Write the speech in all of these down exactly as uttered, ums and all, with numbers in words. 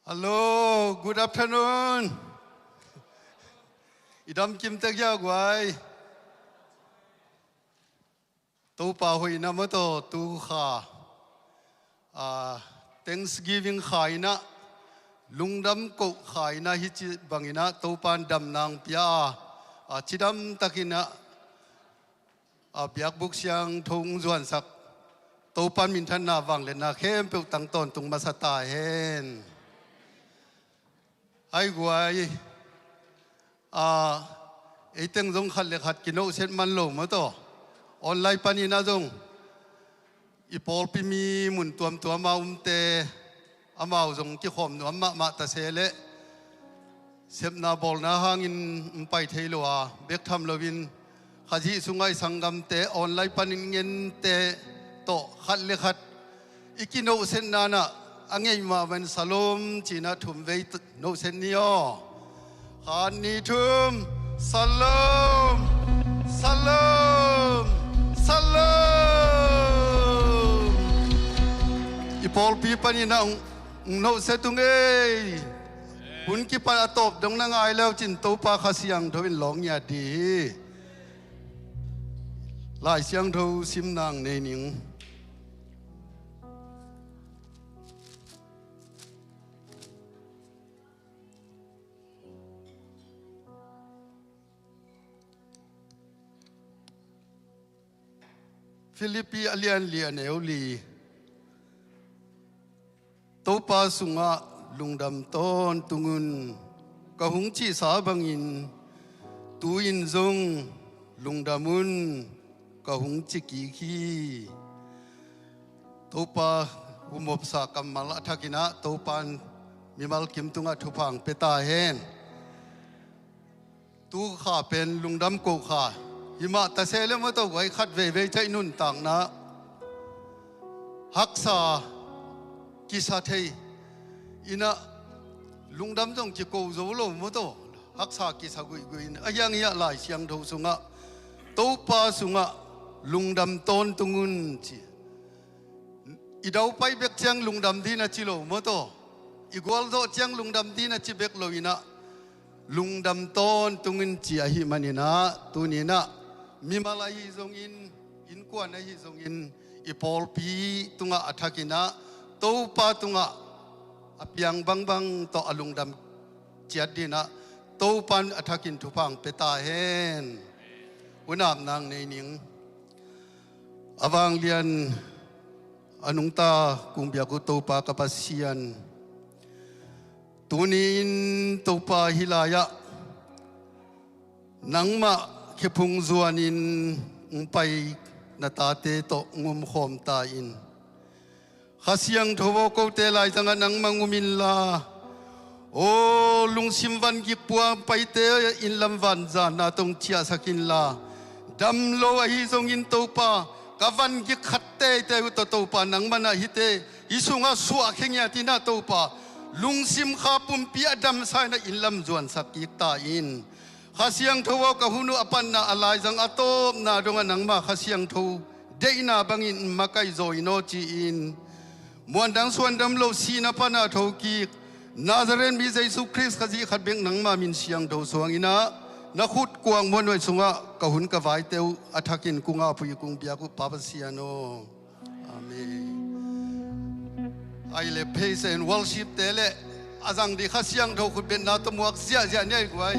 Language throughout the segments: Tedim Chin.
Hello, good afternoon. I dam kim tek hia guai. Topa hoihna maw taw, tu kha, ah, Thanksgiving kha in ah, lungdam koh kha in ah, hih ci bangin ah Topa in damna hong pia a, ah, cidam takin ah, ah, biakbuk siangtho hong zuansak Topa in minthanna vangliatna khempeuh tang tawntung masa ta hen. Hai guai, ah, ei teng zong khat le khat kinawhset man lo maw taw. Online panin ah zong i pawlpi mi mun tuamtuam a omte, amau zong kikhawm nuam mahmah ta se leh, sepna bawlna hangin hong pai thei lo a, bek tham loin Khazih sungah i sanggamte, online panin ngente tawh khat le khat i kinawhsetna in ah, a ngeih mah bangin Shalom ci-in ah thum vei t-, nawhset ni aw. Khat, nih, thum. Shalom, Shalom, Shalom. I pawlpi panin ah hong, hong nawhset ung ei. Hun kipan a tawp dong na ngai le uh cin Topa Kha Siangtho in lawng ngiat dih hi. Lai Siangtho simna nei ning. Filipi a lian li, a neu li. Topa sungah lungdam tawntung un, ka hong cihsa bangin tu-in zong lungdam un, ka hong ci kik hi. Topa humopsa kammal a thakin ah Topa in mimal kim tungah thupha hong pia ta hen. Tu kha pen lungdam koh kha hi mah ta se leh maw taw guai, khat veivei ciang i nuntakna haksa kisa thei in ah, lungdam zong kiko zo lo maw taw, haksa kisa guihguih in ah, a hiang hiah Lai Siangtho sungah Topa sungah lungdam tawntung un ci. I daupai bek ciang lungdam ding na ci lo maw taw. I gualzawh ciang lungdam ding na ci bek lo in ah, lungdam tawntung un ci ahih manin ah, tuni in ah mimal ahi zongin, innkuan ahi zongin, i pawlpi tungah a thakin ah Topa tungah a piang bangbang tawh a lungdam ciat ding in ah Topa in a thakin thupha hong pia ta hen. Hun apna nei ning. A vanglian a nungta kong biak uh Topa ka Pasian, tuni-in Topa hih lai-ah nangmah khephung zuanin hong pai na tate tawh hong omkhawm ta in. Kha Siangtho aw, kote laizangah nangmah hong um inla, aw lungsim vangik pua paite innlam vanzanna tawh hong ciahsak inla, dam lo ahi zongin Topa, ka vangik khat teitei uh tawh Topa nangmah in ah hihte hih sungah suahkhia ngiat in ah Topa, lungsim kha pumpi a damsa in ah innlam zuansak kik ta in. Kha Siangtho aw, ka hun uh a patna a laizang a tawpna dongah nangmah Kha Siangtho deihna bangin makaih zaw in aw ci-in, muandang suandam loh sihna pana thokik Nazareth mi Jesu Khrist Khazih khat bek nangmah min siangtho suang in ah, na khut kuang muanhuai sungah ka hun ka vaite uh a thakin kong ap uh, kong biak uh Pa Pasian aw. Amen. Ai le praise and worship te le a zang ding Kha Siangtho khutbetna tawh muak ziahziah ni ai guai.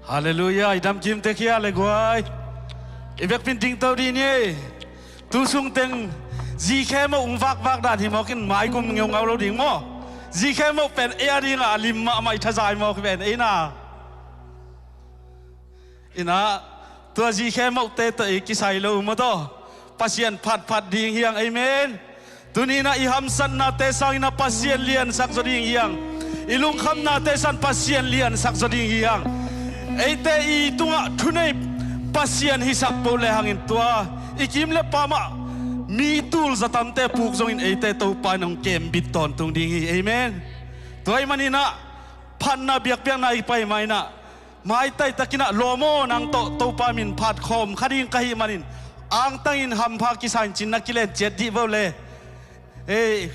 Halleluiah. I damkim tek hia le guai. I vekpin dingto dih ni. Tu sungteng zikhe moh hong vakvak dan hi mawk in, maikum ngeungau lo ding maw. Zikhe moh pen ei a dingah a lim mahmah, i thazai mawk hi pen ei na. Inah, tua zikhe mohte tawh ei kisai lo maw taw. Pasian phatphat ding hiang, amen. Tuni inah i hamsatnate sangin ah Pasian liansak zaw ding hiang. I lungkhamnate sangin Pasian liansak zaw ding hiang. Eite i tungah thunei Pasian hisak poh le hangin tua i kim le pamah mi tul zatamte puk zongin eite Topa in hong kembit tawntung ding hi, amen. Tua ahih maninah phatna biakpiakna i pai ma inah, maitaitakinah lawm aw, nang tawh Topa min phat khawm kha ding ka hih manin, angtangin hampha kisa in cin na kilen ciat dih vo le. Ei,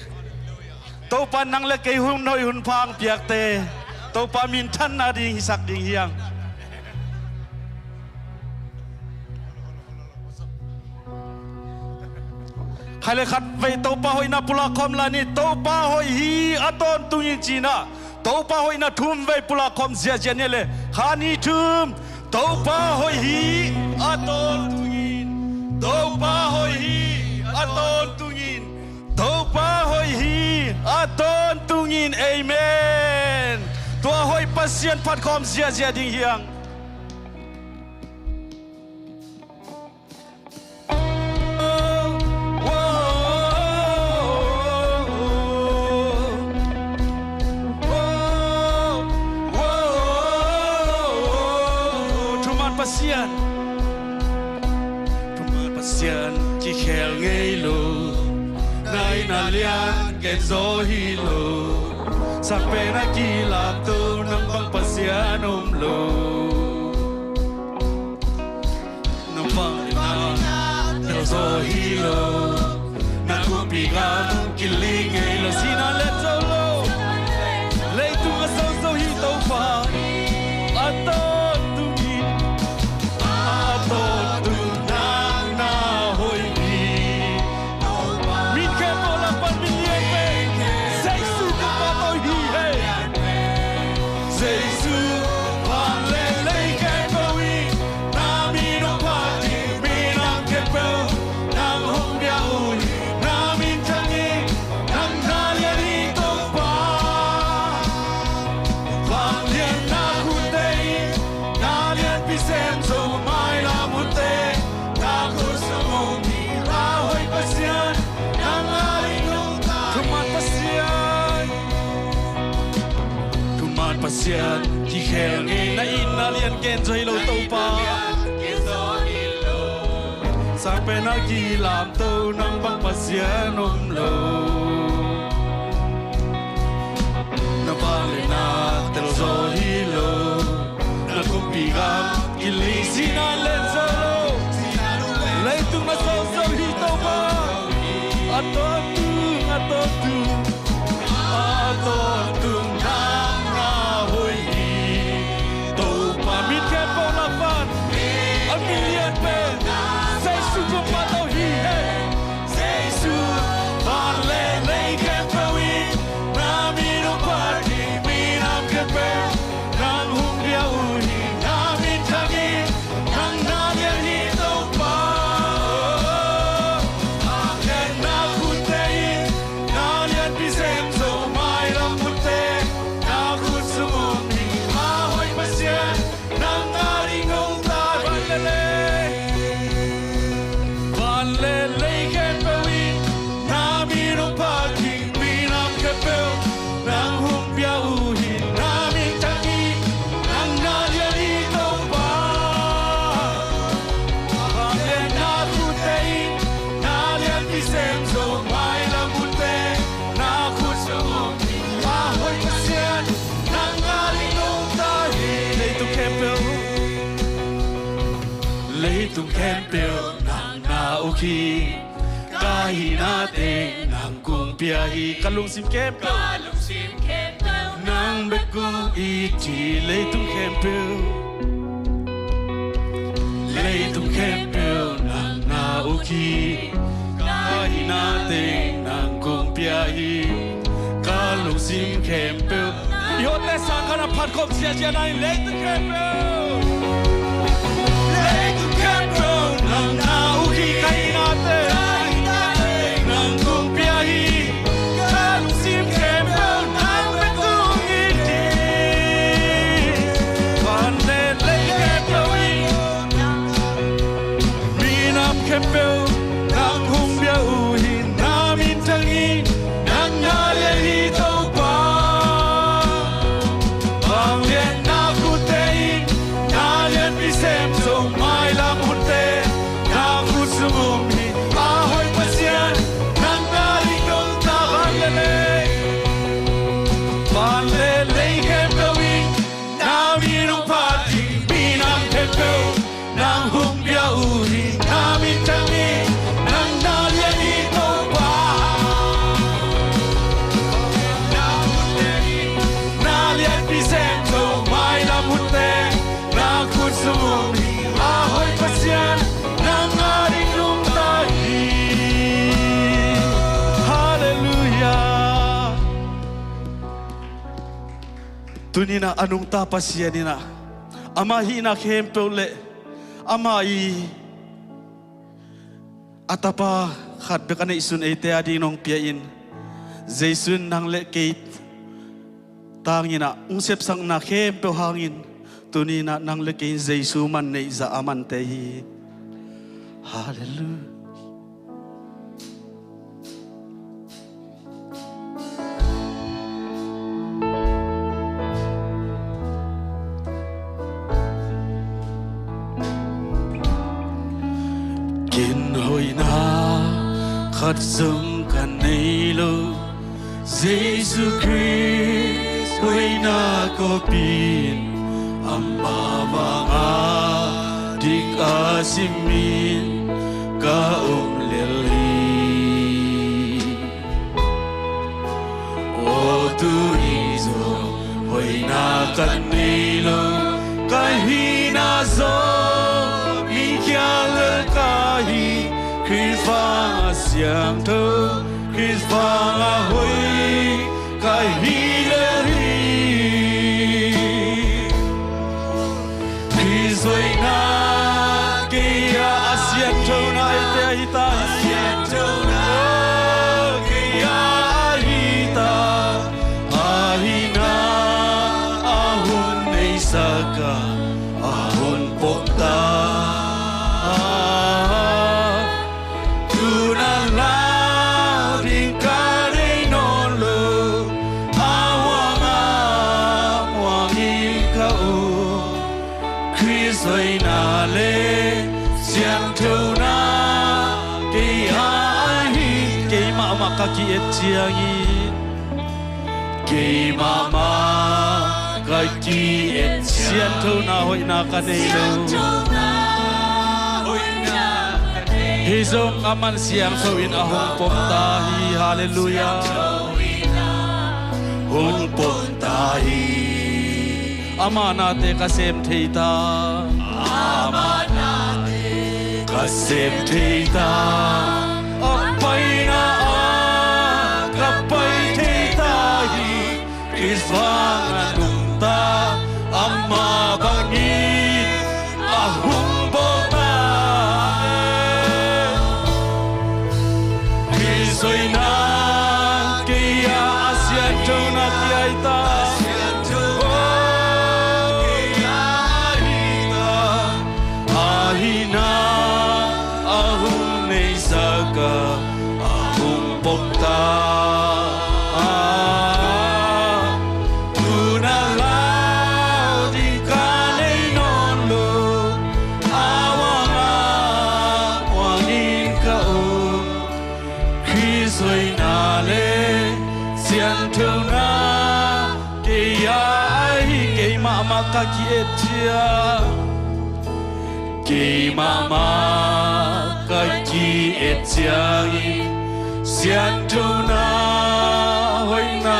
Topa nang le kei hun hoih hun pha hong piakte Topa minthanna ding hisak ding hi hang. Khat le khat vei Topa hoihna pulak khawm lai ni. Topa hoih hi, a tawntungin ci-in ah Topa hoihna thum vei pulak khawm ziahziah ni le. Khat, nih, thum. Topa hoih hi, a tawntungin. Topa hoih hi, a tawntungin. Topa hoih hi, a tawntungin. Amen. Tua hoih Pasian phat khawm ziahziah ding hi hang. Thuman Pasian. Thuman Pasian kikhel ngei lo. Na itna lian gen zaw hi lo. Sang pen a kilamto nang bang Pasian om lo. Na vangliatna tel zaw hi lo. Na kumpi gam kiling ngei lo. Sihna lian zo lo. Leitung a zozo hi Topa. A tawntungin, a tawntung nang na hoih hi. Min khempeuh lak pan min lian pen Jesu kumpa tawh hi hei. Jesu vangliatna khempeuh in na min hong phat hi. Minam khempeuh nang hong bia uh hi. Na min thang hi. Nang na lian hi Topa. Vangliatna khutte in na lianpi sem zo. Mailam hunte na khut sung om hi. A hoih Pasian nang a ding nong ta. Thuman Pasian, thuman Pasian kikhel ngei. Na itna lian gen zaw hi lo Topa. Sang pen a kilamto nang bang Pasian om lo. Na vangliatna tel zaw hi lo. Na kumpi gam kiling. Sihna lian zo lo. Leitung a zozo hi Topa. A tawntung, a tawntung, a tawntung nang na hoih hi. Topa min khempeuh lak pan a min lian pen Jesu kumpa tawh hi hei. Jesu vangliatna khempeuh in na min hong phat hi. Minam khempeuh nang hong bia uh hi. Na min thang hi. Nang na lian hi Topa. Vangliatna khutte in na lianpi sem zo. Mailam hunte na khut sung om hi. A hoih Pasian nang a ding nong ta. Van le lei, van le lei khempeuh in na min hong phat hi. Minam khempeuh nang hong bia uh hi. Na min thang hi. Nang na lian hi Topa. Vangliatna khutte in na lianpi sem zo. Mailam hunte na khut sung om hi. A hoih Pasian nang a ding nong ta hi. Leitung khempeuh, leitung khempeuh nang na uk hi. Ka hihna teng nang kong pia hi. Ka lungsim khempeuh, ka lungsim khempeuh nang bek kong it hi. Leitung khempeuh, leitung khempeuh nang na uk hi. Ka hihna teng nang kong pia hi. Ka lungsim khempeuh. I hoihte sang khat a phat khawm ziahziah na in. Leitung khempeuh, leitung khempeuh nang na uk hi. Ka hihna teng nang kong pia hi. Ka lungsim khempeuh nang bek kong it hi. Van le lei khempeuh in, minam khempeuh nang hong bia uh hi. Na min thang hi. Nang na lian hi Topa. Vangliatna khutte in na lianpi sem zo. Mailam hunte na khut sung om hi. A hoih Pasian nang a ding nong ta. Van le lei, van le lei khempeuh in na min hong phat hi. Minam khempeuh nang hong bia uh hi. Na min thang hi. Tuni-in ah a nungta Pasian in ah amah hihna khempeuh le amah i a tapa khat bek a neihsun eite adingin hong pia-in, Jesu in nang le kei tangin ah hong sepsakna khempeuh hangin tuni-in ah nang le kei in Jesu man neih zah a mante hi. Halleluiah. Ken hoihna khat zong ka nei lo, Jesu Khrist hoihna kawpin, amah vanga dik a simin ka om lel hi. Aw, tuni zong hoihna ka nei lo, ka hihna zong mingkhial lel ka hi, Khrist vanga siangtho, Khrist vanga hoih ka hi lel hi. Khrist hoihna kei a sianthona eite ahi ta hi. Kei a ahi ta, ahihna a hun neisak a, a hun pom ta. Tu-in a lau ding ka nei nawn lo, a huang a muang in ka um. Khrist hoihna le sianthona kei a ahi, kei mahmah ka ki-et ciangin, kei mahmah ka ki-et ciang. Sianthona hoihna ka nei lo. Hi zong a man siangtho in a hong pom ta hi. Halleluiah. Hong pom ta hi. Ama nate ka sem thei ta. Ama nate ka sem thei ta. A paina ah ka pai thei ta hi. Khrist vanga nungta, amah bangin a hong bawl ta. Khrist hoihna kei a sianthona kei ahi ta. Ahihna a hun neisak a, a hun pom ta. Tu-in a lau ding ka nei nawn lo, a huang a muang in ka um. Khrist hoihna le sianthona kei a ahi, kei mahmah ka ki-et ciang. Kei mahmah ka ki-et ciangin sianthona hoihna.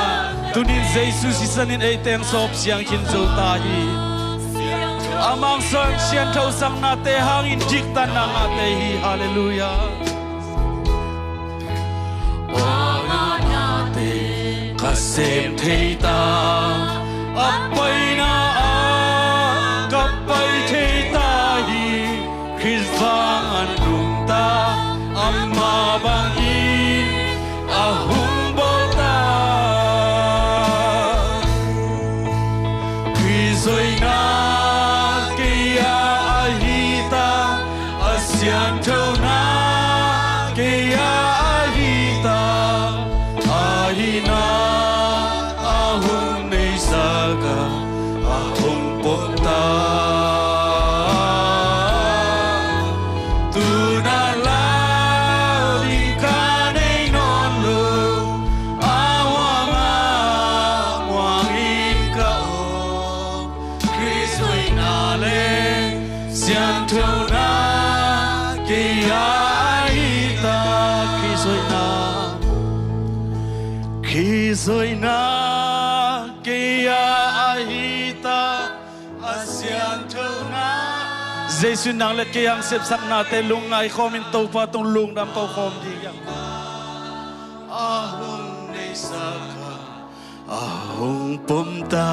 Tuni-in Jesu sisan in eite hong sawp siang khin zo ta hi. Amah hong sianthosaknate hangin diktatna ngahte hi. Halleluiah. Ama nate ka sem thei ta. A paina ah ka pai thei ta hi. Khrist vanga nungta, amah bangin a hong bawl ta. Khrist hoihna kei a ahi ta, a sianthona kei a ahi ta. Ahihna a hun neisak a, a hun pom ta. Tu-in a lau ding ka nei nawn lo, a huang a muang in ka um. Khrist hoihna le sianthona kei a ahi ta. Khrist hoihna, Khrist hoihna kei a ahi ta. A sianthona. Jesu in nang le kei hong sepsaknate lungngai khawmin Topa tung lungdam ko khawm ding hi hang. A hun neisak a, A hong pom ta.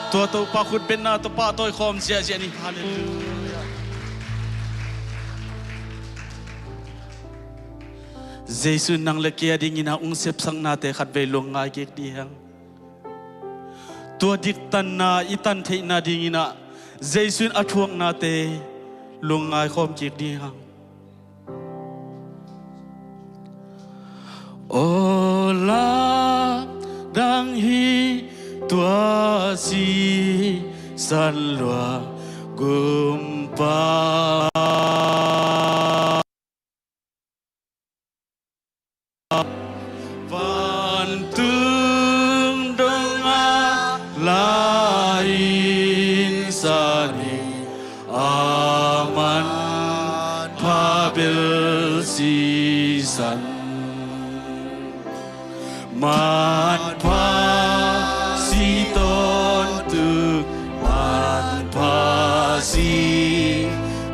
Tua Topa khutbetna tawh pahtawi khawm ziahziah ni. Halleluiah. Jesu in nang le kei a dingin a hong sepsaknate khatvei lungngai kik ding hang. Tua diktanna i tan theihna dingin ah Jesu in a thuaknate lungngai khawm kik ding hang. Aw lamdang hi tua sisan lua gumpa. Vantung dongah la-in san hi, a manpha bel sisan. Manpha si tawntung, manpha si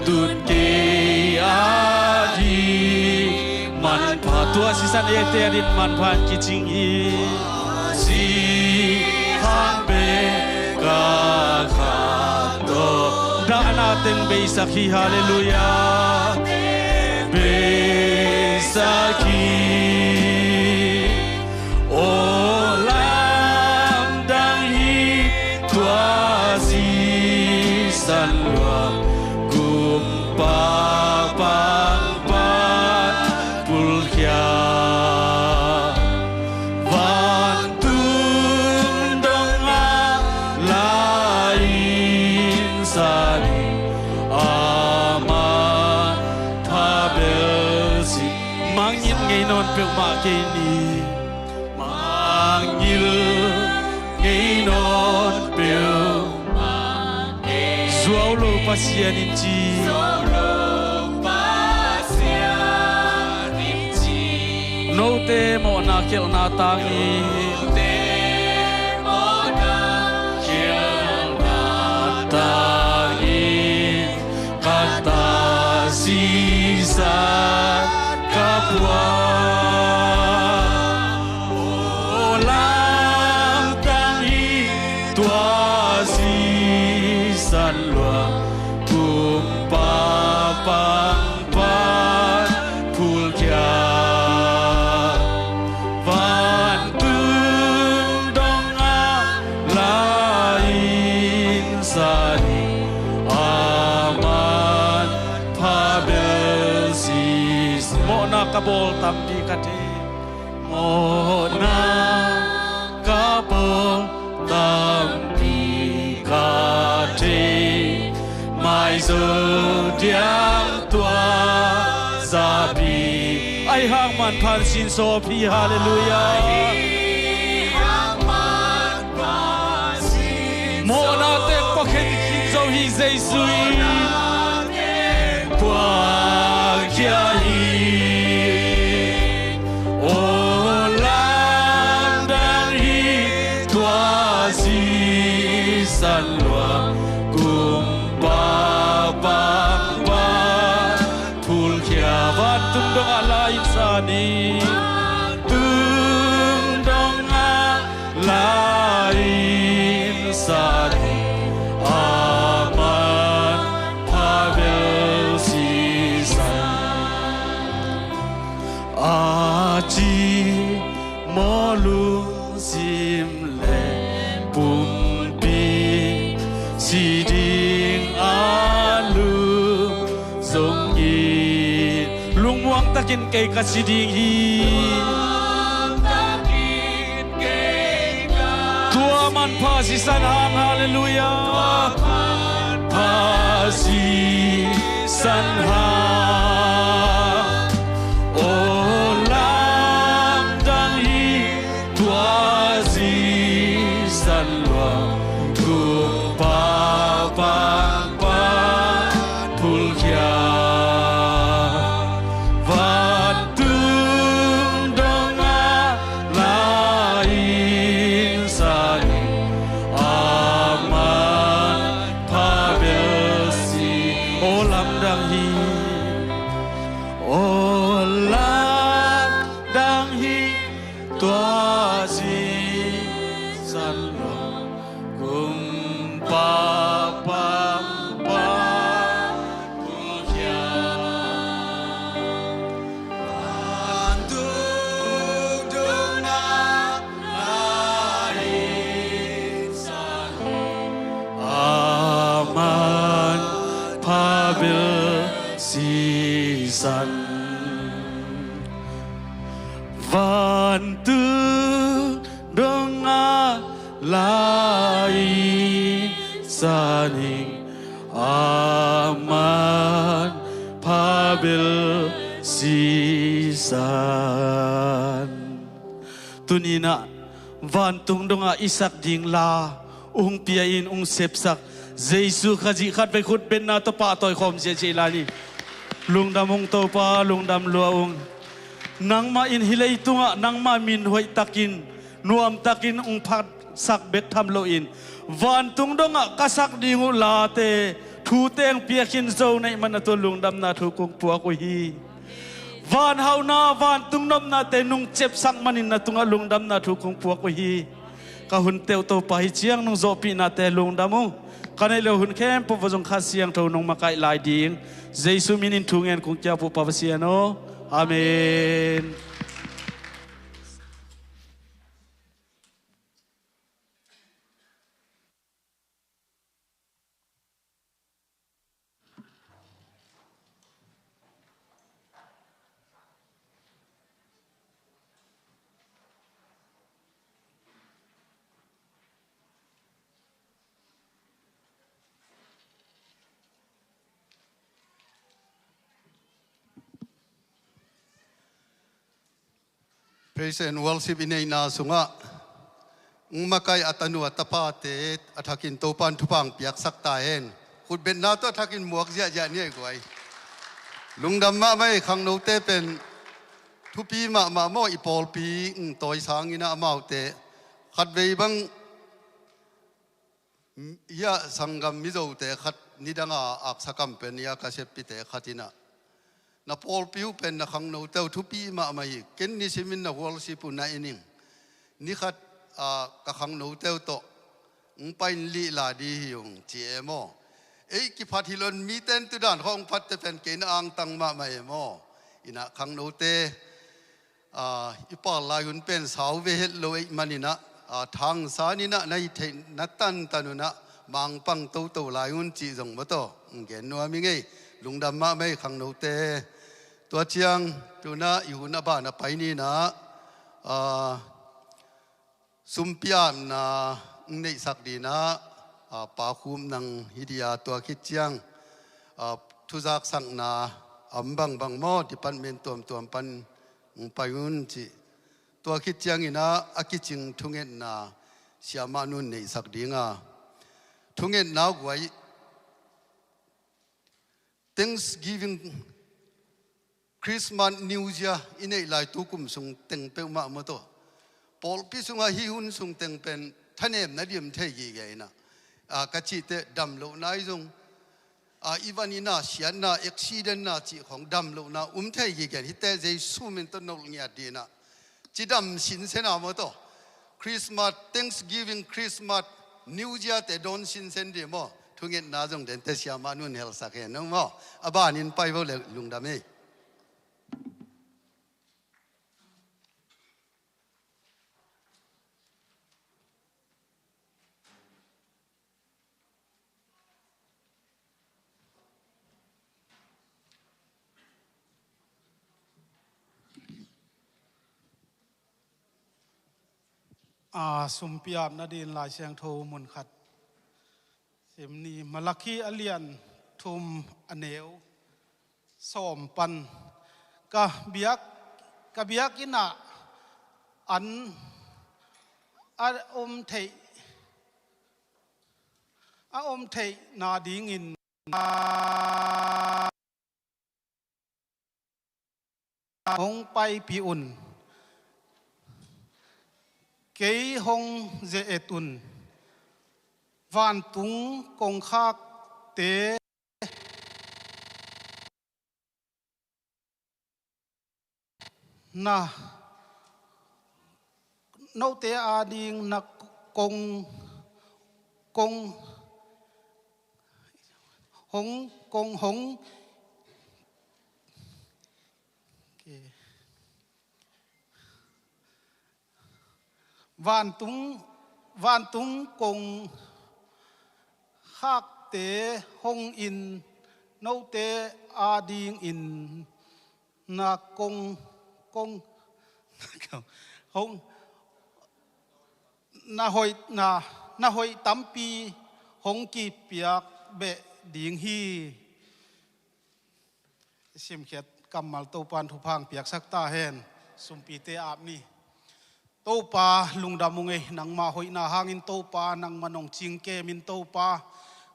tut kei a ding. Manpha tua sisan eite a ding manpha in kicing hi. Si hang bek a khat tawh dahna teng beisak hi. Halleluiah. Beisak hi. Aw lamdang hi tua sisan lua gumpa pangpan pulkhia. Vantung dongah la-in san hi, a manpha bel si. Mangngilh ngei nawn peuhmah kei ni. Mangngilh ngei nawn peuhmah kei. Zuau lo Pasian in ci. Zuau lo Pasian in ci. Note mawhna khialhna tangin. Note mawhna khialhna tangin. Ka ta sisan ka puak. Aw lamdang hi tua sisan lua gumpa pangpan pulkhia. Vantung dongah la-in san hi, a manpha bel si. Mawhna ka bawl tampi ka thei. Mawhna ka bawl tampi ka thei. Maizo diang tua zapi. Ahi hang manpha in sin sawp hi. Halleluiah. Mawhna teng puakkhia hi Jesu in. Puakkhia hi. Aw lamdang hi tua sisan lua gumpa pangpan pulkhia. Vantung dongah la-in san hi. Vantung dongah la-in san hi, a manpha bel sisan. A cimawh lungsim le pumpi si ding a lung zongin lungmuang takin kei ka si ding hi. Tua manpha sisan hang, halleluiah. Tua manpha sisan hang. Aw lamdang hi tua sisan lua gumpa pangpan San lo kumpa pampa kung khia. Vantung dungah lai sa hi. Aman phabil sisan. Vantung dongah lai sa ning, aman phabil sisan. Tuni-in ah vantung dongah i sak ding la hong pia in, hong sepsak Jesu Khazih khatvei khutbetna tawh pahtawi khawm ziahziah lai ni. Lungdam ung Topa, lungdam lua ung. Nangmah in hih leitungah nangmah min hoihtakin, nuamtakin hong phatsak bek tham loin, vantung dongah ka sak ding uh late, thute hong piakhin zo na hih manin tua lungdamna thu kong puak uh hi. Van hauhna, vantung nopnate nong cepsak manin na tungah lungdamna thu kong puak uh hi. Ka hun teuh Topa, hih ciang nong zawhpihnate lungdam ung. Ka neih loh hun khempeuh ah zong Kha Siangtho nong makaih lai ding Jesu minin thu ngen kong kiap uh Pa Pasian aw. Amen. Praise and worship i neihna sungah hong makaih a tanu a tapate a thakin Topa'n thupha hong piaksak ta hen. Khutbetna tawh a thakin muak ziahziah ni ei guai. Lungdam mahmah ei. Khangnote pen thupi mahmah maw, i pawlpi hong tawi sangin ah amaute khatvei bang, ia, sanggam Mizote khat nidanga aksa kam pen ia ka seppite khat in ah, na pawlpi uh pen na khangnote uh thupi mahmah hi. Ken nisimin na worship uh na en ing. Ni khat, a, ka khangnote uh tawh hong pai in lihla ding hi ung ci e maw. Ei kiphat hi lo in mite in tu dan khawng hong phatte pen kei na angtang mahmah e maw. In ah khangnote, a, i pal lai hun pen sau ve het lo ahih manin ah, a, thangsan in ah na hih theih na tantan un ah mangpang toto lai un cih zong maw taw hong gen nuam ing ei. Lungdam mahmah ei khangnote. Tua ciang tu-in ah i hun a ban a pai ni in ah, a, sumpi apna hong neihsak ding in ah, a, Pa Khum nang hi ding a, tua khit ciang, a, thuzaksakna a om bangbang maw, department tuamtuam pan hong pai un cih. Tua khit ciangin ah a kicing thungetna Sia Mah Nun neihsak ding a, thungetna guai Thanksgiving, Christmas, New Year i neih lai tu kum sung teng peuhmah maw taw, pawlpi sungah hih hun sung teng pen thanemna dim thei gige in ah, a, ka cihte damlohna i zong, a, i van in ah siatna, accident na cih khawng damlohna um thei gige in, hihte Jesu min tawh nolh ngiat ding in ah cidam sinsen a maw taw, Christmas, Thanksgiving, Christmas, New Year te dawn sinsen ding maw. Thungetna zong dente Sia Mah Nun helsak hen ung maw. A banin pai vo le lungdam ei. A, sumpi apna ding Lai Siangtho mun khat sim ni. Malakhi a lian thum a neu sawm pan. Ka biak, ka biakinn ah an a om theih, a om theih nadingin hong paipih un. Kei hong ze-et un. Vantung kongkhakte na, note ading na, kong, kong, hong, kong, hong, okay. Vantung, vantung kong khakte hong in, note adingin na kong, kong, hong, na hoih, na, na hoih tampi hong kipiak beh ding hi. I simkhiat kammal Topa'n thupha hong piaksak ta hen. Sumpite ap ni. Topa, lungdam ung ei, nangma hoihna hangin Topa, nangma nong cingkemin Topa,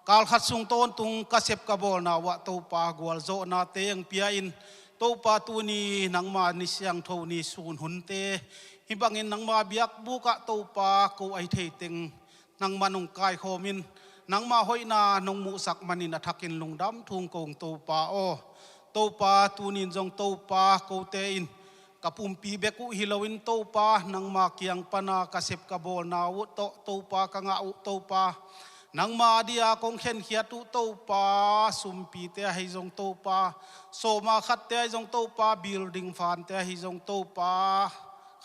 kalkhat sung tawntung ka sep ka bawlna uh ah Topa, gualzawhnate hong pia-in Topa, tuni nangma ni siangtho ni sun hunte hih bangin nangma biakbuk ah Topa, ko ahi thei teng nangma nong kaikhawmin nangma hoihna nong muhsak manin a thakin lungdam thung kong Topa aw. Topa, tunin zong Topa, kote in ka pumpi bek uh hi loin Topa, nangma kiang pana ka sep ka bawlna uh tawh Topa, ka ngah uh Topa, nangma dia kong khenkhiat uh Topa, sumpite ahi zong Topa, sawma khatte ahi zong Topa, building fante ahi zong Topa,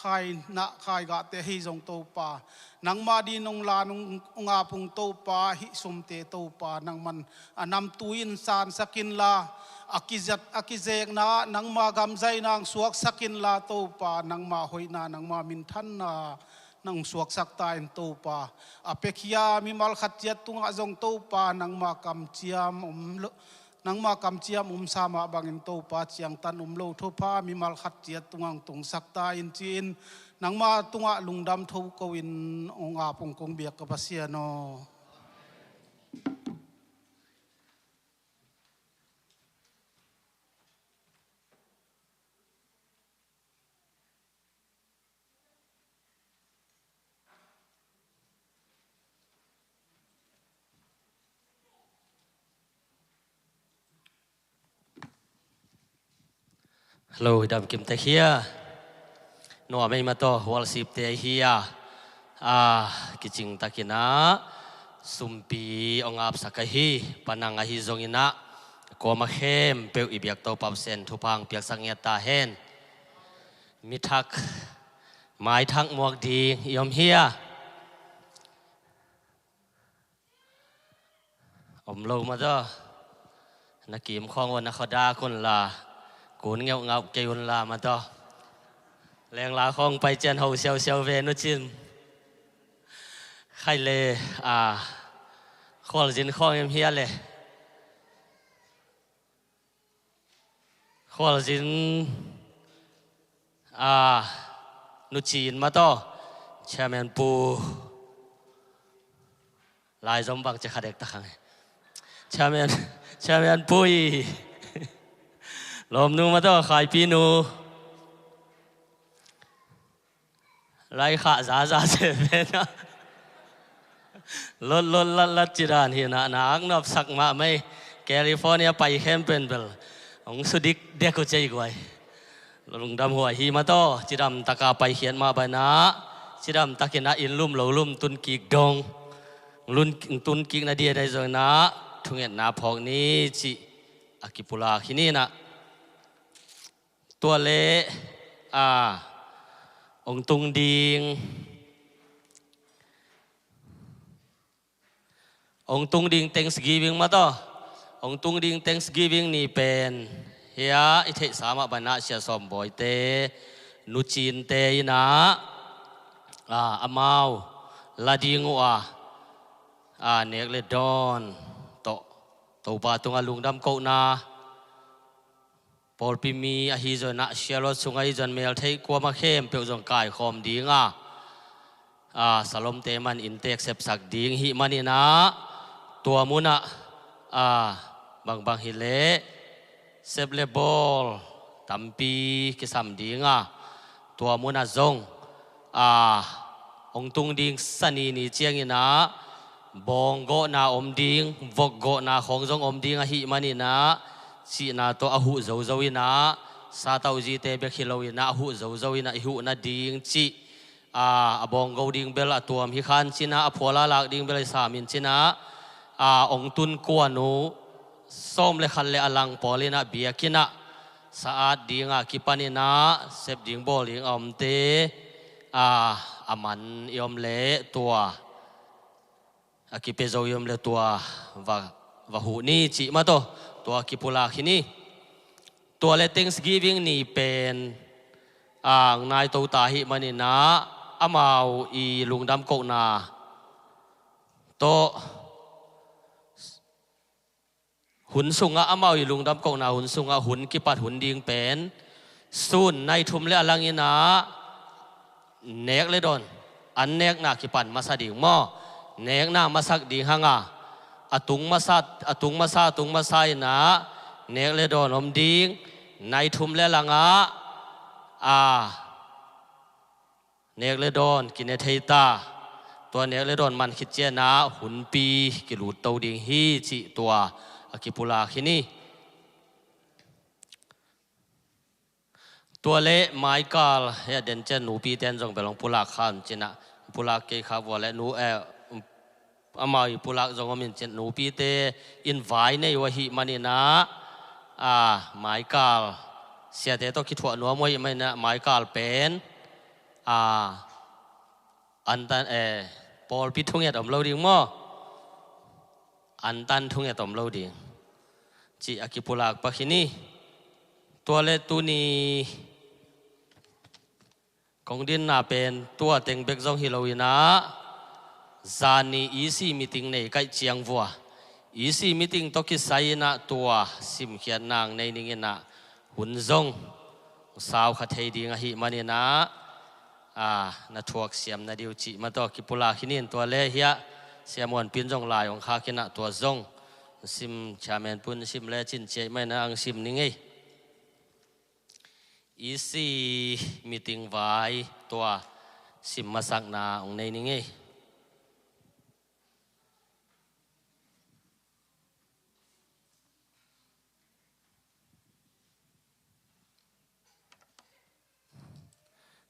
khaina khaigahte ahi zong Topa, nangma din hong lan hong, hong ap ung Topa, hih sumte Topa, nangman a namtui in sansak inla, a kizat, a kizekna nangma gamzaina hong suaksak inla Topa, nangma hoihna, nangma minthanna nang suaksak ta in Topa. A piakhia mimal khat ciat tungah zong Topa, nangma kamciam om lo, nangma kamciam omsa mah bangin Topa, ciangtan om lo thupha mimal khat ciat tungah hong tungsak ta in ci-in nangma tungah lungdam tho ko-in hong ap ung kong biak ka Pasian aw. Hello, i dam kim tek hia? Nuam ei maw taw, worship te ahi hia? Ah, kicing takin ah sumpi hong apsak ahi, panang ahi zongin ah, kuamah khempeuh i biak Topa Pasian thupha hong piaksak ngiat ta hen. Mi thak, mai thak muak ding i om hia? Om lo maw taw. Na kim khawng un na khuadak unla, kun ngeuhngauh kei unla maw taw. Lengla khawng pai ciang ho siausiau ve nu cin. Khai le, a, khualzin khawng em hia le. Khualzin, a, nu cin maw taw. Chairman pu. Lai zom bang ci kha dek ta khang. Chairman, Chairman pu i. Lawmnu maw taw, Khaipi nu. Lai khah zaza se pen a. Lot lot lat lat ci dan hi na, na ak nopsak mahmah ei. California pai khempeuh bel hong su dikdek uh cei guai. Lungdam huai hi maw taw, cidam taka paikhiat mah bang in ah, cidam takin ah inn lum lo lum tun kik dong. Lum tun kik na dia dai zong in ah, thungetna phawk ni cih a kipulak hi ni in ah. Tua leh, a, hong tung ding, hong tung ding Thanksgiving maw taw. Hong tung ding Thanksgiving ni pen, hia i theihsa mah bang in ah Sia Sawm Bawite, nu cinte in ah, a, amau la ding uh a, a, nek le dawn tawh Topa tungah lungdam kohna, pawlpi mi ahi zong in ah, sialot sung ahi zong in, meltheih kuamah khempeuh zong kaikhawm ding a, a, salomte man inntek sepsak ding hih manin ah, tua munah, a, bangbang hi leh sep le bawl tampi kisam ding a, tua munah zong, a, hong tung ding Sani ni ciangin ah, bawng gawhna om ding, vok gawhna khawng zong om ding ahih manin ah, cihna tawh a huh zozo in ah, satauhzite bek hi lo in ah, a huh zozo in ah, i huh nading cih, a, a bawnggo ding bel a tuam hi khan cinah, a phuala lak ding bel i sam in cinah, a, ong tun kuan uh sawm le khat le a lang pawl inah biakinn ah sa-at dinga kipan inah sep ding bawl ding a omte, a, a man i om leh tua a kipia zo i om leh tua va, va huh ni cih mah tawh tua kipulak hi ni. Tua le Thanksgiving ni pen, a, ang nai to ta ahih maninah amau i lungdam kohna tawh hun sungah, amau i lungdam kohna hun sungah hun kipat hun ding pen sun nai thum le a lang inah nek le dawn, an nekna kipan masa ding maw? Nekna masak ding hanga, a tung masa, a tung masa, a tung masa inah nek le dawn om ding. Nai thum le a langah, a, nek le dawn kine thei ta. Tua nek le dawn man khit cianah hunpi kilut to ding hi cih tua a kipulak hi ni. Tua le maikal, hia den cian nupi ten zong bel ong pulak kha un cinah, pulak kei kha vua le nu, eh, amau i pulak zong om in cin nupite in vai nei uh ahih maninah, a, maikal siate tawh kithuah nuam uh ahih maninah maikal pen, a, antan, eh, pawlpi thunget om lo ding maw? Antan thunget om lo ding cih a kipulak pak hi ni. Tua le tuni kong dinna pen tua teng bek zong hi lo inah, zani E C meeting nei kaih ciang vua, E C meeting tawh kisai inah tua simkhiat nang nei ning inah hun zong sau kha thei ding ahih maninah, a, na thuak siam na diu cih mah tawh kipulak hi ning. Tua le hiah siamuanpin zong lai ong khak inah tua zong sim, chairman pun sim le cin ciai mah inah ang sim ning ei. E C meeting vai tua sim masakna ong nei ning ei.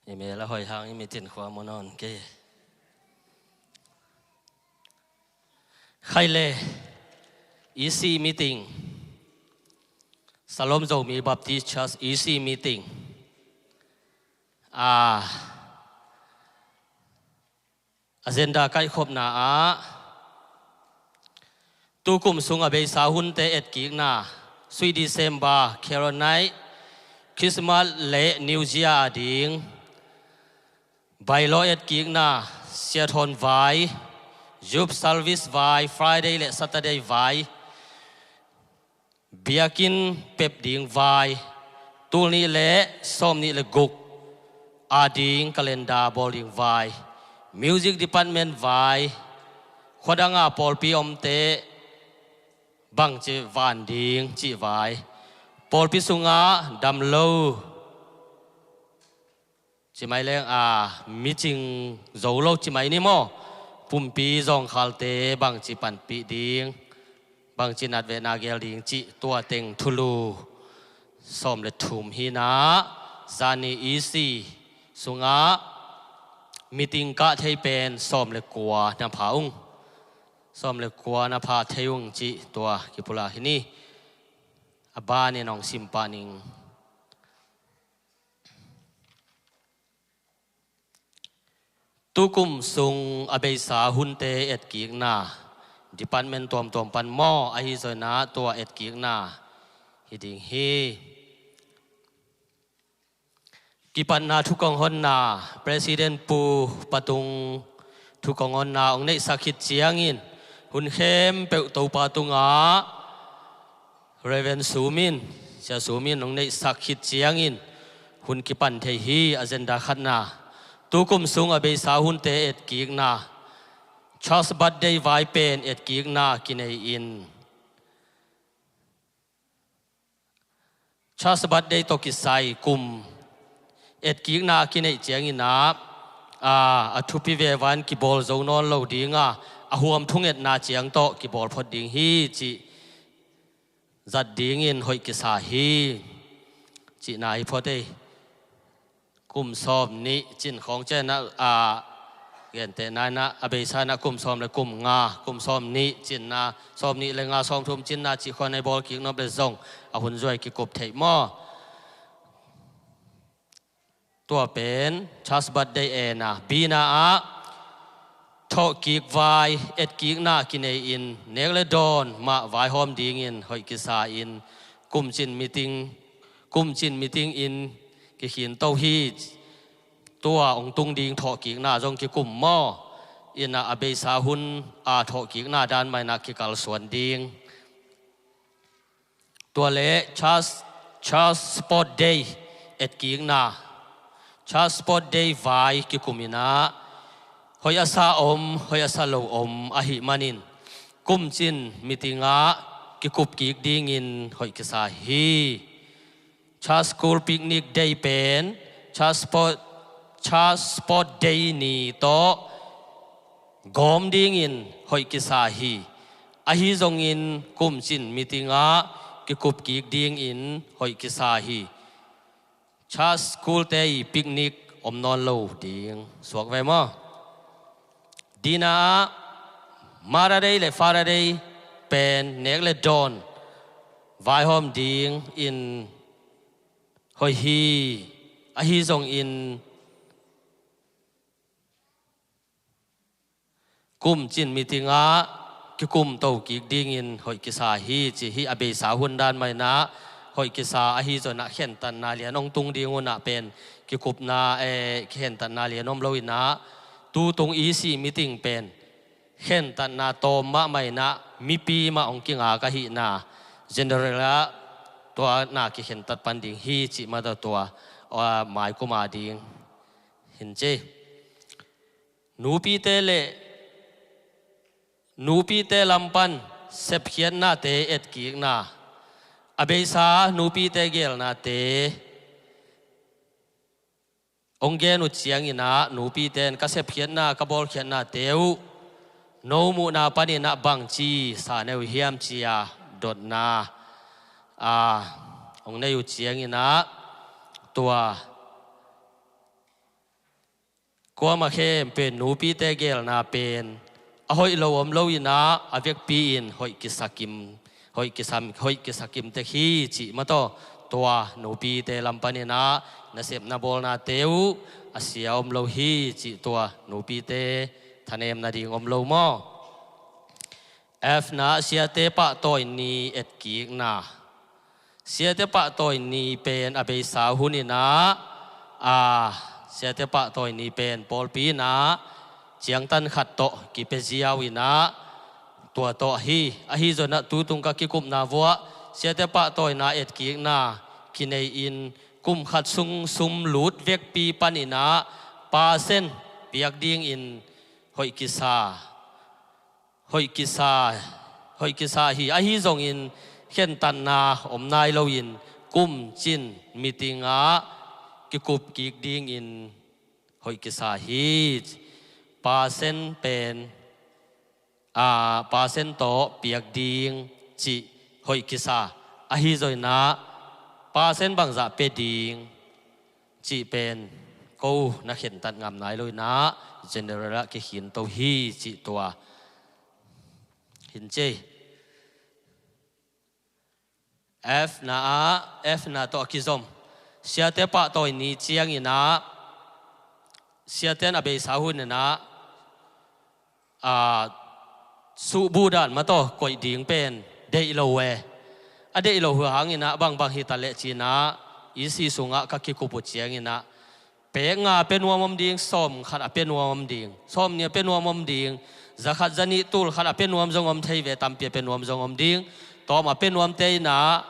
I mel a hoih hang i mitin khua mu nawn kei. Khai le, E C meeting, Salom Zomi Baptist Church E C meeting, a, agenda kaihkhopna ah tukum sung a beisa hunte etkikna, Sweet December, Carol Night, Christmas le New Year a ding bylaw etkikna, siathawn vai, youth service vai, Friday le Saturday vai, biakinn pep ding vai, tul nih le sawm nih le guk a ding calendar bawl ding vai, music department vai, khuadanga pawlpi omte bangci van ding cih vai, pawlpi sungah dam lo, ci mai leng a, micing zo lo ci mai ni maw? Pumpi zawngkhalte bangci panpih ding, bangci natvehna gel ding cih tua teng thulu sawm le thum hi inah, zani E C sungah meeting kah thei pen sawm le kua na pha ung. Sawm le kua na pha thei ung cih tua kipulak hi ni. A banin ong sim pah ning. Tukum sung a beisa hunte etkikna, department tuamtuam pan maw, ahi zongin ah tua etkikna hi ding hi. Kipatna thukong honna, President Pu Patung thukong honna hong neihsak khit ciangin, hun khempeuh Topa tungah Reverend Sumin, Sia Sumin hong neihsak khit ciangin hun kipan thei hi. Agenda khatna, tukum sung a beisa hunte etkikna, Charles birthday vai pen etkikna kinei in, Charles birthday tawh kisai kum etkikna a kineih ciangin ah, a, a thupi vevan kibawl zo nawn lo ding a, a huam thungetna ciang tawh kibawl phot ding hi cih zat dingin hoih kisa hi cihna hi phot ei. Kum sawm nih cin khawng cianah a, gentehna inah a beisa inah kum sawm le kum nga, kum sawm nih cinna, sawm nih le nga, sawm thum cinna cih khawng a i bawl kik nop le zong a hun zuai kikup theih maw? Tua pen Charles Birthday A na. B na ah thawhkik vai etkikna kinei-in nek le dawn mah vaihawm dingin hoih kisa-in kumcin meeting, kumcin meeting in kikhinto hi. Tua hong tung ding thawhkikna zong kikum maw? Inah a beisa hun a thawhkikna dan mah inah kikalsuan ding. Tua le Charles, Charles Sport Day etkikna. Charles Sport Day vai kikum inah hoih a sa om, hoih a sa lo om ahih manin kumcin meeting ah kikup kik dingin hoih kisa hi. Charles School Picnic Day pen Charles Sport, Charles Sport Day ni tawh gawm dingin hoih kisa hi. Ahi zongin kumcin meeting ah kikup kik dingin hoih kisa hi. Charles School te i picnic om nawn lo ding suak ve maw? D na ah Mother Day le Father Day pen nek le dawn vaihawm dingin hoih hi. Ahi zongin kumcin meeting ah kikumto kik dingin hoih kisa hi, ci hi. A beisa hun dan mah inah hoih kisa ahi zongin ah khentatna lian hong tung ding hun ah pen kikupna, eh, khentatna lian om lo inah tutung E C meeting pen khentatna tawm mahmah inah mipi mah hong kingak ahihna general ah tua na kikhentat pan ding hi cih mah tawh tua, ah, maikum a ding hin ci. Nupite le nupite lam pan sepkhiatnate etkikna. A beisa nupite gelnate hong gen uh ciangin ah nupite in ka sepkhiatna, ka bawlkhiatnate uh no muhna panin ah bangci sa ne uh hiam ci-a dotna, a, hong nei uh ciangin ah tua kuamah khempeuh in nupite gelna pen a hoih lo om lo inah a vekpi-in hoih kisakim, hoih kisam, hoih kisakim tek hi cih mah tawh tua nupite lam panin ah nasepna bawlnate uh a sia om lo hi cih tua nupite thanem nading om lo maw? F na siate pahtawi ni etkikna. Siate pahtawi ni pen a beisa hun inah, a, siate pahtawi ni pen pawlpi inah ciangtan khat tawh kipia ziau inah tua tawh hi. Ahi zongin ah tutung ka kikupna vuah siate pahtawina etkikna kinei-in kum khat sung sum lut vekpi panin ah percent piak dingin hoih kisa, hoih kisa, hoih kisa hi. Ahi zongin khentatna om nai loin kumcin meeting ah kikup kik dingin hoih kisa hi. Percent pen, a, percent tawh piak ding cih hoih kisa. Ahi zongin ah percent bangzah pia ding cih pen ko na khentat ngam nai lo inah general ah kikhinto hi cih tua hin ci. F na ah, F na tawh a kizom. Siate pahtawi ni ciangin ah siate in a beisa hun inah, a, suhbuh dan mah tawh koih ding pen deih lo e. A deih lo uh hangin ah bangbang hi ta leh ci-in ah E C sungah ka kikup uh ciangin ah pek nga a pia nuam om ding, sawm khat a pia nuam om ding, sawm nih a pia nuam om ding, za khat za nih tul khat a pia nuam zong om thei ve, tampi a pia nuam zong om ding, tawm a pia nuamte inah,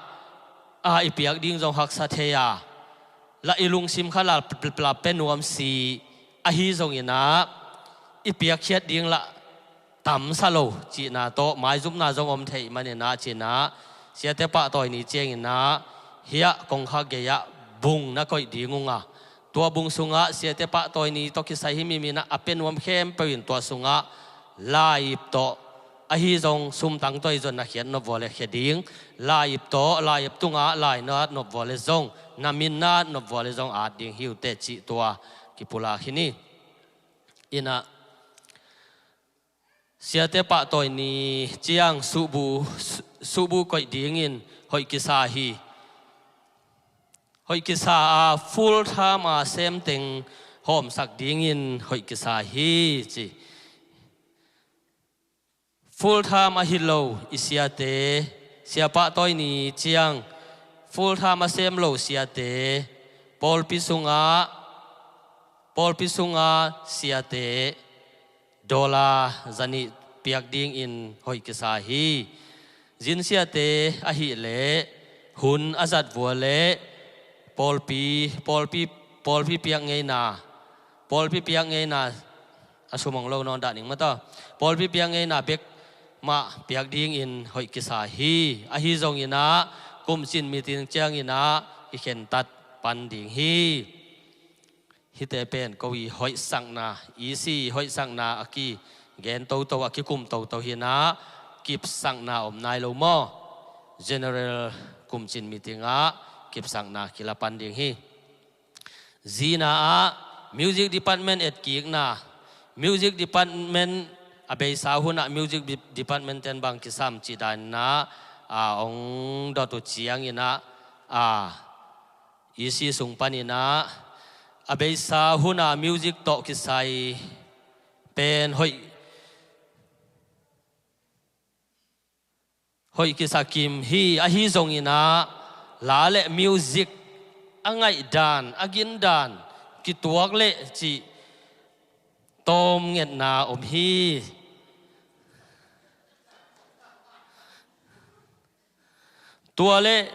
a, i piak ding zong haksa thei a, lah i lungsim khat lah pl-, pl-, pl-, pia nuam si. Ahi zongin ah i piakkhiat ding lah tamsa lo cihna tawh maizumna zong om theih manin ah ci-in ah siate pahtawi ni ciangin ah hiah kongkhak gei-ah bung na koih ding ung a, tua bung sungah siate pahtawi ni tawh kisai himhim inah a pia nuam khempeuh in tua sungah lai-ip tawh Ahi zong sumtang tawh i zon na khiat nop vua le khia ding. Lai-ip tawh, lai-ip tungah lai na at nop vua le zong, na min na at nop vua le zong at ding hi uh teh cih tua kipulak hi ni. Inah, siate pahtawi ni ciang suhbu, suhbu koih dingin hoih kisa hi. Hoih kisa a full time a semteng hawmsak dingin hoih kisa hi ci. Full time ahi lo i siate, sia pahtawi ni ciang full time a sem lo siate, pawlpi sungah, pawlpi sunga siate dollar zanih piak dingin hoih kisa hi. Zin siate ahih leh hun a zat vua le pawlpi, pawlpi, pawlpi piak ngeina, pawlpi piak ngeina a sum hong lo nawn dah ning mata. Pawlpi piak ngeina bek mah piak dingin hoih kisa hi. Ahi zongin ah kumcin meeting ciangin ah i khentat pan ding hi. Hihte pen ko i hoihsakna, E C hoihsakna a kigen toto, a kikum toto hi-in ah kipsakna om nai lo maw? General kumcin meeting ah kipsakna kila pan ding hi. Zina ah music department etkikna, music department a beisa hunah music department ten bang kisam cih danin ah, a, hong dot uh ciangin ah, a, E C sung panin ah a beisa huna music tawh kisai pen hoih, hoih kisa kim hi. Ahi zongin ah la le music a ngaihdan, a gindan kituak leh cih tawm ngetna om hi. Tua le,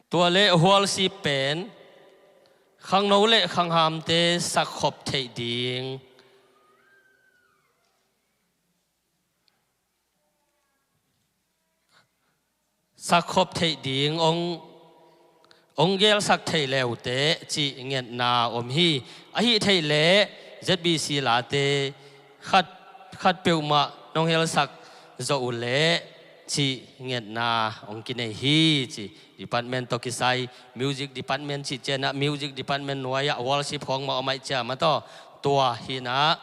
tua le hualsip pen khangno le khanghamte sakkhop theih ding, sakkhop theih ding hong, hong gelsak thei leute cih ngetna om hi. Ahih theih leh Z B C late khat, khat peuhmah nong helsak zawh uh leh cih ngetna hong kinei hi ci. Department tawh kisai, music department cih ciangin ah music department nuai-ah worship khawng mah om ahih ciang mah tawh, tua hi-in ah,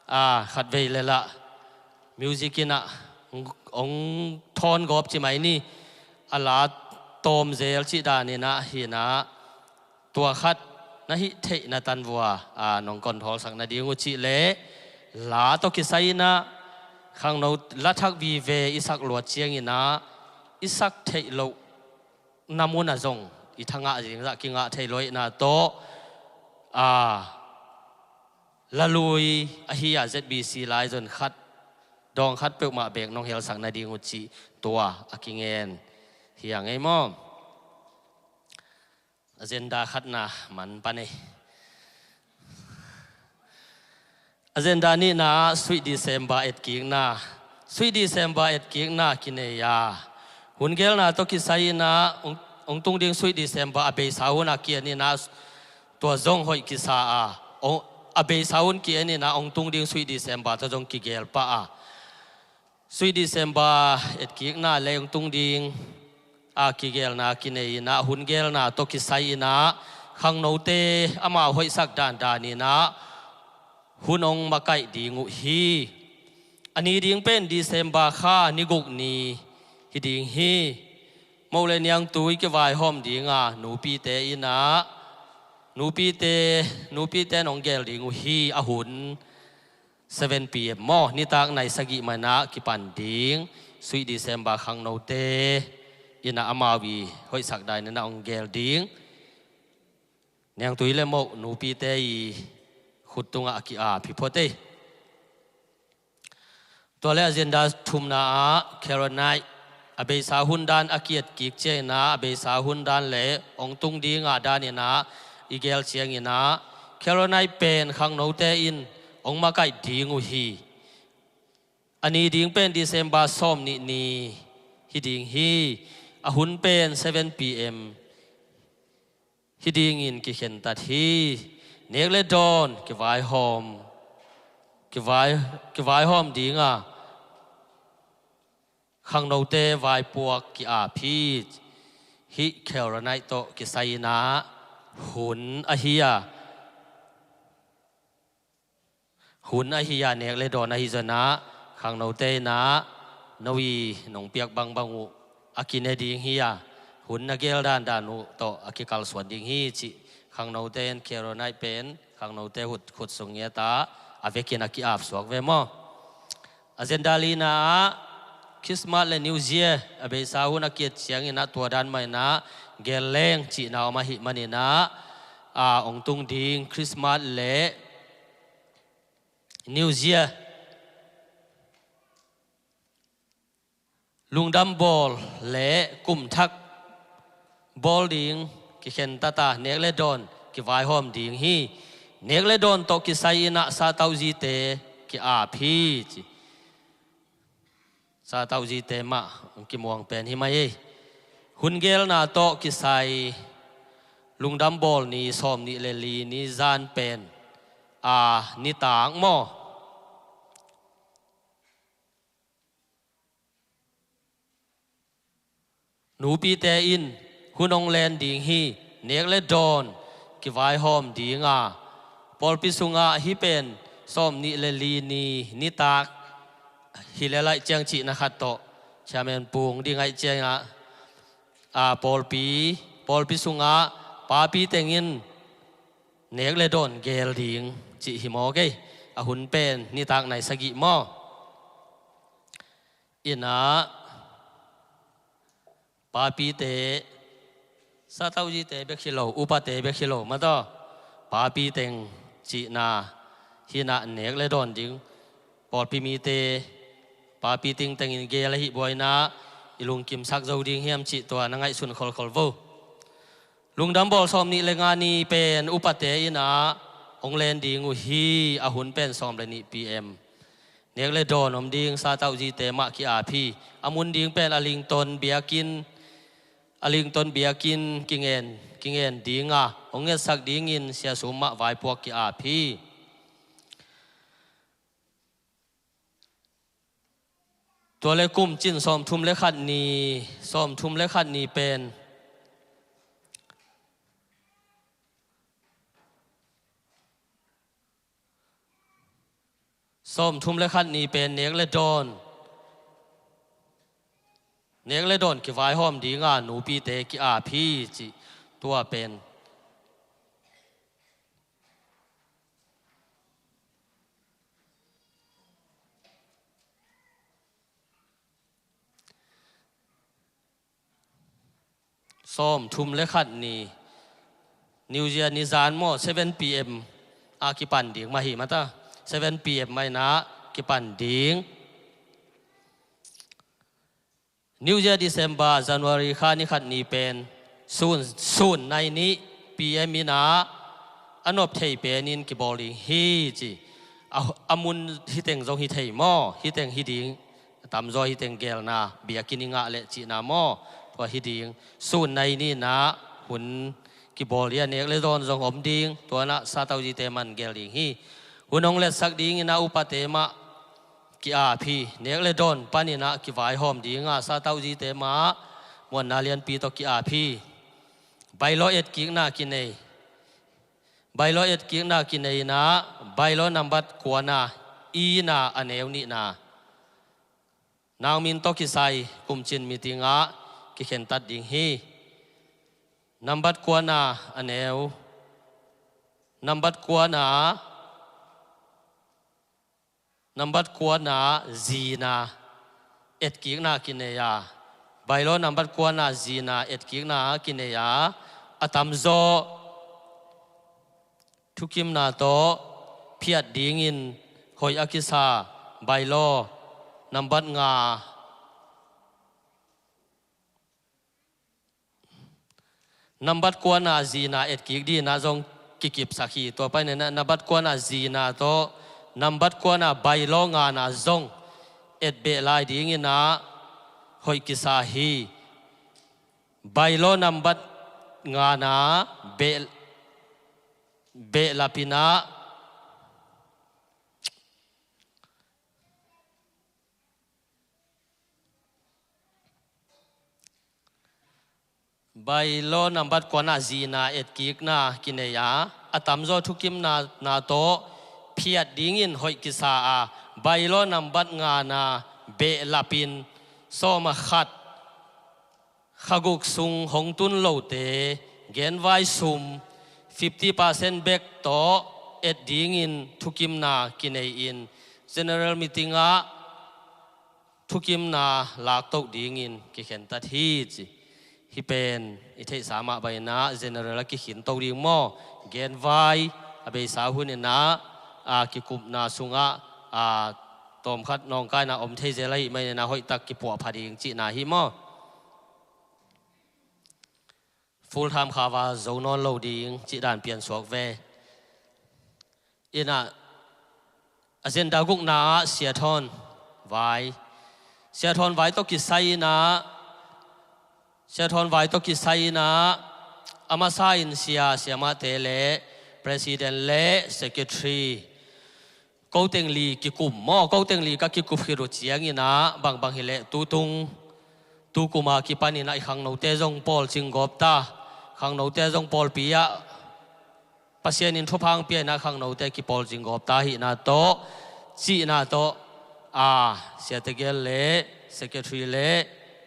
a, khatvei le lah music in ah hong, hong thawn gawp ci mai ni. A la tawm zel cih danin ah hi-in ah, tua khat na hih theih na tan vua, a, nong control sak nading uh cih leh la tawh kisai-in ah khangno la thak vive i sak luat ciangin ah i sak theih loh na mun ah zong i thangah zingzah kingah thei lo ahihna tawh, a, la lui ahi a Z B C lai zon khat, dawng khat peuhmah beek nong helsak nading uh cih tua a kingen hi a ngei maw? Agenda khatna man pan ei. Agenda nihna, Sweet December etkikna. Sweet December etkikna kinei a, hun gelna tawh kisai-in ah hong, hong tung ding Sweet December a beisa hun a ki-en in ah, tua zong hoih kisa a, hong, a beisa hun ki-en in ah hong tung ding Sweet December tawh zong kigel pah a, Sweet December etkikna le hong tung ding a kigelna kinei-in ah, hun gelna tawh kisai-in ah khangnote amau hoihsak dandan in ah hun hong makaih ding uh hi. A ni ding pen December kha ni guk ni hi ding hi. Moh le niangtui kivaihawm ding a, nupite in ah, nupite, nupite in hong gel ding uh hi. A hun seven P M maw, nitak nai sagih man ah kipan ding. Sweet December khangnote in ah amau i hoihsak danin ah hong gel ding. Niangtui le moh nupite i khut tungah a ki-ap hi phot ei. Tua le agenda thumna ah Carol Night, a beisa hun dan a ki-etkik ciangin ah a beisa hun dan le hong tung ding a danin ah i gel ciangin ah Carol Night pen khangnote in hong makaih ding uh hi. A ni ding pen December sawmnih ni hi ding hi. A hun pen seven P M hi dingin kikhentat hi. Nek le dawn kivaihawm, kivai, kivaihawm dinga khangnote vaipuak ki-ap hi. Hih Kheronite tawh kisai inah hun ahi a, hun ahi a, nek le dawn ahi zongin ah khangnote inah no i nong piak bangbang uh a kine ding hi a, hun na gel dandan uh tawh a kikalsuan ding hi cih khangnote in Kheronite pen khangnote khut, khut sung ngiat a, a vekin a ki-ap suak ve maw. Agenda lina ah Christmas le New Year a beisa hun a kiet ciangin ah tua dan mah inah gel leng cihna om ahih manin ah, a, hong tung ding Christmas le New Year, lungdam bawl le kum thak bawl ding kikhentat a, nek le dawn kivaihawm ding hi. Nek le dawn tawh kisai inah satauhzite ki-ap hi ci. Satauhzite mah hong kimuang pen hi mai ei. Hun gelna tawh kisai lungdam bawl ni sawmnih le li ni zan pen, a, nitak maw. Nupite in hun hong len ding hi. Nek le dawn kivaihawm dinga, pawlpi sungah hih pen sawmnih le li ni nitak hi le laih ciang cihna khat tawh chairman pung ding aih ciangah, a, pawlpi, pawlpi sungah papi tengin nek le dawn gel ding cih hi maw kei. A hun pen nitak nai sagih maw. Inah papite, satauhzite bek hi lo, upate bek hi lo mataw, papi teng cihna hinah nek le dawn ding, pawlpi mite papi teng tengin gel ahih buaina i lungkimsak zo ding hiam cih tua na ngaihsun kholkhol vo. Lungdam bawl sawmnih le nga ni pen upate inah hong len ding uh hi. A hun pen sawm le nih P M. Nek le dawn om ding, satauhzite mah ki-ap hi. A mun ding pen Arlington biakinn, Arlington biakinn kingen, kingen dinga hong ngetsak dingin siasum mah vaipuak ki-ap hi. Tua le kum cin sawmthum le khat ni, sawmthum le khat ni pen, sawmthum le khat ni pen nek le dawn, nek le dawn kivaihawm dinga nupite ki-ap hi cih tua pen. Sawmthum le khat ni, New Year ni zan maw, seven P M a kipan ding mah hi mata. Seven P M mah inah kipan ding. New Year December, January kha ni khat ni pen sun, sun nai nih P M inah a nop thei penin kibawl ding hi ci. A, a mun hi teng zong hi thei maw, hi teng hi ding. A tamzaw hi teng gelna, biakinn i ngah leh cihna maw. Tua hi ding. Sun nai nih inah hun kibawl hi a, nek le dawn zong om ding. Tua inah satauhzite mah gel ding hi. Hun hong letsak dingin ah upate mah ki-ap hi. Nek le dawn panin ah kivaihawm ding a, satauhzite mah muanna lianpi tawh ki-ap hi. Bylaw etkikna kinei. Bylaw etkikna kinei inah, bylaw nambat kuana, i na, a neu nihna, nang min tawh kisai kumcin meeting ah kikhentat ding hi. Nambat kuana, a neu, nambat kuana, nambat kuana, zina etkikna kinei a. Bylaw nambat kuana, zina etkikna kinei a. A tamzaw thukimna tawh phiat dingin hoih a kisa bylaw nambat nga, nambat kuana zina etkik dingin ah zong kikipsak hi. Tua panin ah nambat kuana zina tawh nambat kuana bylaw ngana zong etbeh lai dingin ah hoih kisa hi. Bylaw nambat ngana beh, behlap in ah bylaw nambat kuana zina etkikna kinei a, a tamzaw thukimna na tawh phiat dingin hoih kisa a, bylaw nambat ngana behlap in sawm a khat kha guk sung hong tun lote genvai sum fifty percent bek tawh et dingin thukimna kinei in general meeting ah thukimna laktoh dingin kikhentat hi ci. Hih pen i theihsa mah bangin ah general a kikhinto ding maw? Genvai a beisa hun in ah, a, kikupna sungah, a, tawmkhat nawngkaina om thei zel ahih manin ah hoihtak kipuahpha ding cihna hi maw? Full time khava zo nawn lo ding cih dan piansuak ve. In ah agenda gukna ah Sia Thawn Vai, Sia Thawn Vai tawh kisai in ah, Sia Thawn Vai tawh kisai in ah a masa in sia, siamahte le president le secretary, ko teng li kikum maw? Ko teng li ka kikup khit uh ciangin ah bangbang hileh tutung, tu kum a kipan in ah i khangnote zong pawlcing gawp ta, khangnote zong pawlpi ah Pasian in thupha hong pia in ah khangnote kipawlcing gawp ta ahihna tawh, cihna tawh, a, siate gel le secretary le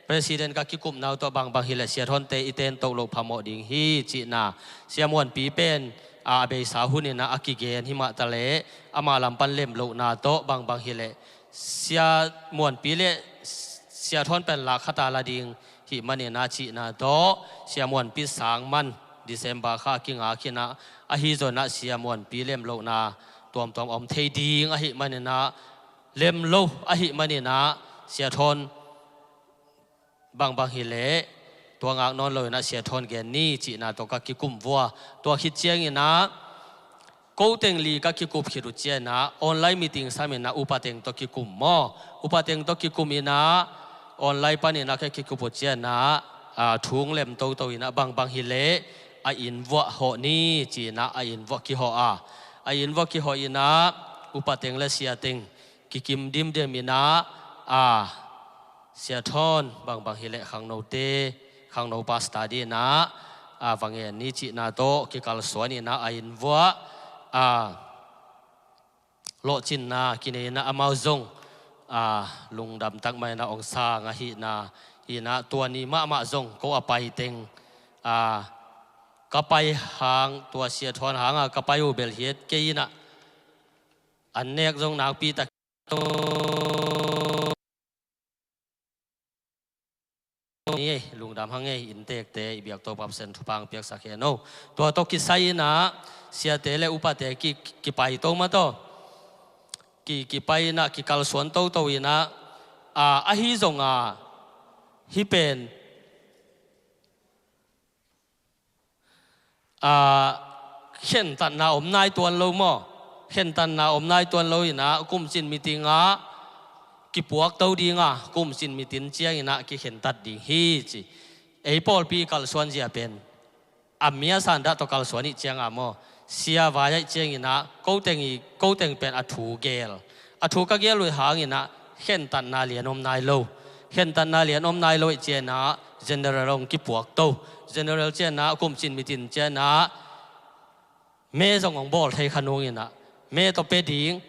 president ka kikupna uh tawh bangbang hileh Sia Thawnte i tentoh loh phamawh ding hi cihna, Sia Muanpi pen, a, a beisa hun in ah a kigen hi mah ta leh ama lam pan lemlohna tawh bangbang hileh Sia Muanpi le Sia Thawn pen lak khat a la ding hih manin ah cihna tawh Sia Muanpi sang man December kha a kingak in ah, ahi zongin ah Sia Muanpi lemlohna tuamtuam om thei ding ahih manin ah, lemlo ahih manin ah Sia Thawn bangbang hileh tua ngak nawn lo in ah Sia Thawn gen ni cihna tawh ka kikum vua. Tua khit ciangin ah ko teng li ka kikup khit uh ciangin ah online meeting sam in ah upa teng tawh kikum maw? Upa teng tawh kikum in ah online pan in ah ka kikup uh ciangin ah, a, thu hong lem toto in ah bangbang hileh a inn vuah hawh ni ci in ah a inn vuah kihawh a, a inn vuah kihawh in ah upa teng le sia teng kikim dimdem in ah, a, Sia Thawn bangbang hileh khangnote, khangno pastor ding in ah, a, va ngen ni cihna tawh kikalsuan in ah a inn vuah, a, lawhcinna kinei in ah amau zong, a, lungdam tak mah in ah hong sang ahihna hi in ah, tua ni mahmah zong ko a pai teng, a, ka pai hang, tua Sia Thawn hang a ka pai uh bel hi et kei in ah an nek zong nakpi tak ni ei, lungdam hang ei, inntekte i biak Topa Pasian thupha hong piaksak hen o. Tua tawh kisai in ah siate le upate ki, kipai to mah tawh, ki, kipai in ah kikalsuan toto in ah, a, ahi zongin ah hih pen, a, khentatna om nai tuan lo maw? Khentatna om nai tuan lo in ah kumcin meeting ah kipuak to ding a, kumcin meeting ciangin ah kikhentat ding hi ci. Ei pawlpi kalsuan zia pen a mi a sandah tawh kalsuan ih ciang a maw, sia vai aih ciangin ah ko teng i, ko teng pen a thu gel, a thu ka gel uh hangin ah khentatna lian om nai lo. Khentatna lian om nai lo ih ciangin ah general hong kipuak to. General ciangin ah kumcin meeting ciangin ah me zong hong bawl thei kha nungin ah me tawh pe ding,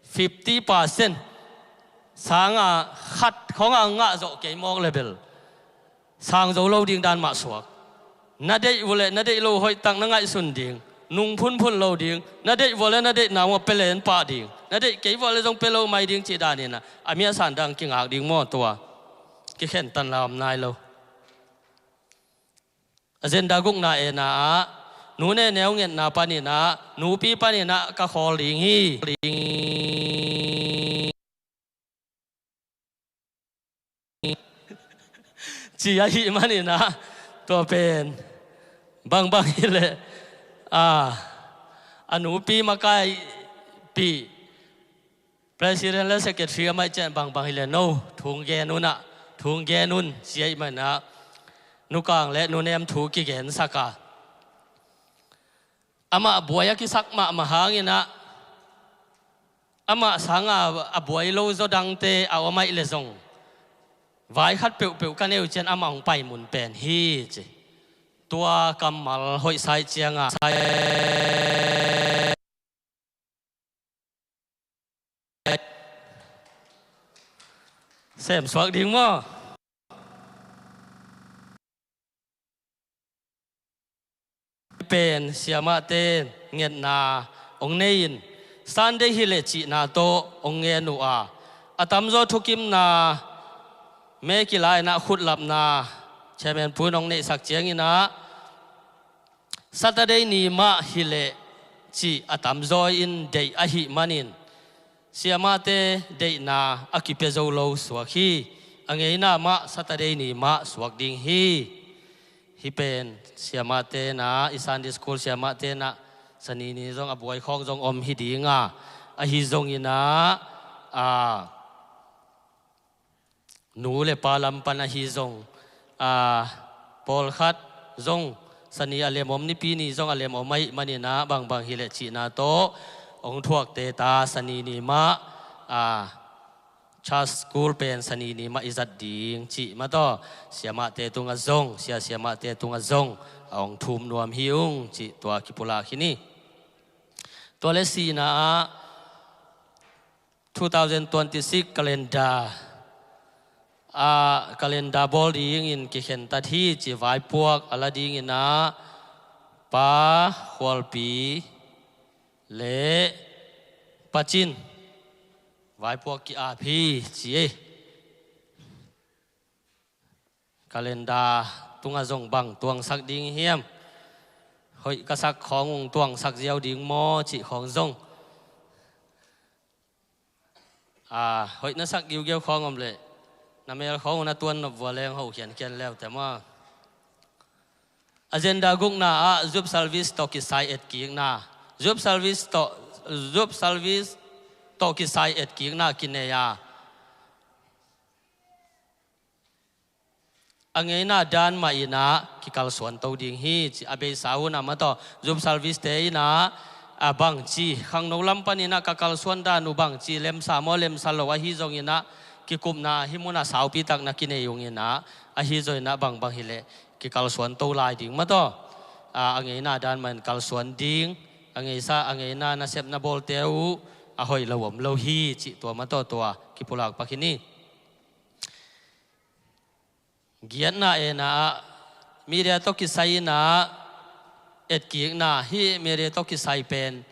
fifty percent, sang a khat khong a ngah zawh kei mawk le bel sang zo lo ding dan mah suak. Na deih uh leh na deih lo hoihtak na ngaihsun ding, nung phunphun lo ding, na deih uh leh na deihna uh a pe len pah ding, na deih kei uh leh zong pe lo mai ding cih danin ah a mi a sandah kingak ding maw? Tua kikhentatna om nai lo. Agenda gukna ena ah nu ne neu ngetna panin ah, nupi panin ah ka khawl ding hi. Ci ahih manin ah tua pen bangbang hileh, a, a nupi makaihpih president le secretary a maih ciang bangbang hileh no, thu hong gen un ah, thu hong gen un ci ahih manin ah nukang le nunem thu kigensak a. Amah buai a kisak mahmah hangin ah, amah sanga a buai lo zaw dangte a om ahih leh zong, vai khat peuhpeuh ka nei uh ciang amah hong pai mun pen hi ci. Tua kammal hoih sa ih ciangah sem suak ding maw? Pen siamahte ngetna hong nei in, Sunday hi leh cihna tawh hong ngen uh a, a tamzaw thukimna, mekila in ah khutlapna, chairman pu in hong neihsak ciangin ah, Saturday ni mah hi leh cih a tamzaw in deih ahih manin, siamahte deihna a kipia zo lo suak hi. A ngeina mah Saturday ni mah suak ding hi. Hih pen siamahte in ah, i Sunday school siamahte in ah, Sani ni zong a buai khawng zong om hi ding a, ahi zongin ah, a, nu le pa lam pan ahi zong, a, pawlkhat zong Sani a lem om, Nipi ni zong a lem om ahih manin ah, bangbang hi leh cihna tawh hong thuakte ta, Sani ni mah, a, church school pen Sani ni mah i zat ding cih mah tawh, siamahte tungah zong, sia siamahte tungah zong a hong thum nuam hi ung cih tua kipulak hi ni. Tua le sihna ah, two thousand twenty-six calendar, a, calendar bawl dingin kikhentat hi ci. Vaipuak a la dingin ah, Pa Khualpi le Pa Cin, vaipuak ki-ap hi ci ei. Calendar tungah zong bang tuangsak ding hiam? Hoih ka sak khawng ung tuangsak ziau ding maw cih khawng zong, a, hoih na sak giugiau khawng om leh, na mel khawng ung na tuan nop vua leng ho khiankhian leute maw. Agenda gukna ah, youth service tawh kisai etkikna, youth service tawh, youth service tawh kisai etkikna kinei a, a ngeina dan mah in ah kikalsuan to ding hi ci. A beisa hun ah mah tawh, youth service te in ah, a, bangci, khangno lam panin ah ka kalsuan dan uh bangci, lemsa maw lemsa lo ahi zongin ah, kikupna hih mun ah saupi tak na kinei ung in ah, ahi zongin ah bangbang hi leh kikalsuan to lai ding mah tawh, a, a ngeina dan mah in kalsuan ding, a ngeisa, a ngeina nasep na bawlte uh a hoih lo om lo hi cih tua mah tawh tua kipulak pak hi ni. Giatna ena ah, media tawh kisai in ah etkikna, hih media tawh kisai pen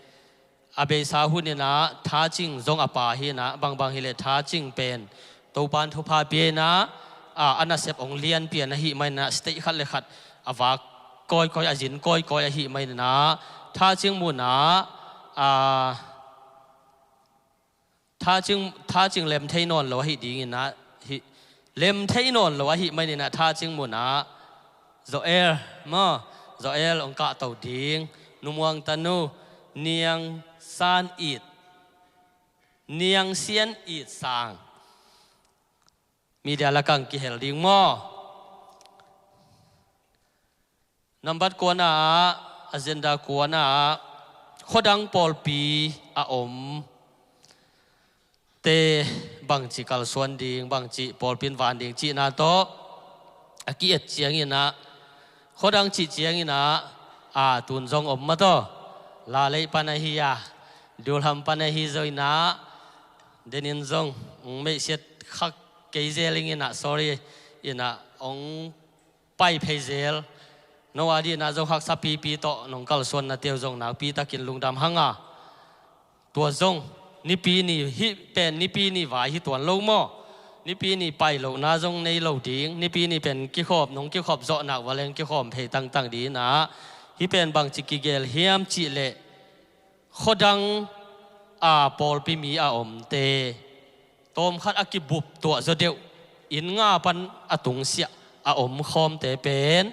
a beisa hun in ah thacing zong a pha hi in ah, bangbang hi leh thacing pen Topa'n thupha pia in ah, a, a nasep hong lianpih ahih manin ah, state khat le khat a vak kawikawi, a zin kawikawi ahih manin ah, thacing mun ah, a, thacing, thacing lem thei nawn lo ahih dingin ah, hih, lem thei nawn lo ahih manin ah, thacing mun ah Joel maw, Joel hong kahto ding, Nu Muang tanu, Niang San It, Niang Sian It Sang, media lakah kihel ding maw. Nambat kuana ah, agenda kuana ah, khuadang pawlpi a om te bangci kalsuan ding, bangci pawlpi in van ding cihna tawh a ki-et ciangin ah, khuadang cih ciangin ah, a, tun zong om mah tawh, Lalei pan ahi a, Dulham pan ahi zongin ah, denin zong meihsiat kha kei zel ing in ah, sorry, in ah hong pai phei zel. No a dingin ah zong haksa pipi tawh nong kalsuannate uh zong nakpi takin lungdam hang a. Tua zong Nipi ni, hih pen Nipi ni vai hi tuan lo maw. Nipi ni pai lohna zong nei lo ding. Nipi ni pen kikhawm, nong kikhawm zawh nak vua leng kikhawm phei tangtang dingin ah, hih pen bangci kigel hiam cih leh, khuadang a pawlpi mi a omte tawmkhat a kibup tuah zaw deuh, inn nga pan a tungsiah a om khawmte pen,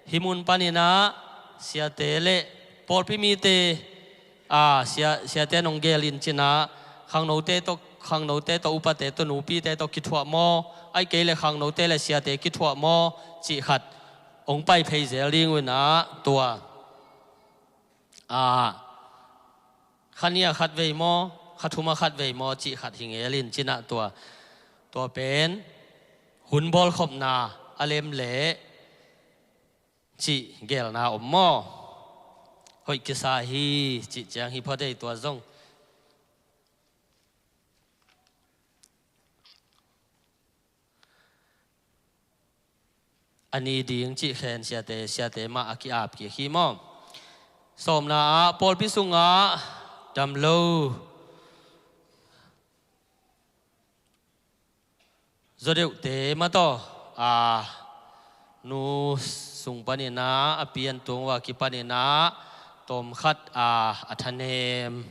hih mun panin ah siate le pawlpi mite, a, sia, siate nong gel in cin ah, khangnote tawh, khangnote tawh, upate tawh, nupite tawh kithuah maw, ahih kei leh khangnote le siate kithuah maw, cih khat hong pai phei zel ding uh in ah, tua a, kha nih-a khat vei maw, kha thum-a khat vei maw cih khat hi ngel in, cinah tua, tua pen hun bawlkhopna a lem leh cih gelna om maw? Hoih kisa hi cih ciang hi phot ei tua zong. A ni ding cih khen siate, siate mah a ki-ap kik hi maw? Sawmna ah pawlpi sungah dam lo zaw deuhte mah tawh, a, nu sung paninah a pian tung ua kipaninah tawmkhat, a, a thanem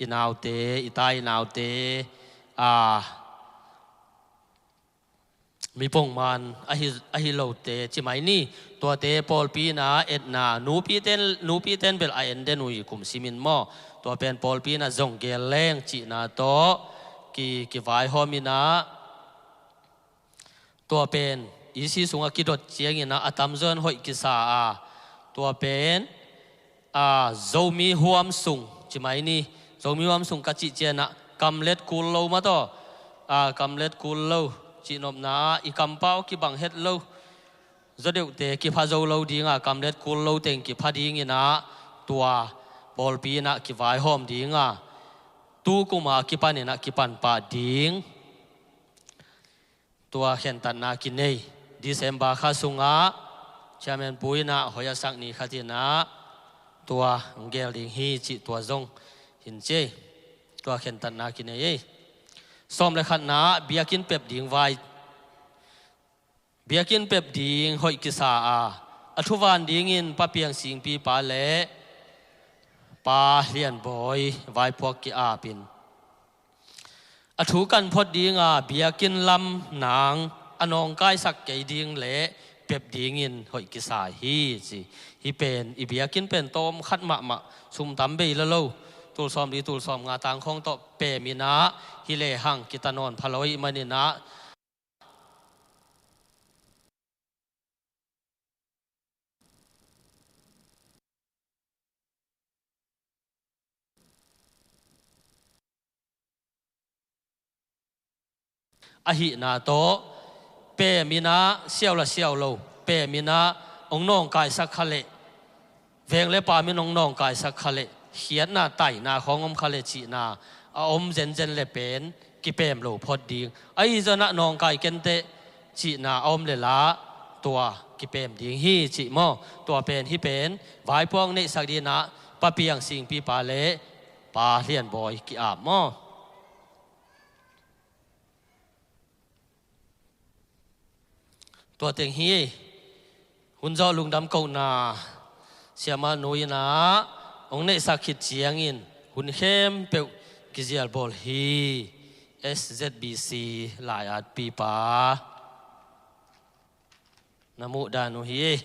i naute, i tai i naute, a, mi pongman ahi, ahi lote ci mai ni. Tuate pawlpi inah etna, nupiten, nupiten bel a en den uh hi kum simin maw? Tua pen pawlpi inah zong gel leng cihna tawh ki, kivaihawm inah, tua pen E C sungah kidot cianginah a tamzaw in hoih kisa a, tua pen, a, Zomi huam sung ci mai ni. Zomi huam sung ka cih cianah kamlet kul lo mah tawh, a, kamlet kul lo cihnopna ah i kampau kibang het lo, zaw deuhte kipha zo lo dinga, kamlet kul lo teng kipha dinginah tua pawlpi inah kivaihawm dinga, tu kuma kipaninah kipan pah ding. Tua khentatna kinei. December kha sungah Chairman Pu inah hoih a sak ni khat inah tua gel ding hi cih tua zong hin ci ei. Tua khentatna kinei ei. Sawm le khatna ah biakinn pep ding vai, biakinn pep ding hoih kisa a, a thuvan dingin Pa Piang Singpipa le Pa Hlianbawi vaipuak ki-apin, a thu kan phot dinga biakinn lam nang a nawngkaisak kei ding le pep dingin hoih kisa hi ci. Hih pen i biakinn pen tawmkhat mahmah, sum tam bei la lo, tul sawm li tul sawm nga tangkhawng tawh pem inah hi lehang kita nawn pha lo ahih maninah, ahihna tawh pem inah siau la siau lo, pem inah hong nawngkaisak kha leh, veng le pam in hong nawngkaisak kha leh, khiatna taina khawng om kha leh cihna a om zenzen le pen kipem lo phot ding. Ahi zonah nawngkai kenteh cihna a om le la tua kipem ding hi cih maw? Tua pen hih pen vaipuak neihsak dinah Pa Piang Singpipa le Pa Hlianbawi ki-ap maw? Tua teng hi. Hun zawh lungdam kohna siamah nu inah hong neihsak khit ciangin hun khempeuh kizial bawl hi. S Z B C lai-at pipa na muh dan uh hi.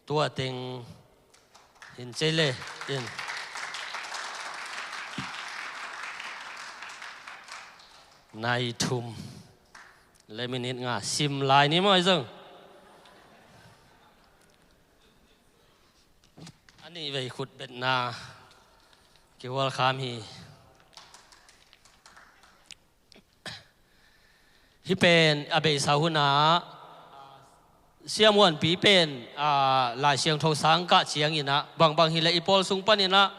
Tua teng hin cei le in nai thum le minit nga sim lai ni maw i zong. A nih vei khut betna kihual kham hi. Hih pen a beisa hunah Sia Muanpi pen, a, Lai Siangtho sang kah cianginah bangbang hileh i pawl sung paninah,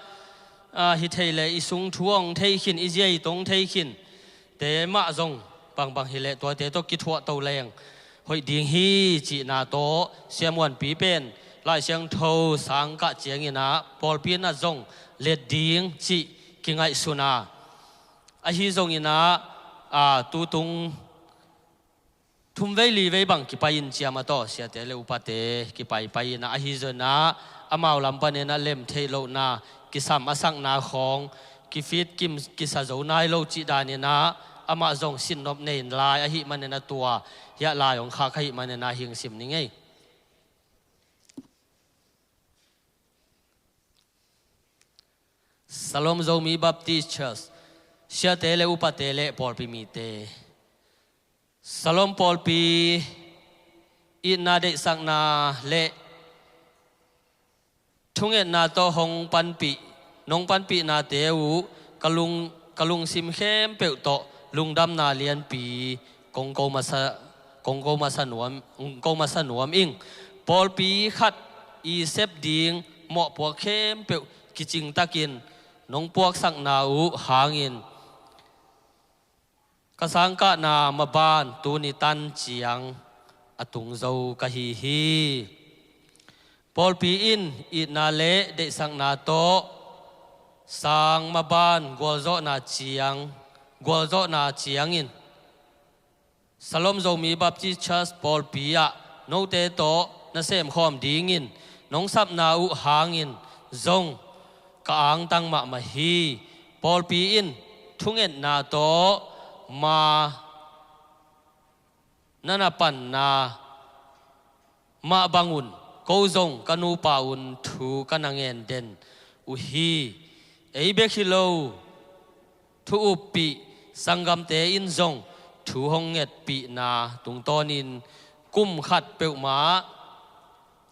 a, hi thei leh i sung thu hong thei khin, i zia i tong thei khin te mah zong bangbang hileh tuate tawh kithuahto leng hoih ding hi cihna tawh Sia Muanpi pen Lai Siangtho sang kah cianginah pawlpi inah zong let ding cih kingaihsun a, ahi zonginah, a, tutung thum vei li vei bang kipai in ciam a tawh siate le upate kipaipai inah ahi zonah amau lam paninah lem theih lohna kisam a sakna khawng kifit kim kisa zo nai lo cih daninah amah zong sinnop nei lai ahih maninah tua hiah lai hong khak ahih maninah hing sim ning ei. Salom Zomi Baptist Church, siate le upate le pawlpi mite. Salom pawlpi itna deihsakna le Thungetna tawh hong panpih, nong panpihnate uh ka lung, ka lungsim khempeuh tawh lungdamna lianpi kong ko masa, kong ko masa nuam, kong ko masa nuam ing. Pawlpi khat i sep ding mawhpuak khempeuh kicingtakin nong puaksakna uh hangin ka sangkahna maban tuni tan ciang a tung zo ka hi hi. Pawlpi in itna le deihsakna tawh sang maban gualzawhna ciang, gualzawhna ciangin Salom Zomi Baptist Church pawlpi ah note tawh na semkhawm dingin nong sapna uh hangin zong ka angtang mahmah hi. Pawlpi in thungetna tawh ma na na panna mah bangun ko zong ka nupa un thu ka na ngen den uh hi. Ei bek hi lo, thu uppih sanggamte in zong thu hong ngetpihna tungtawnin kum khat peuhmah,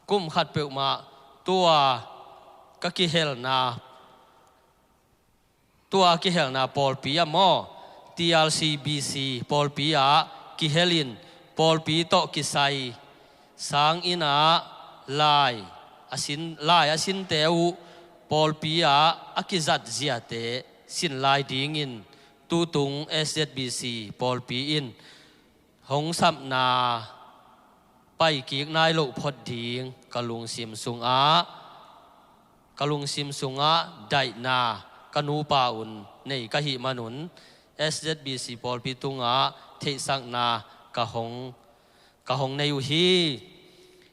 kum khat peuhmah tua ka kihelna, tua kihelna pawlpi ah maw, T R C B C pawlpi ah kihelin pawlpi tawh kisai sang inn ah lai a sin, lai a sinte uh pawlpi ah a kizat ziate sin lai dingin tutung S Z B C pawlpi in hong sapna paikik nai loh phot ding ka lungsim sungah, ka lungsim sungah daihna ka nupa un nei ka hih manun S Z B C pawlpi tungah theihsakna ka hong, ka hong nei uh hi.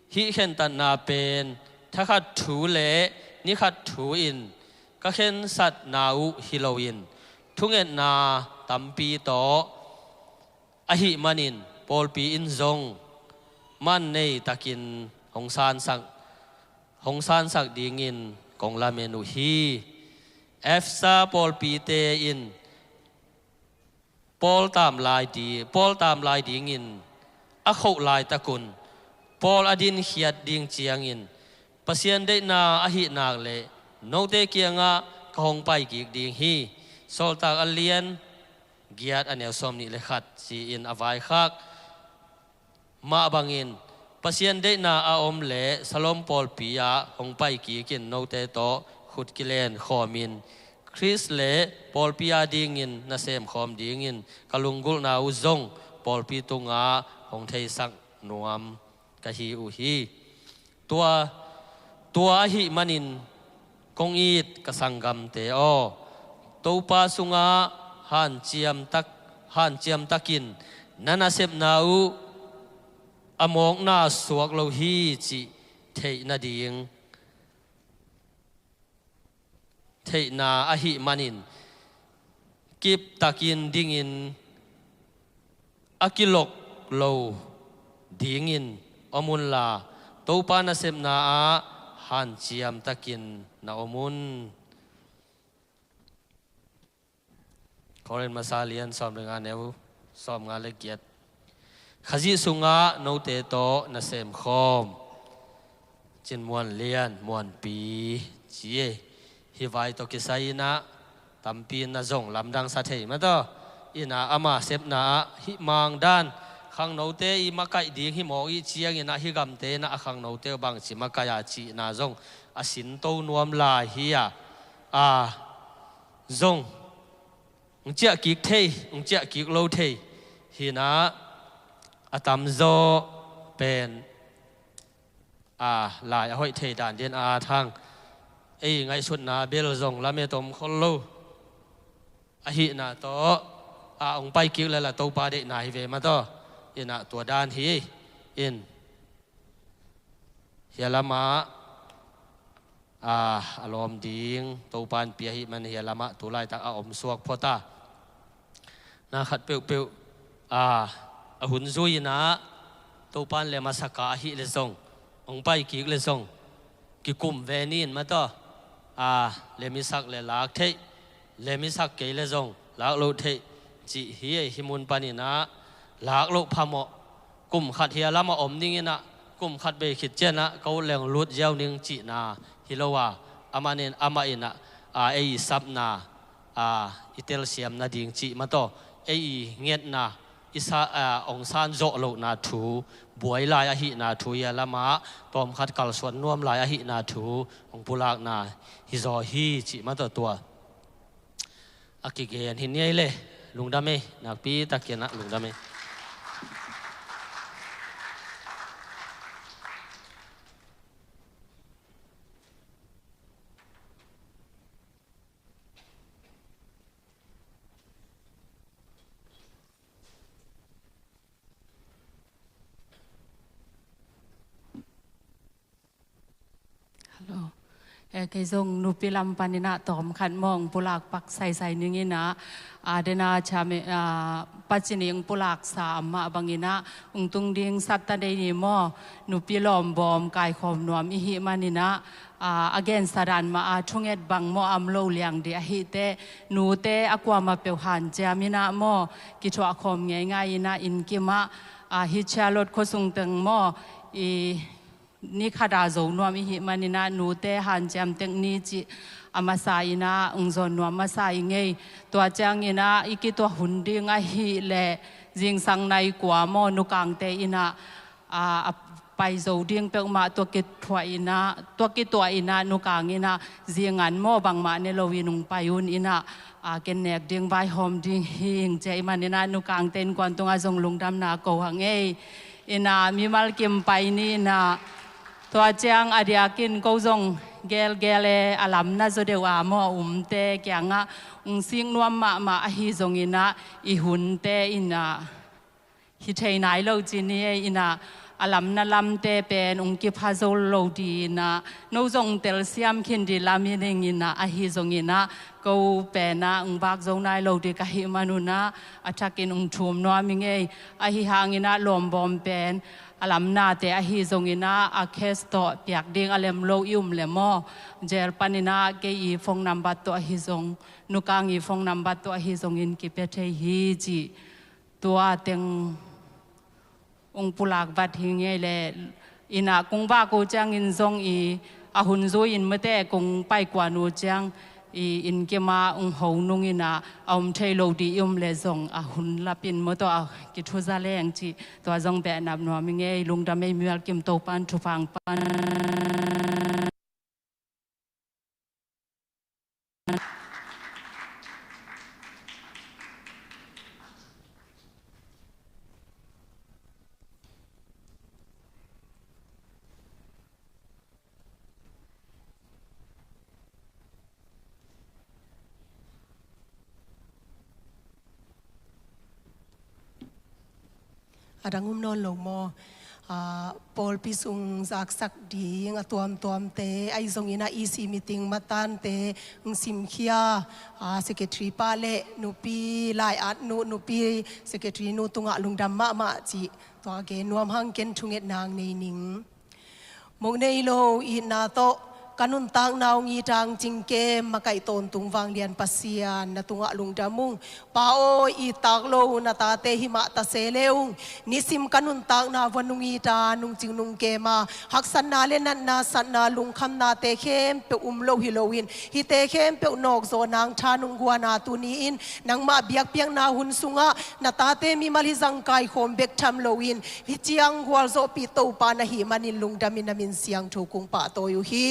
Hih khentatna pen thakhat thu le nikhat thu in ka khensatna uh hi loin thungetna tampi tawh ahih manin pawlpi in zong man nei takin hong sansak, hong sansak dingin kong lamen uh hi. Efesa pawlpite in Paul tam lai di, Paul tam lai dingin a khoh laitakun Paul a dinkhiat ding ciangin Pasian deihna ahih nak le note kiangah ka hong paikik ding hi. Sawltak a lian giat a neu sawm nih le khat ci-in a vaikhak mah bangin Pasian deihna a om le Salom pawlpi ah hong paikikin note tawh khut kilen khawmin Khrist le pawlpi a dingin na semkhawm dingin ka lunggulhna uh zong pawlpi tungah hong theisak nuam ka hi uh hi. Tua, tua ahih manin kong it ka sanggamte aw, Topa sungah hanciam tak, hanciam takin na nasepna uh a mawkna suak lo hi cih theih nading, theihna ahih manin kiptakin dingin a kilok lo dingin om unla Topa nasepna ah hanciam takin na om un. Korin masa lian sawm le nga neu sawm nga le giat. Khazih sungah note tawh na semkhawm. Cin muan lian, muanpi ci e. Hih vai tawh kisai inah tampi na zong lamdang sa thei mataw. Inah ama sepna ah hih mangdan khangnote i makaih ding hih mawk ih cianginah hih gamte inah a khangnote uh bangci makaih a cihna zong a sinto nuam lai hi a, a zong ung ciah kik thei, ung ciah kik lo thei hinah a tamzaw pen a lai a hoih thei dan din a thang ei ngaihsutna bel zong lamet om khol lo ahihna tawh a ung pai kik lala Topa deihna hi ve mataw. Inah tua dan hi in hia lamah a, a lawm ding Topa in pia hi man hia lamah tu laitak a om suak phota. Na khat peuhpeuh a, a hun zui inah Topa in lem a saka ahih le zong ong pai kik le zong kikum ve ni in mataw. A, lem i sak le lak theih, lem i sak kei le zong lak loh theih cih hi ei. Hih mun paninah lak loh phamawh kum khat hia lamah om dinginah kum khat bei khit ciangah ka ut leng lut ziau ning cihna hi lo a, amah in, amah in ah, a, ei i sapna, a, i telsiam nading cih mah tawh, ei i ngetna, i sa, a, ong san zawh lohna thu, buai lai ahihna thu, i a lamah tawmkhat kalsuan nuam lai ahihna thu ong pulakna hi zaw hi cih mah tawh tua a kigen hi ni ei le. Lungdam ei, nakpi takin ah lungdam ei. Hello. Eh, kei zong nupi lam panin ah tawmkhat maw ong pulak pak saisai ning in ah, a, dena chame, a, pacini ong pulaksa amah bangin ah ong tung ding Saturday ni maw, nupi lawmbawm kaikhawm nuam i hih manin ah, a, a gensa dan mah a thunget bang maw a om lo liang ding ahih teh, nute a kuamah peuh hanciam in ah maw, kithuahkhawm ngeingai in ah innkim ah, a, hih Charlotte khuasung teng maw, i ni khat a zo nuam i hih manin ah nute hanciam tek ni cih a masa in ah ong zawn nuam masa i ngei. Tua ciangin ah i kituah hun ding ahih leh zingsang nai kua maw, nukangte in ah, a, a pai zo ding peuhmah tua kithuah in ah, tua kituah in ah nukang in ah zingan maw bangmah ne loin ong pai un in ah, a, ken nek ding vaihawm ding hi ing ci ahih manin ah nukangte innkuan tungah zong lungdamna ko hang ei. In ah mimal kim pai ni in ah, tua ciang a diakin ko zong gelgel e, a lamna zaw deuh a maw a umte kiangah ong sik nuam mahmah ahi zongin ah, i hunte in ah hi thei nai lo ci ni ei. In ah a lamna lamte pen ong kipha zo lo ding in ah, no zong telsiam khin ding lam hi ning in ah, ahi zongin ah ko pen ah ong vak zo nai lo ding ka hih man un ah, a thakin ong thum nuam i ngei. Ahi hangin ah lawmbawm pen a lamnate ahi zongin ah, a case tawh piak ding a lem lo i um le maw, jail panin ah kei i phone number tawh ahi zong, nukang i phone number tawh ahi zongin kipia thei hi cih tua teng ong pulak vat hi ngei le. In ah kong vak uh ciangin zong i a hun zui in mate kong pai kuan uh ciang i innkim ah ong ho nung in ah, a om thei lo ding i um le zong a hun lap in maw tawh a kithuza leng cih tua zong behnap nuam i ngei. Lungdam ei, mimal kim Topa'n thupha ong pan. A dang um nawn lo maw? Ah, pawlpi sung zaksak ding a tuamtuamte, ahi zongin ah E C meeting matante ong simkhia, ah, secretary pa le nupi lai-at nu, nupi secretary nu tungah lungdam mahmah cih tua gen nuam hang, ken thungetna ong nei ning. Mawk nei lo itna tawh ka nuntakna ong it a ong cingkem makaih tawntung vanglian Pasian, na tungah lungdam ung. Pa aw, ittak lo na tate himah ta se le ung. Nisim ka nuntakna vuan ong it a, nungcing nungkem a, haksatna le natna, satna, lungkhamnate khempeuh um lo hi loin, hihte khempeuh nawkzawh nang tha nong guan a, tuni-in nangmah biakpiakna hun sungah na tate mimal hi zang kaikhawm bek tham loin, hih ciang gualzawhpih Topa na hih manin lungdamin na min siangtho kong pahtawi uh hi.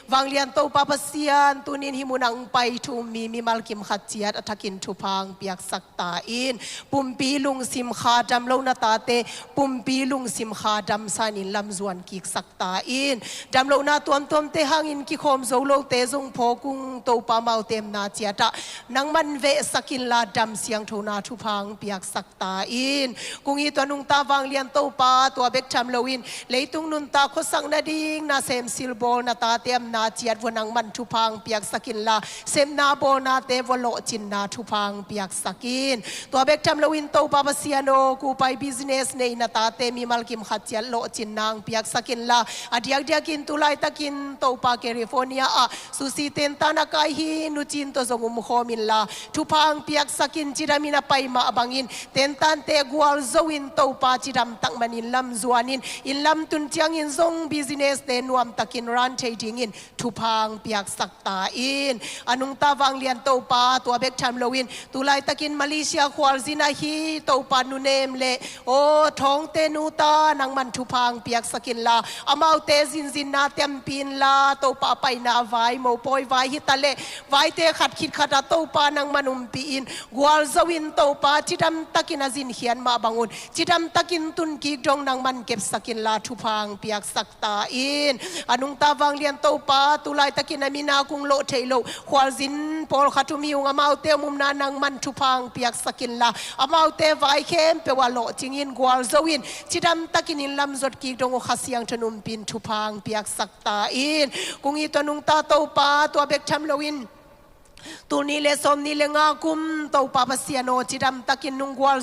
Vanglian Topa Pasian, tuni-in hih munah ong pai thum mi mimal kim khat ciat a thakin thupha ong piaksak ta in. Pumpi lungsim kha dam lo na tate, pumpi lungsim kha damsanin lamzuan kiksak ta in. Damlohna tuamtuamte hangin kikhawm zo lote zong phawk ung Topa, amau temna ciatah nangman vehsak inla dam siangthona thupha ong piaksak ta in. Kong it tua nungta vanglian Topa, tua bek tham loin leitung nuntak khuasak nading nasem silbawl na tate lemna ciat vua nangman thupha hong piaksak inla, sepna bawlnate vua lawhcinna thupha hong piaksak in. Tua bek tham loin Topa Pasian aw, kupai business nei na tate mimal kim khat ciat lawhcinna hong piaksak inla, a diakdiakin tu laitakin Topa California ah sushi tentan a kai hi Nu Cin tawh zong umkhawm inla, thupha hong piaksak in. Cidamin a pai mah bangin tentante gualzo in Topa cidamtak man inn lam zuanin, inn lam tun ciangin zong business te nuamtakin run thei dingin thupha hong piaksak ta in. A nungta vanglian Topa, tua bek tham loin tu laitakin Malaysia khualzin ahi Topa nunem le aw thawngte nuta nangman thupha hong piaksak inla, amaute zinzinna tampi inla, Topa paina vai, mopawi vai hi taleh, vaite khat khit khat ah Topa nangman umpi in, gualzo in Topa cidamtakin a zinkhiat mah bangun cidamtakin tunkik dong nangman kepsak inla thupha hong piaksak ta in. A nungta vanglian Topa, tu laitakin a mina kung lawh theih loh khualzin pawlkhat um hi ung, amaute umna nangman thupha hong piaksak inla, amaute vai khempeuh ah lawhcingin gualzo in cidamtakin inn lam zotkik dong uh Kha Siangtho in umpin thupha hong piaksak ta in. Kung i tua nungta Topa, tua bek tham loin tul nih le sawm nih le nga kum Topa Pasian aw, cidamtakin nung gual,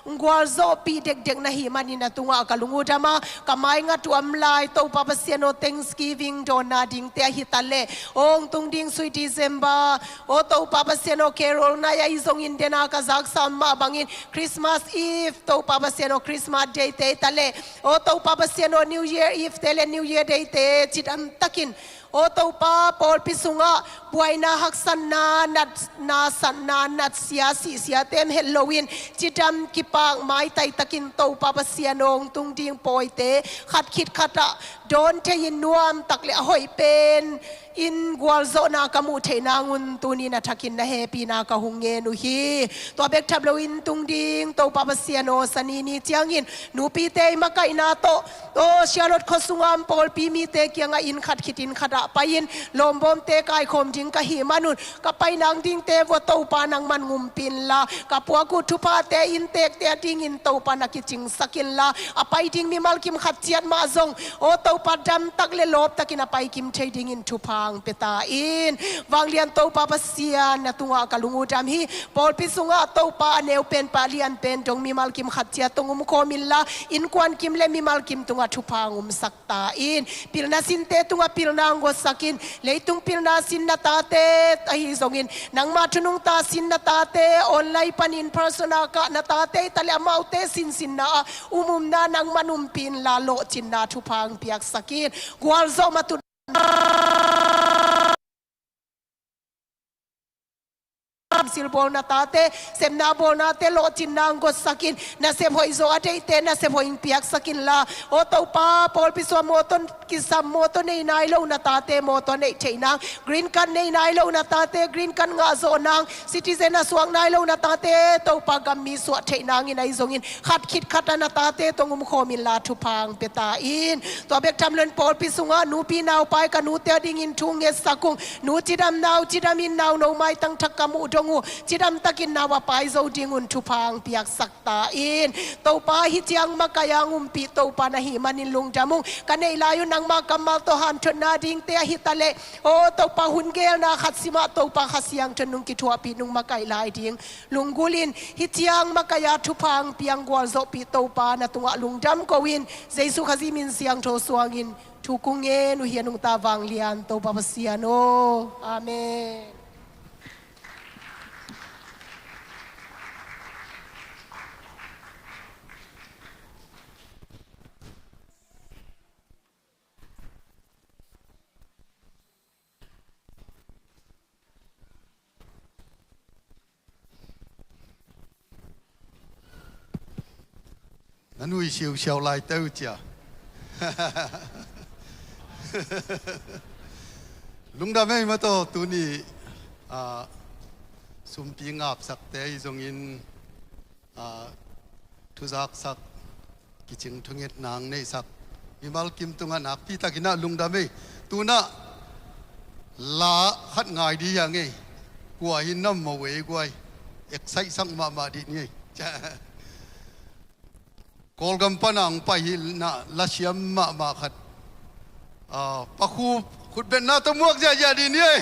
nung gualzawhpih dekdek na hih manin a tungah ka lung uh dam a, ka mai ngat uh a om lai Topa Pasian aw, Thanksgiving dawnna dingte ahi taleh, hong tung ding Sweet December aw Topa Pasian aw, carol night ahi zongin dena ka zaksa mah bangin Christmas Eve Topa Pasian aw, Christmas Day te taleh aw Topa Pasian aw, New Year Eve te le New Year Day te cidamtakin aw Topa, pawlpi sungah buaina, haksatna, natna, satna, natsia, sihsia tem het loin cidam kipak maitai takin Topa Pasian aw, hong tung ding pawite khat khit khat ah dawn thei in nuamtak le a hoih pen in gualzawhna ka muh theih nangun tuni na thakin na hehpihna ka hong ngen uh hi. Tua bek tham loin tung ding Topa Pasian aw, Sani ni ciangin nupite i makaihna tawh aw Charlotte khua sunga om pawlpi mite kiangah inn khat khit inn khat ah pai-in lawmbawmte kaikhawm ding ka hih manun, ka pai nang dingte vua Topa nangman umpin la, ka puak uh thuphate inntekte a dingin Topa na kicingsak inla, a pai ding mimal kim khat ciat mah zong aw Topa damtak le lawptakin a paikim thei dingin thupha hong pia ta in. Vanglian Topa Pasian, na tungah ka lung uh dam hi. Pawlpi sungah Topa a neu pen pa lian pen dong mimal kim khat ciat tawh umkhawm inla, innkuan kim le mimal kim tungah thupha hong umsak ta in. Pilna sinte tungah pilna hong gotsak in. Leitung pilna sin na tate ahi zongin, nangma thunungta sin na tate, online panin personal kah na tate i taleh amaute sinsinna ah umumna nangman umpin la, lawhcinna thupha hong piaksak in. Gualzawh matut silbawl na tate, sepna bawlnate lawhcinna hong gotsak in. Nasep hoih zawh a deihte nasep hoih hong piaksak inla, aw Topa, pawlpi sungah mawtaw kisam, mawtaw nei nai lo na tate mawtaw neih theih nang, green card nei nai lo na tate green card ngah zawh nang, citizen a suak nai lo na tate Topa gammi suah theih nangin ahi zongin khat khit khat ah na tate tawh umkhawm inla thupha hong pia ta in. Tua bek tham loin pawlpi sungah nupi naupai ka nute a dingin thu ngetsak ung. Nu cidam, nau cidam in nau no maitang thak ka muh dong uh cidamtakin nau a pai zo dingun thupha hong piaksak ta in. Topa, hih ciang makaih a hong umpih Topa na hih manin lungdam ung. Ka neih lai uh nangma kammal tawh hanthotna dingte ahi taleh aw Topa, hun gelna khat simah Topa Kha Siangtho in nong kithuahpih nong makaih lai ding lunggulh in, hih ciang makaih a thupha hong piang gualzawhpih Topa na tungah lungdam ko-in, Jesu Khazih min siangtho suangin thu kong ngen uh hi, a nungta vanglian Topa Pasian aw. Amen. Na nui siusiau lai teu cia. Lungdam ei mataw, tuni, ah, sumpi ngapsakte ahi zongin, ah, thuzaksak, kicing thungetna hong neihsak mimal kim tungah nakpi takin ah lungdam ei. Tunah la khat ngai di hiang ei. Kua hi nam mo wei guai. Excite sak mahmah dih ni ei. Kawlgam pana hong pai hi na lasiam mahmah khat. Ah, Pa Khup, Khutbetna tawh muak ziahziah dih ni ei.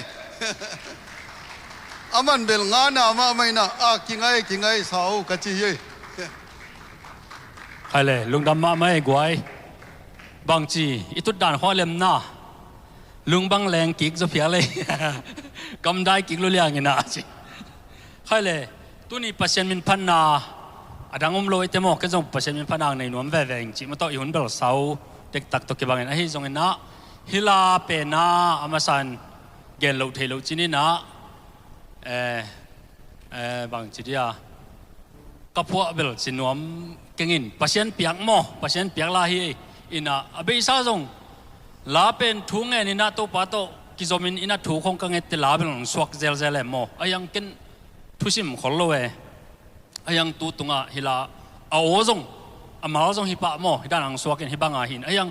A man bel ngana mahmah inah, a kingai kingai sa uh ka ci hi ei. Khai le, lungdam mahmah ei guai. Bangci i tutdan khawng a lemna, lung bang leng kik zaw phial ei. Kamdai kik luliang inah a ci. Khai le, tuni Pasian min phatna a dang um lo eite maw, ken zong Pasian min phatna ang nei nuam veve ing cih mah tawh i hun bel sau dektak tawh kibangin ahi zongin ah, hih la pen ah a masa in gen loh theih loh cin inah, eh, eh, bangci dia, ka phuah bel ci nuam keng in, Pasian piak maw, Pasian piak la hi ei. Inah a beisa zong la pen thu ngen inah Topa tawh kizomin inah thu khawng ka ngette la bel hong suak zelzel em maw. A hiang ken thusim khol lo e. A hiang tu tungah hih la a aw zong, a mal zong hi pah maw, hih dan hong suak in hih banga hi in. A hiang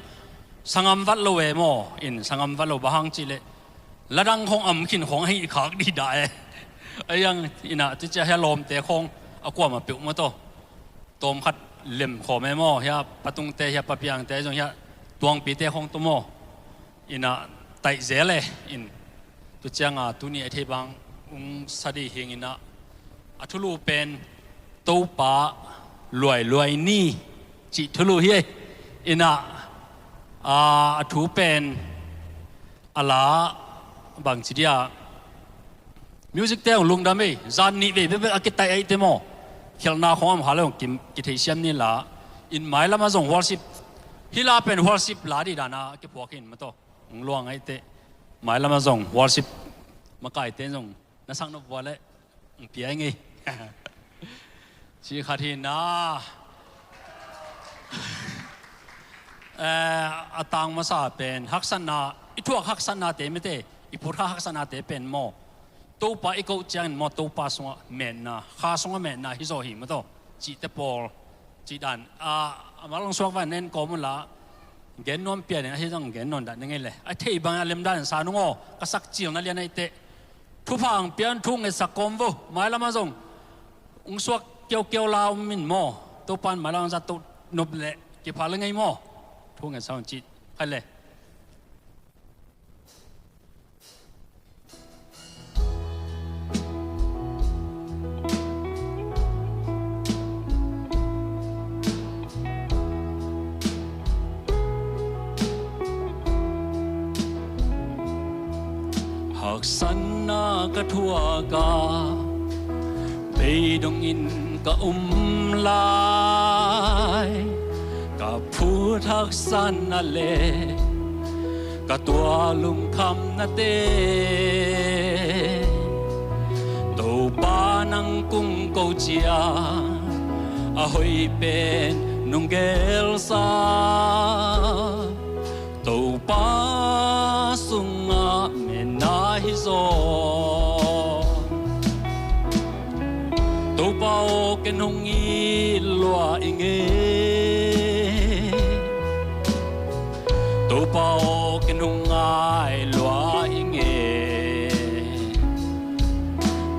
sanggam vat lo e maw, in sanggam vat lo, bang hang cih leh la dang khawng am khin khawng ahi khak dih dah e. A hiang inah tu ciah hia lawmte khawng a kuamah peuh maw tawh tawm khat lem khawm e maw, hia patungte, hia papiangte zong, hia tuangpite khawng tawh maw. Inah taih zel e in. Tu cianga tuni a thei bang ung sa dih hing inah, a thulu pen Topa luailuai ni cih thulu hi ei. Inah, a, a thu pen a la bangci dia, music te hong lungdam ei, zan nih vei bekbek a kitaih ahite maw, khialhna khawng a om kha le hong kim, kitheisiam ni la. In mailamah zong worship, hih la pen worship la dih dana kiphuak hi in mah tawh, hong luang ahite mailamah zong worship makaite zong na sak nop vua leh hong pia ing ei. Ci khat hi na. Eh, a tang masa pen haksatna, i thuak haksatnate mite, i phutkha haksatnate pen maw, Topa i koh ciangin maw, Topa sungah metna, Kha sungah metna hi zaw hi mah tawh, cihte pawl, cih dan, a, a mal hong suak vai nen kawm unla, gen nuam pian in ahi zong gen nuam dah ni ngei le. A thei bangin a lemdan in sa nung aw, ka sak cilna lian ahite. Thupha hong pia un, thu ngetsak kawm vo, mailamah zong hong suak kiaukiau la om in maw, Topa in mailamah zat to nop leh kipha le ngei maw. Thu ngetsak un cih khai le. Haksatna ka thuak a, beidongin ka um lai, ka phut haksatna le ka tuah lungkhamnate, Topa nang kong ko ciang a hoih pen nong gelsa, Topa sungah metna hi zaw. Topa aw, ken hong it lua ing e. Topa aw, ken hong ngai lua ing e.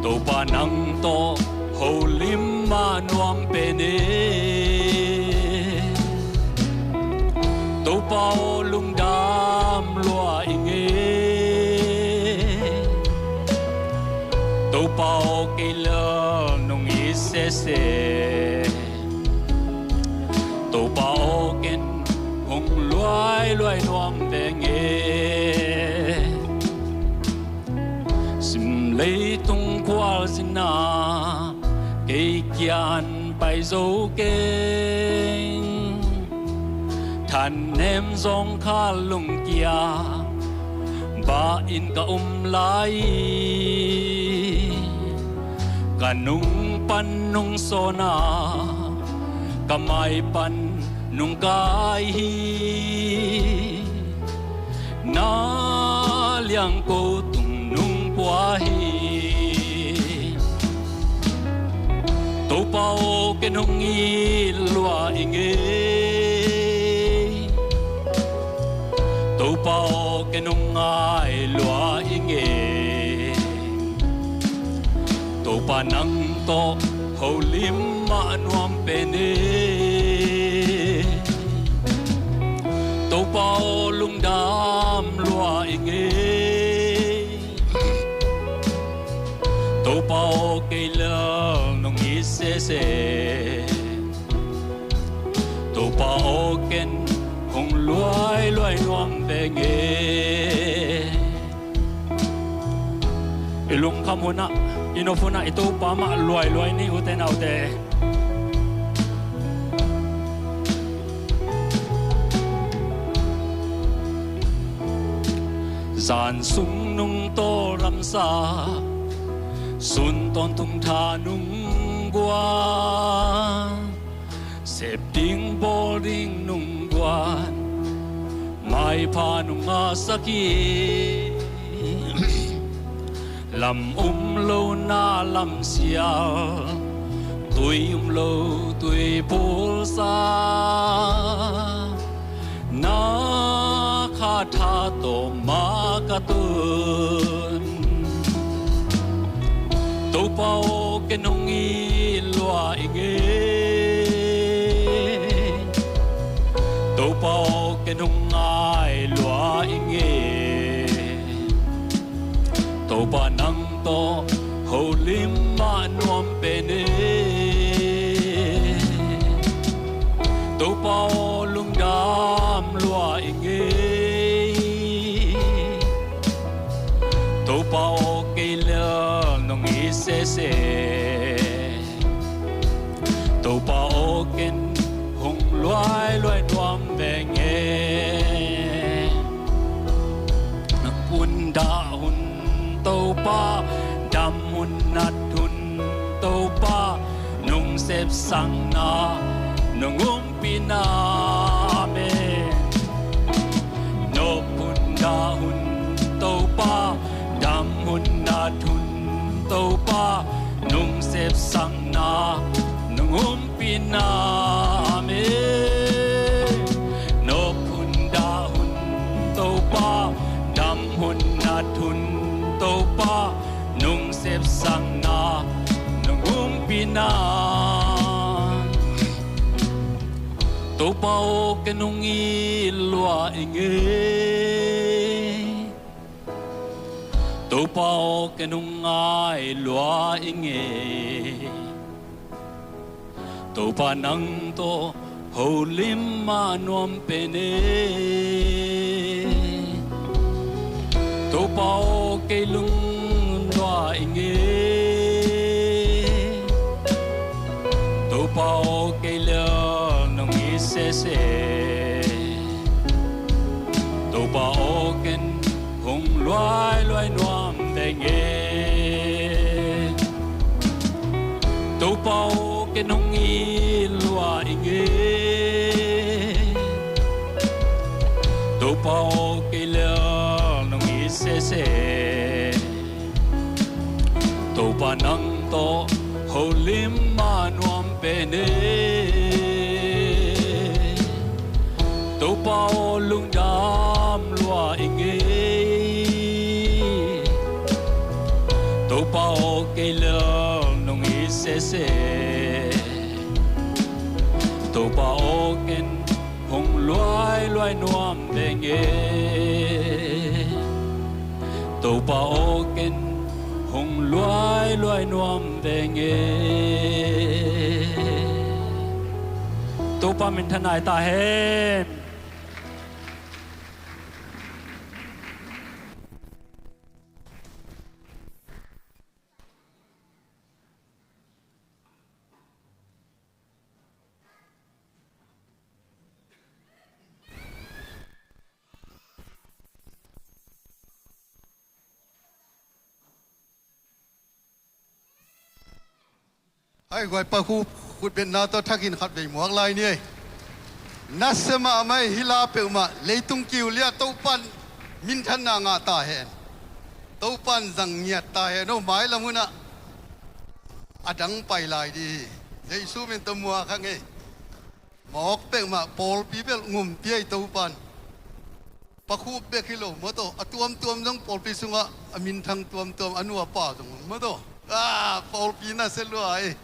Topa nang tawh holim mah nuam pen e. Topa aw, lungdam lua ing e. Topa aw, kei lel nong it sese. Topa aw, ken hong luailuai nuam veng e. Sim leitung khualzinna kei kiang pai zo keng. Thanem zawngkhal lungkia bah in ka um lai. Ka nung pan nong sawn a, ka mai pan nong kai hi. Na liang ko tung nong pua hi. Topa aw, ken hong it lua ing e. Topa aw, ken hong ngai lua ing e. Topa nang tawh holim mah nuam pen e. Topa aw, lungdam lua ing e. Topa aw, kei lel nong it sese. Topa aw, ken hong luailuai nuam veng e. I lungkham hunah, i nop hunah i Topa mah luailuai ni, ute naute. Zan sung nung tawldamsa, sun tawntung tha nung guan, sep ding bawl ding nung guan, maipha nung ngahsak hi. Lam um lo na lam sial, tui um lo tui pulsa, na khat tha tawh mah ka tun. Topa aw, ken hong it lua ing e. Topa aw, ken hong ngai lua ing e. Topa nang tawh holim mah nuam pen e. Topa aw, lungdam lua ing e. Topa aw, kei lel nong it sese. Topa aw, ken hong luailuai nuam veng e. Nong pun dah hun Topa, dam hun nat hun Topa, nong sepsakna nong umpihna, amen. Nop hun dah hun Topa, dam hun nat hun Topa, nong sepsakna nong umpihna, amen. Nop hun dah hun Topa, dam hun nat hun Topa, nong sepsakna nong umpihna. Topa aw, ken hong it lua ing e. Topa aw, ken hong ngai lua ing e. Topa nang tawh holim mah nuam pen e. Topa aw, kei lungdam ing e. Topa aw, kei lel nong it sese. Topa aw, ken hong luailuai nuam veng e. Topa aw, ken hong it lua ing e. Topa aw, kei lel nong it sese. Topa nang tawh holim mah nuam pen e. Topa aw, lungdam lua ing e. Topa aw, kei lel nong it sese. Topa aw, ken hong luailuai nuam veng e. Topa aw, ken hong luailuai nuam veng e. Topa minthanna hi ta hen. Hai guai, Pa Khup khutbetna tawh thakin khatvei muak lai ni ei. Nasia mahmah ei, hih la peuhmah leitung kiu liah Topan minthanna ngah ta hen. Topan zang ngiat ta hen. Oh, mailam hunah a dang pai lai dih hi. Jesu min tawh muak hang ei. Mawk peuhmah pawlpi bel ngumpi ei Topan. Pa Khup bek hi lo maw taw, a tuamtuam zong pawlpi sungah a minthang tuamtuam, a nu a pa zong maw taw. Ah, pawlpi nasia lua ei.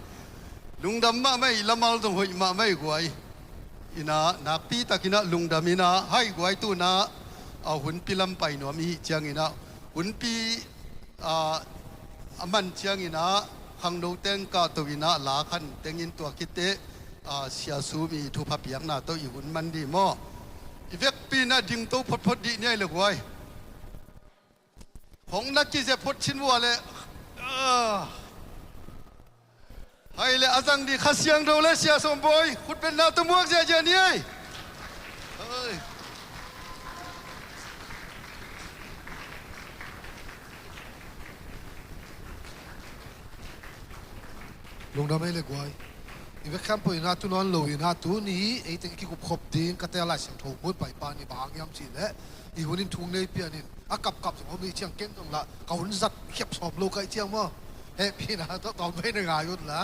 Lungdam mahmah ei, lamal zong hoih mahmah ei guai. Inah nakpi takinah lungdam inah, hai guai, tunah a hunpi lam pai nuam i hih cianginah hunpi, ah, a man ciangin ah khangno teng kahto in ah la khan tengin tua khit teh, ah, Sia Sum i thupha piakna tawh i hun man dih maw? I vekpi in ah dingto photphot dih ni ei le guai. Hong na kizep phot cin vua le, ah, hai le a zang dih Kha Siangtho le Sia Sawm Bawi khutbetna tawh muak ziahziah ni ei. Hei. Lungdam ei le guai. I vek khempeuh in ah tu nawn lo in ah tuni ei teng i kikup khop ding ka tel Lai Siangtho mun paipa ni bang hang hiam cih leh i hun in thu nei pian in a kapkap zong om i ciang keng zong lah ka hun zat khiap sawm lo ka i ciang maw? Hehpihna tawh tawm vei na ngai un la.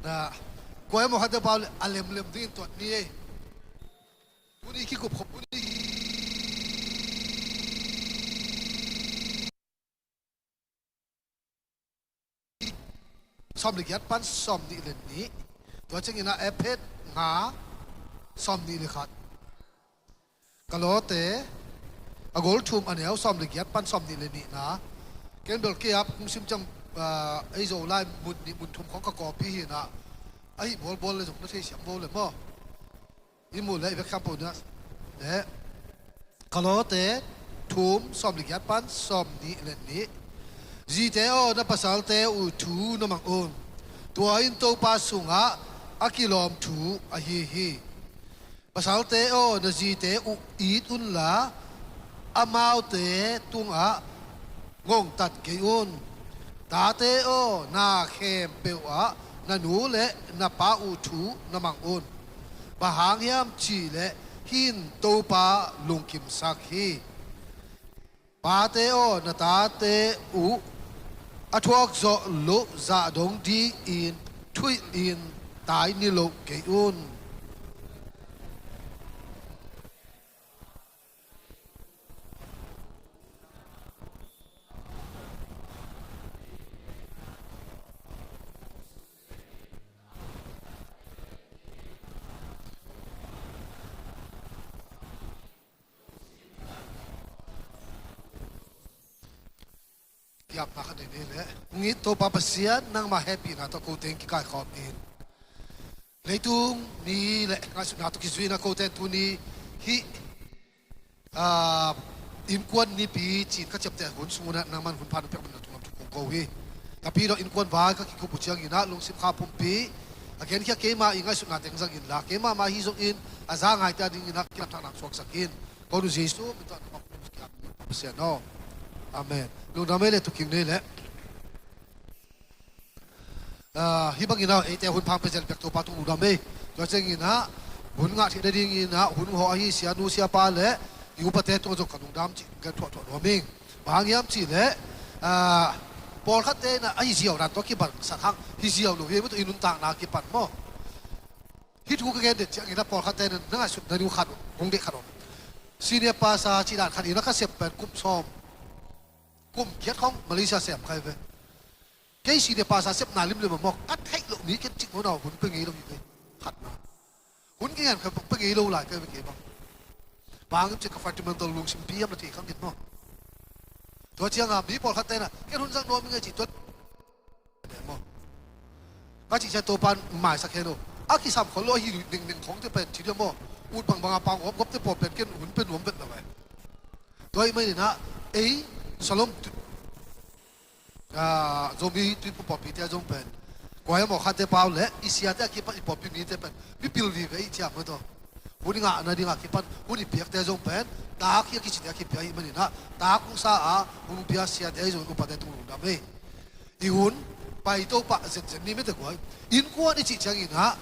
Na, kuai maw khat te pau le a lemlem dingin tuat ni ei. Tuni kikup khop, tuni sawm le giat pan sawm nih le nih. Tua ciangin ah Efesa nga sawm nih le khat. Kolose a gol thum a neu sawm le giat pan sawm nih le nihna. Ken bel kei a kong sim ciang, ah, ei Zolai mun nih mun thum khawng ka copy hi in ah, ahi bawlbawl le zong na thei siam bo le maw? I muh leh i vek khempeuh in ah, eh, Kolose thum sawm le giat pan sawm nih le nih. Zite aw, na pasalte uh thu na mang un. Tua in Topa sungah a kilawm thu ahi hi. Pasalte aw, na zite uh it unla, amaute tungah ngongtat kei un. Tate aw, na khempeuh ah na nu le na pa uh thu na mang un. Bang hang hiam cih leh hih in Topa lungkimsak hi. Pate aw, na tate uh a thuak zawh loh zah dong dingin thuhilhin tai niloh kei un. Kiapna kha nei ni leh. Hong it Topa Pasian, nangmah hehpihna tawh ko teng kikaikhawm in. Leitung ni le ngaihsutna tawh kizui in ah ko teng tuni hih, ah, innkuan nipi ci-in ka ciapteh hun sung un ah nangman hun pha na piak man na tunglam thu kong ko hi. Ka pi dong innkuan vai ka kikup uh ciangin ah lungsim kha pumpi a genkhia keima i ngaihsutna teng zang inla keima mah hi zongin a za ngaite a dingin ah kilamthakna suaksak in. Ko nu Jesu min tawh na Pasian aw. Amen. Lungdam ei le tukim nei le. Ah, hih bangin ah eite hun pha pia zel bek Topa tung lungdam ei. Tua ciangin ah hun ngah theih nadingin ah hun hawh ahi sianu siapa le i upate tungah zong ka lungdam cih gen thuahthuah nuam ing. Bang hang hiam cih leh, ah, pawlkhatte in ah ahi ziau dan tawh kipan sak hang hi ziau lo hi, mah tawh i nuntakna kipan maw? Hih thu ka gen den ciangin ah pawlkhatte in ah na ngaihsut nading khat hong deih khat om. Senior pastor cih dan khat in ah ka sep pen kum sawm, kum giat khawng Malaysia sem kha hi ve. Kei senior pastor sepna limlim a maw, ka theih loh mi ken cik maw na hun pia ngei lo hi ve. Khatna. Hun kei han kha pia ngei lo lai ka hi ve kei bang. Bang hang hiam cih ka fundamental lungsimpi hiam na thei kha ngit maw? Tua ciang a mi pawlkhatte in ah ken hun zang nuam ing ei cih tua maw? Ka cih ciang Topa'n maisak hen aw. A kisam khol lo ahi lui nengneng khawngte pen ci diam maw? Ut bangbang a pang gawpgawpte pawl pen ken hun pia nuam vet lo ve. Tua ahih manin ah ei Salom tu, ah, Zomi Tuiphum pawlpite zong pen kuai a mawkhatte pau le i siate a kipan i pawlpi mite pen mipil vive i ciam maw tawh. Hun i ngah nading a kipan hun i piakte zong pen tak hi a kicite a kipia ahih manin ah tak hong sa a hun hong pia siate ahi zongin upate tung lungdam ei. I hun pai to pah zenzen ni mete guai. Innkuan i cih ciangin ah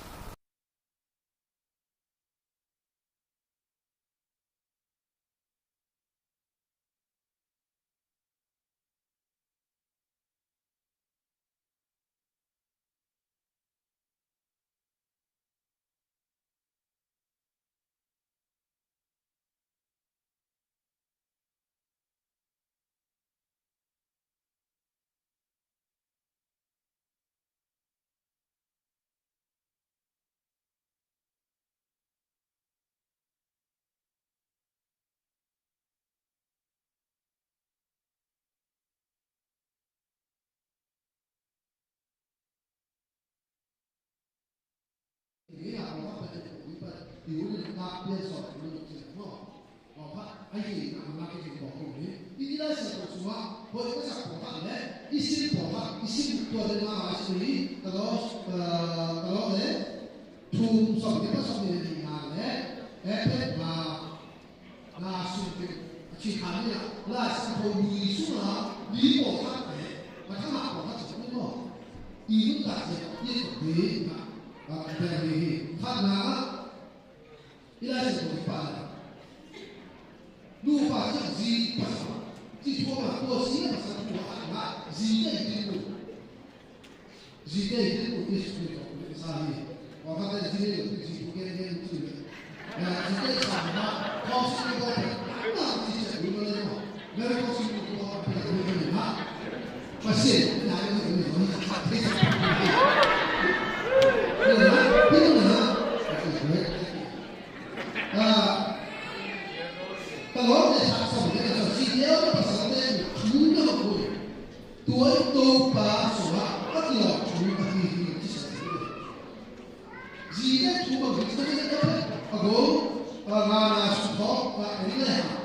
Thum sawm le pasawm le nihna le Efesa na sung teng a cih khan ni a, Lai Siangtho lui sungah mi pawlkhat le a thangah pawlkhat cih ni maw? I nuntak zia i tuk ding a, a, a bel hi hi. Khatna ah i Lai Siangtho i pah le nupa cih zi pasal cih thu a, tua zi le pasal thu a khatna ah zi te i dik uh. Zite hi, Jesu Khrist tawh i sa hi. Wa ka te zi le zi tu ke ke tu le. Ya, zite sa ma, kong si ko pe. Na zi che u le no. Very kong si ko pe pe pe na. Pasian, na ni ni ni. Ni na, ni na. Ah, ta lo ne sa sa ne sa si ne sa ne. Tua in Topa sungah a kilawm thu ahi hi, ci sa hi. Zite thu bang hi, a gol, a ngana sung khawng, a en le ha.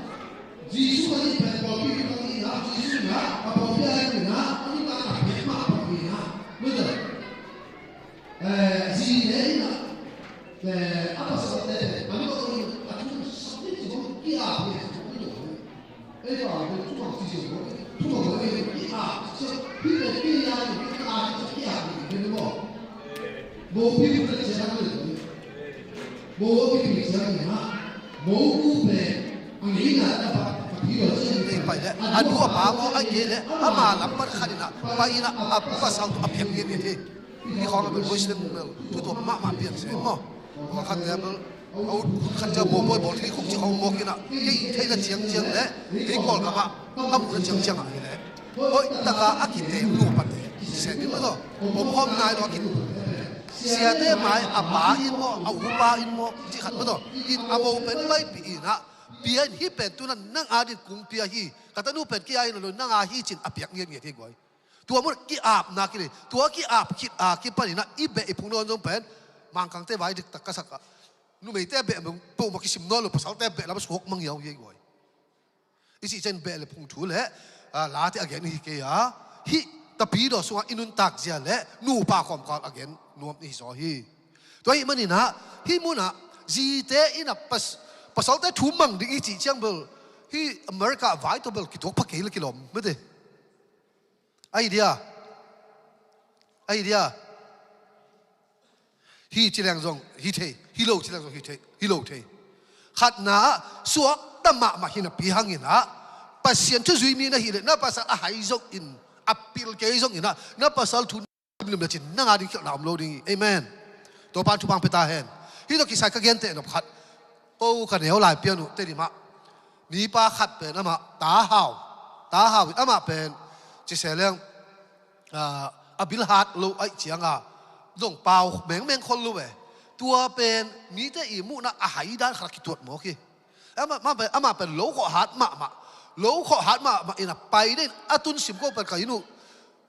Jesu a nih pen pawlpi bang hi na, Jesu na, a pawlpi a hi na, a nih na, a pek mah bang hi na. Mui ta. Eh, zi te in a, eh, a pasal te, a mi ko in, a thu sa te ci ko ki a pe, ci ko ni. Ei pa, ko thu ma ci ko, thu ma ko ei ki a, ci hi te ki a, ki a, ki a, ki a, ki a, mo pi pu te ci a ni, mo pi pu ci a ni ha, mo pu pe, a ngi na ta pa, a pi lo ci a ni. Ei pa le, a du a pa mo a ge le, a ma lam pan kha ni na, pa i na, a pasal a piang ni ni. Hih khawng a bel Muslim bel thu tuam mahmah pian se maw? Khua khat le bel a ut khat cia mawbawi bawl thei khawng ci khawng mawk inah kei theihna ciangciang le kei Kawlgam ah a muhna ciangciang ah hi le hoih taka a kite nu pate se ding maw taw? Pawmkhawm nai lo a kit siate mai a pa in maw a upa in maw ci khat maw taw? In a mo pen paipih inah bia in hih pen tuna nang adin kung pia hi. Ka tanu pen kei a in a lo nang a hi cin a piak ngiatngiat hi guai. Tua mun ki-apna kile, tua ki-ap khit a kipaninah i beh i phungnawn zong pen Mangkangte vai diktak ka sak ah numeite beh peuhmah kisim nawn lo, pasalte beh lam suak mangiau hi ei guai. I cih cian beh le phung thu le, ah, late a gen hi kei a, hih Tapidaw sungah i nuntak zia le nupa kawmkal a gen nuam i hi zaw hi. Tua hih maninah hih munah zite inah pas-, pasalte thu mang ding i cih ciang bel hih America vai tawh bel kituak pha kei le kilawm mete. Ahi dia. Ahi dia. Hi ci leng zong hi thei, hi lo ci leng zong hi thei, hi lo thei. Khatna ah suakta mahmah hi napi hanginah Pasian thuzui mi na hih leh na pasal a hai zongin, a pil kei zonginah na pasal thu lim le cin nang a ding khialhna om lo ding hi. Amen. Topan thupha pia ta hen. Hih tawh kisai ka genteh nop khat. Ko ka neu lai pian uh Tedim ah mipa khat pen amah ta hau, ta hau in amah pen cise leng, ah, a bil hat lo aih cianga zong pau mengmeng khol lo e. Tua pen mite i muhna a hai dan khat a kituat mawk hi. Amah, amah pen, amah pen lo khawh hat mahmah, lo khawh hat mahmah in a pai den a tun sim ko pen ka inn uh,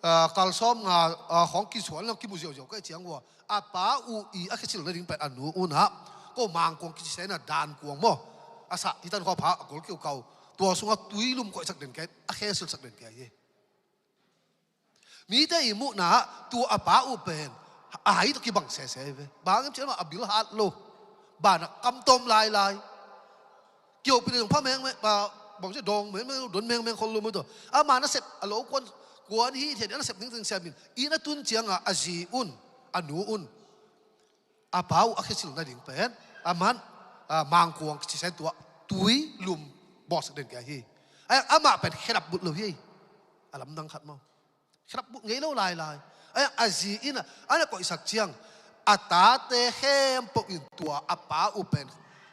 ah, kalsawm nga, ah, khawng kisuan lang kimu ziauziau ka aih ciang ua a pa uh i a khesil nading pen a nu unah ko mangkuang kici se na dan kuang maw? A sah hi tan khawpha a gol kiukau tua sungah tui lum koihsak den kei a khesilsak den kei hi. Mite i muhna ah tua a pa uh pen a hai tawh kibang sese hi ve. Bang em cian mah a bil hat lo. Ban a kamtawm lailai. Kiopih le dong pha mengmeng, ah, bang cian dawng mengmeng lo, don mengmeng khol lo maw taw. Ama nasep a lo kuan, kuan hi thei a nasep ningting siamin. Inn a tun cianga a zi un, a nu un a pa uh a khesil nading pen a man, ah, mangkuang kici sen tua tui lum bawlsak den kei hi. Ai, amah pen khedap bulh lo hi. A lamdang khat maw? Khedap bulh ngei lo lailai. Ai, a zi in a, a na koihsak ciang a tate khempeuh in tua a pa uh pen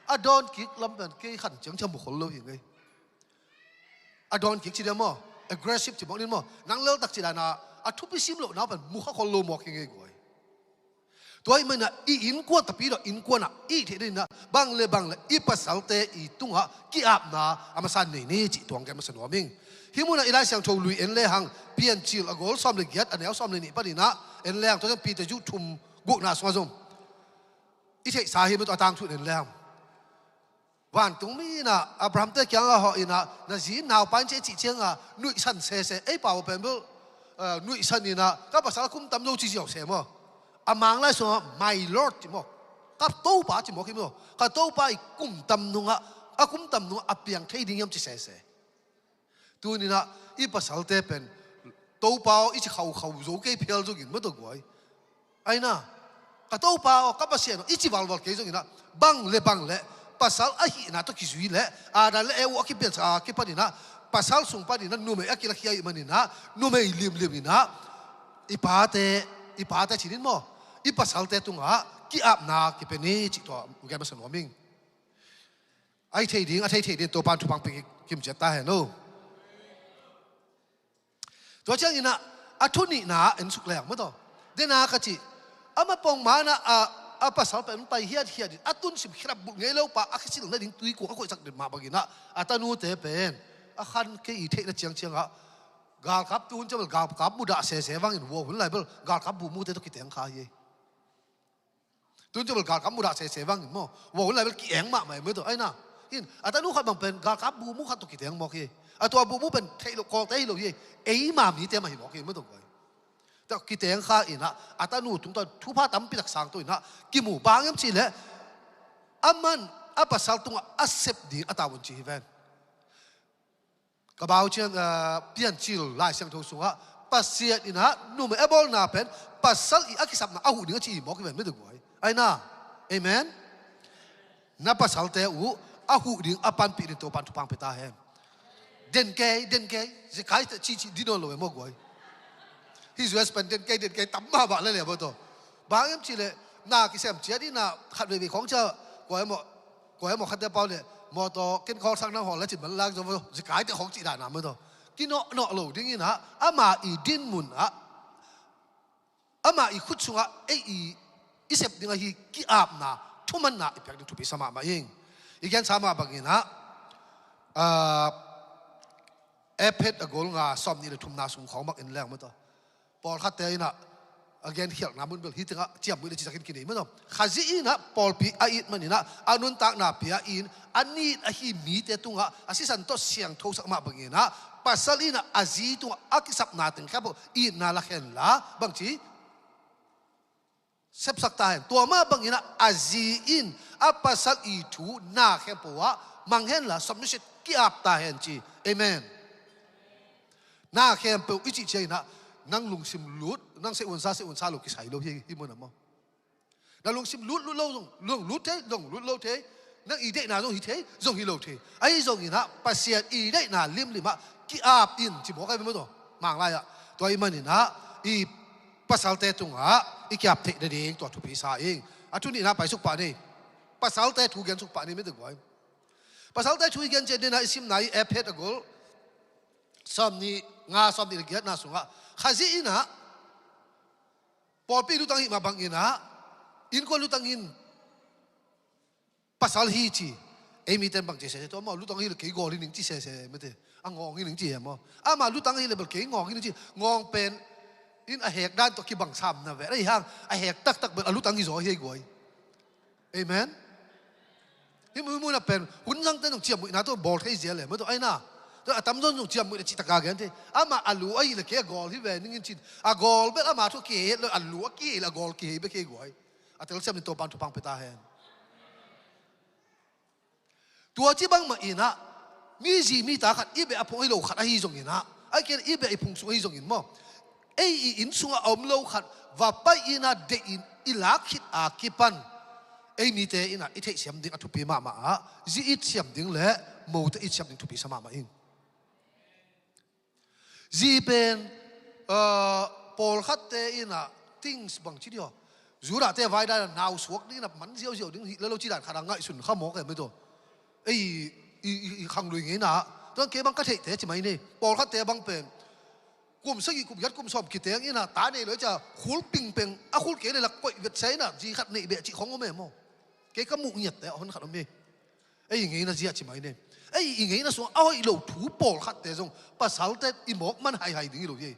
a dawn kik lam pen kei khan ciang ciang mu khol lo hi ngei. A dawn kik ci dia maw? Aggressive ci mawk nin maw? Nang leltak ci dana a thupi sim loh nau pen mu kha khol lo mawk hi ngei guai. Tua i manah i innkuan Tapidaw innkuanah i theih dena bang le bang le i pasalte i tungah ki-apna a masa nei ni cih tuang gen masa nuam ing. Hih munah i Lai Siangtho lui en le hang Piancil a gol sawm le giat a neu sawm le nih paninah en le hang tua cian Peter Ju thum gukna sungah zong I theihsa hi maw, tua a tangthu nen leng. Vantungmi in ah Abraham te kiangah hawh in ah, na zi naupa in ci a cih ciangah nuihsan sese, ei pau pen bel, eh, nuihsan in ah, ka pasal a kum tam zo ci ziau se maw. A Mang lai sungah my lord ci maw. Ka Topa ci maw, ki maw. Ka Topa i kum tam nungah, a kum tam nungah a piang thei ding hiam ci sese. Tuni in ah i pasalte pen, Topa aw i ci khaukhau zo kei phial zongin maw, tua guai. Aina, ka Topa aw, ka Pasian aw i ci valval kei zongin ah, bang le bang le, pasal ahihna tawh kizui le, Adam le Eva a kipian, a kipan in ah, pasal sung pan in ah numei a kilakhia ahih manin ah, numei limlim in ah, i pate, i pate cinin maw, i pasalte tungah ki-apna kipia ni cih tua gen masa nuam ing. A i thei ding, a thei thei ding Topan thupha pia kim ciat ta hen aw. Tua ciangin ah, a thu nihna en suk leng maw, tua. Dena ka cih, ama pongman ah, a, a pasal pen pai hiathiat in, a tunsim khirap bulh ngei lo pa, a kisil nading tuikung a koihsak den mah bangin ah, a tanute pen, a khan kei i theihna ciangciang ah, galkap tun ciang bel galkap mudah sese vangin, vua hun lai bel galkap bu mute tawh kiteng kha hi. Tun ciang bel galkap mudah sese vangin maw, vua hun lai bel ki-eng mahmah e maw, tua. Aina, hin, a tanu khat bang pen galkap bu mu khat tawh kiteng mawk hi. A tua bu mu pen theih loh kawlte hi lo hi. Eima mite mah hi mawk hi maw, tua guai. Tua kiteng kha in ah, a tanu tung tawh thupha tampi tak sang tawh in ah, kimu bang hiam cih leh, aman a pasal tungah a sep ding a tavuan ci hi ven. Ka bau ciang, ah, Piancil Lai Siangtho sungah, Pasian in ah numei a bawlna pen, pasal i a kisapna a huh ding a ci hi mawk hi ven maw, tua guai. Aina, amen. Na pasalte uh a huh ding a panpih ding Topan thupha pia ta hen. Den kei, den kei, zekai te ci ci ding nawn lo e maw guai. Hih U S pen den kei, den kei tam mahmah le le maw, tua. Bang hiam cih leh, na kisem ciat in ah, khat veivei khawng ciah, kua e maw, kua e maw khatte pau leh, mawtaw ken khawng sang nang hawl a cin man lak zo maw, zekai te khawng cih dan a maw, tua. Kinawhnawh lo ding in ah, ama i dinmun ah, ama i khut sungah ei i, i sep ding ahi ki-apna, thumanna i piak ding thupi sa mahmah ing. I gensa mah bangin ah, ah, Efesa a gol nga sawmnih le thumna sung khawng bang en leng maw, tua. Pawlkhatte in ah, a genkhialhna mun bel hih tengah ciamnuih le citakin kinei maw, tua. Khazih in ah pawlpi a it manin ah, a nuntakna pia in, a nit ahi mite tungah a sisan tawh siangthosak mah bangin ah, pasal in ah a zi tungah a kisapna teng khempeuh itna lak henla, bangci sepsak ta hen. Tua mah bangin ah a zi in a pasal i thu na khempeuh ah mang henla, submission, ki-ap ta hen ci. Amen. Na khempeuh i cih ciangin ah, nang lungsim lut, nang seh unsa, seh unsa lo kisai lo hi, hih mun ah maw. Na lungsim lut, lut lo zong, zong lut thei, zong lut lo thei. Nang i deihna zong hi thei, zong hi lo thei. Ahi zongin ah, Pasian i deihna limlim ah ki-ap in ci mawk a hi maw, tua. Mang lai ah. Tua ahih manin ah, i pasalte tungah i ki-ap theih nading tua thupi sa ing. A thu nihna paisuk pah ni. Pasalte thu gensuk pah ni, mite guai. Pasalte thu i gen ciat ding ah i simna i Efesa a gol sawmnih nga, sawmnih le giatna sungah, Khazih in ah pawlpi lutang hih mah bangin ah, innkuan lutang in pasal hi ci. Ei mite in bang ci sese, tua amah lutang hi leh kei gawl hi ning ci sese, mite. A ngawng hi ning ci hi maw. Amah lutang hi leh bel kei ngawng hi ning ci. Ngawng pen in a hek dan tawh kibang sam na ve. Ahi hang, a hek taktak bel a lutang hi zaw hi ei guai. Amen. Hih mun, hih mun ah pen hun zangte zong ciamnuihna tawh bawl thei zel e maw, tua. Aina, tua a tamzaw in zong ciamnuih le cihtak a gen thei. Amah a lu ahi leh kei a gawl hi ve ning in cin. A gawl bel amah thu kihei lo, a lu a kihei leh a gawl kihei bek hi ei guai. A telsiam in Topan thupha pia ta hen. Tua ci bangmah in ah, mi zi mi ta khat, i beh a phung ahi lo khat ahi zongin ah, ahih kei leh i beh i phung sung ahi zongin maw, ei i inn sungah a om lo khat va pai in ah, deih in i lak khit a kipan, ei mite in ah i theihsiam ding a thupi mahmah ah, zi it siam ding le mote it siam ding thupi sa mahmah ing. Zi pen, ah, pawlkhatte in ah, things bang ci dih aw, Judahte vai dan ah nau suak ding in ah man ziauziau ding hi lel lo ci dan khat a ngaihsun kha mawk e, mite aw. Ei, i, i, i khanglui ngeina ah, tua kei bang ka theihte ci mai ni. Pawlkhatte bang pen kum sagih, kum giat, kum sawm kiteng in ah, ta nei lo ci a, khul pingpeng, a khul kei leh lak koih vet sa in ah, zi khat neih beh cih khawng om e maw. Kei ka muh ngiatte a hon khat om hi. Ei i ngeina zia ci mai ni. Ei i ngeina sungah a hoih lo thu pawlkhatte zong, pasalte i mawk man haihai ding hi lo hi.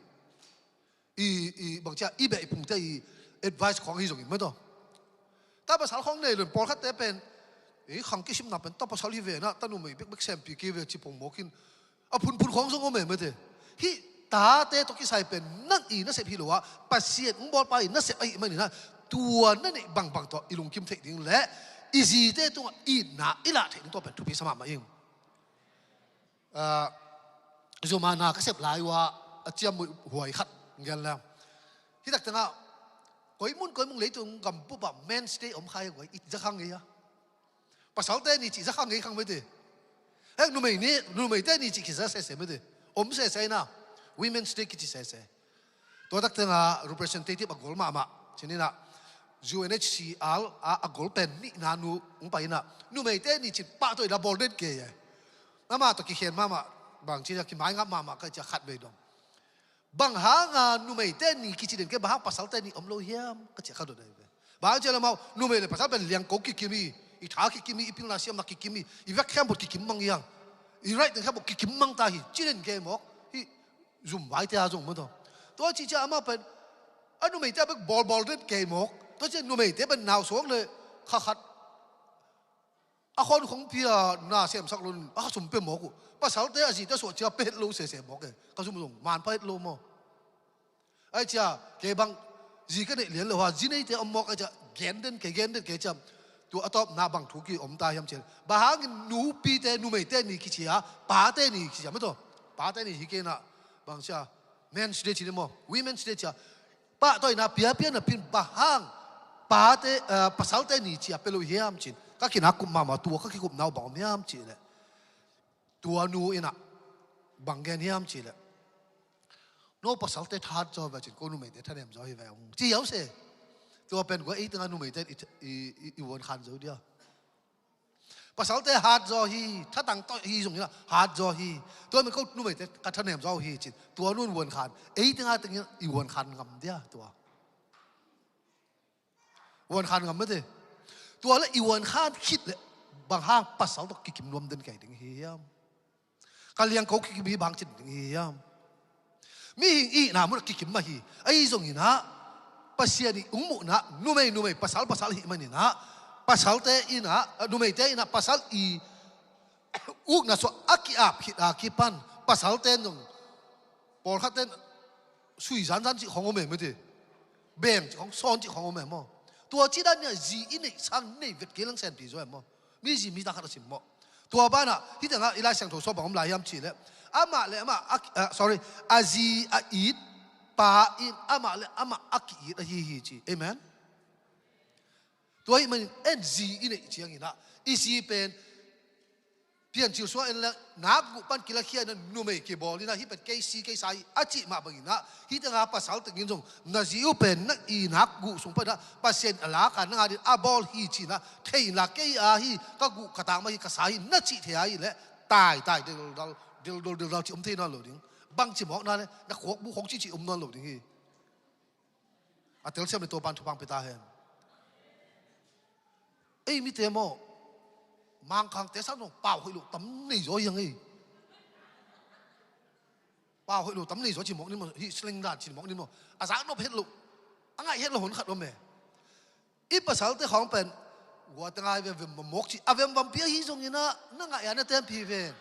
I, i bang ci a, i beh i phungte i advice khawng ahi zongin maw, tua. Pasal khawng nei lo in, pawlkhatte pen, ei, khang kisimna pen ta pasal hi ve na, ta numei bekbek sempih kei ve ci pongmawk in, a phunphun khawng zong om e mate. Hih tate tawh kisai pen nang i nasep hi lo a, Pasian hong bawlpa i nasep ahih manin ah, tua na neih bangbang tawh i lungkim theih ding le i zite tungah itna i lah theih ding, tua pen thupi sa mahmah ing. Ah, zuma na ka sep lai uh ah a ciamnuih huai khat gen leng, hih tak tengah koi mun koi mun leitung gambup ah Men's Day om kha hi a, guai, i za kha ngei a. Pasalte ni cih za kha ngei kha mate. Hek, numei ni, numeite ni cih kiza sese mate. Om sese ina, Women's Day kici sese. Tua tak tengah representative a gol mahmah, ci-in ah, U N H C R a, a gol pen nihna nu hong pai in ah, numeite ni cih pahtawi la bawl den kei e. Amah tawh kikhen mahmah, bang ci-a kimaingap mahmah ka ci-a khatvei dong. Bang hanga numeite ni kici den kei, bang hang pasalte ni om lo hiam ka ci-a khat dong ahi ve. Bang hang ci-a lamau, numei le pasal pen liangko kikim hi, i tha kikim hi, i pilna siamna kikim hi, i vek khempeuh kikim mang hi hang, i right teng khempeuh kikim mang ta hi, ci den kei mawk hi. Zumvaite a zong maw taw. Tua ci ciang amah pen a numeite a bek bawlbawl den kei mawk. Tua ci numeite pen nau suak le kha khat a khawn khong pia na semsak lo in a kha sum pe mawk uh. Pasalte a zite suah cia pe het lo sese mawk e. Ka zum zong man pha het lo maw. Ai cia kei bang zi ka neih lian lo ha, zi neite om mawk ai cia gen den kei, gen den kei cia. Tua a tawpna bang thu ki om ta hiam cih leh, bang hangin nupite, numeite ni kici a, pate ni kici a, mataw, pate ni hi kei in ah, bang cia, Men's Day ci ni maw, Women's Day ci a, pahtawina piapia napi-in bang hang pate, eh, pasalte ni ci a pe lo hiam ci-in ka kinak kup mahmah, tua ka kikupna uh bang om hiam cih leh, tua nu in ah bang gen hiam cih leh, no pasalte thahat zaw ve cin, ko numeite thanem zaw hi ve ung ci hiau se. Tua pen kua ei tengah numeite i, i, i, i vuan khan zo dia. Pasalte hat zaw hi, thatang tawh hi zong hi na, hat zaw hi. Tua men ko numeite ka thanem zaw hi cin, tua nun vuan khan. Ei tengah tengin i vuan khan ngam dia tua. Vuan khan ngam mate. Tua le i vuan khan khit le bang hang pasal tawh kikim nuam den kei ding hi hiam? Ka liangko kikim hi bang cin ding hi hiam? Mihing i hihna mun a kikim mah hi. Ahi zongin ah, Pasian i hong muhna, numei numei, pasal pasal hi manin ah, pasalte in ah, numeite in ah pasal i ukna suah a ki-ap khit a kipan, pasalte in zong, pawlkhatte in sui zanzan cih khong om e mate. Beng cih khong, sawn cih khong om e maw. Tua cih dan nia zi i neih sang nei vet kei lang senpi zaw e maw. Mi zi mi ta khat a sim maw. Tua banah hih tengah i Lai Siangtho sua bang om lai hiam cih leh, amah le amah a, ah, sorry, a zi a it pa in amah le amah a ki-it ahi hi ci. Amen. Tua hih manin en zi i neih ciangin ah, i zi pen Piancil sua en le, nakguh pan kilakhia in ah numei kibawl in ah, hih pen kei si kei sa hi a cih mah bangin ah, hih tengah pasal tengin zong na zi uh pen na i nakguh sung pan ah Pasian a lak a na ngat in a bawl hi ci-in ah, thei in la, kei a hi, ka guh ka tak mah hi, ka sa hi na cih thei a hih leh, tai tai, dildal dildal dildal cih om thei nawn lo ding. Bang ci mawk na le, na khuak bu khong cih cih om nawn lo ding hi. A telsiam le Topan thupha pia ta hen. Ei mite maw, Mangkangte sang zong pau hoih lo tam nei zaw hi hang ei. Pau hoih lo tam nei zaw ci mawk ni maw, hih sling dan ci mawk ni maw. A zak nop het lo, a ngaih het lo hon khat om e. I pasalte khawng pen, guate ngai ve, vem mawk ci, a vem vampi ahi zongin ah, na ngaih a na tenpih ven.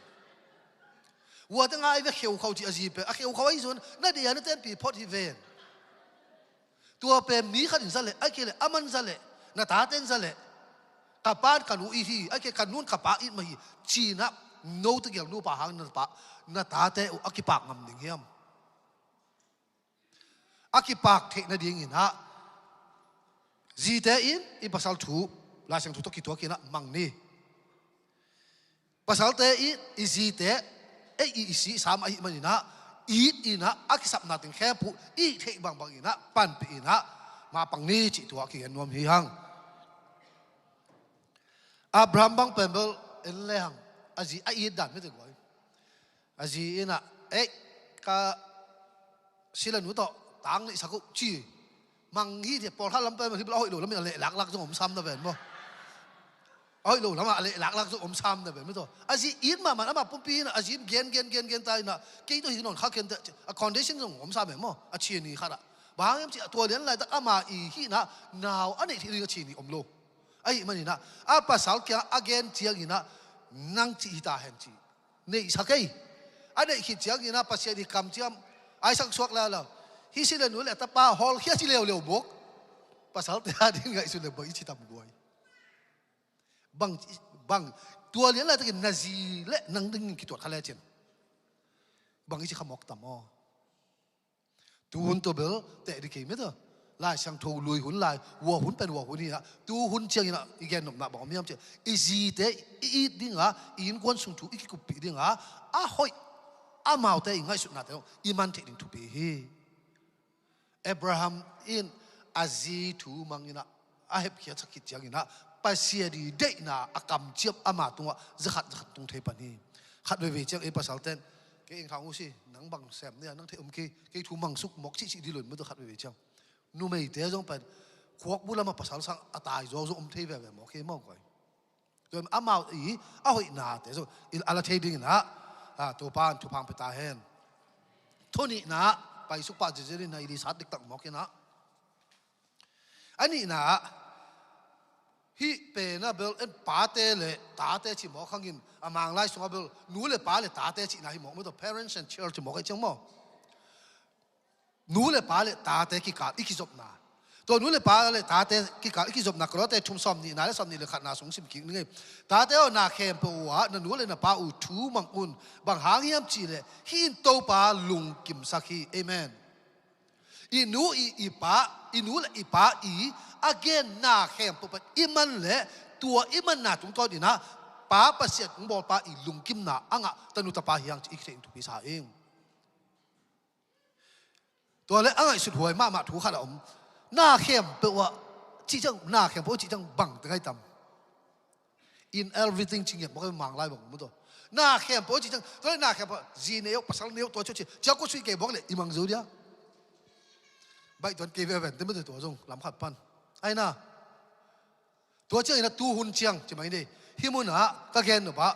Guate ngai ve kheukhau ci a zi pen, a kheukhau ahi zongin, na deih a na tenpih phot hi ven. Tua pen mi khat in za leh, ahih kei leh aman za leh, na taten za leh, ka pan ka nu it hi, ahih kei ka nun ka pa it mah hi, ci-in ah, note gel nupa hang na pa, na tate uh a kipak ngam ding hiam? A kipak theih nadingin ah, zite in i pasal thu, Lai Siangtho tawh kituak in ah mang ni. Pasalte in i zite, ei i, i si i sa mah ahih manin ah, it in ah, a kisapna teng khempeuh i theih bangbang in ah panpih in ah, mapang ni cih tua kigen nuam hi hang. Abraham bang pen bel en le hang, a zi a it dan mite guai. A zi in ah, ei, ka sila nu tawh tang neihsak uh ci. Mang hi thei, pawlkhat lam pen hi bel a hoih lo lam in a lehlaklak zong om sam na ven maw. A hoih lo lam ah a lehlaklak zong om sam na ven maw taw. A zi it mahmah, amah pumpi in ah a zi in gen gen gen gen ta in ah, kei tawh hi nawn kha ken teh, a condition zong om sam e maw, a chin ni khat ah. Bang hiam cih, tua lian laitak ama i hihna nau a neih theih ding a chin ni om lo. Ahih maninah a pasal kiangah a gen cianginah nang cih hita hen cih neihsa kei. A neih khit cianginah Pasian i kamciam Isaac suak lala hi si le nu le a tapa hawlkhia ci leuleu bawk. Pasalte a din ngaihsun le bawk i ci tam guai. Bang, bang, tua lian laitakin na zi le nang dingin kituat kha lecin bang i ci kha mawk tam aw. Tuhun tua bel teh dih kei mete. Lai Siangtho lui hun lai, hua hun pen hua hun hi a, tuhun cianginah i gennopna bang om hiam ciah, i zite i it dinga, i innkuan sung thu i kikuppih dinga, a hoih amaute i ngaihsutnate i man theih ding thupi hi. Abraham in a zi thu manginah a hepkhiatsak khit cianginah Pasian i deihna a kamciam ama tungah zakhat zakhat tung thei pan hi. Khat veivei ciang ei pasalten kei eng thang uh si, nang bang sem nia, nang theih om kei, kei thu mangsuk mawk cihcih dih lo in mawtaw khat veivei ciang. Numeite zong pen khuakbu lamah pasal sang a tai zawzawh om thei veve mawk hi mawk guai. Tua amau i a hoihnate zong a la thei dinginah Topa in thupha pia ta hen. Thunihna paisuk pah ziazia dinah i lisat diktak mawk inah. A nihna ah hih penah bel en pate le tate cih mawk hangin a Manglai sungah bel nu le pa le tate cihna hi mawk mawtaw, parents and child cih mawk ahi ciang maw. Nu le pa le tate kikal i kizopna. Tua nu le pa le tate kikal i kizopna Kolose thum sawm nihna le sawm nih le khatna sung sim kik ning ei. Tate aw, na khempeuh uhah na nu le na pa uh thu mang un. Bang hang hiam cihleh hih in Topa lungkimsak hi. Amen. I nu i, i pa, i nu le i pa i a genna khempeuh pen i man le tua i manna tungtawn inah Pa Pasian hong bawlpa i lungkimna a ngah tanu tapa hi hang ci i kithei in thupi sa ing. Tua le a ngaihsut huai mahmah thu khat a om. Na khempeuh ah cih ciang, na khempeuh ah cih ciang bang teng ai tam. In everything ci ngiat mawk ei Manglai bang mawtaw. Na khempeuh ah cih ciang, tua le na khempeuh ah zi neu, pasal neu, tua ciau ci ciau ko sui kei bawk le i mang zo dia. Baih tuan kei veven te mawtaw tua zong lam khat pan. Ai na. Tua cianginah tuhun ciang ci mai ni. Hih munah ka gen nop ah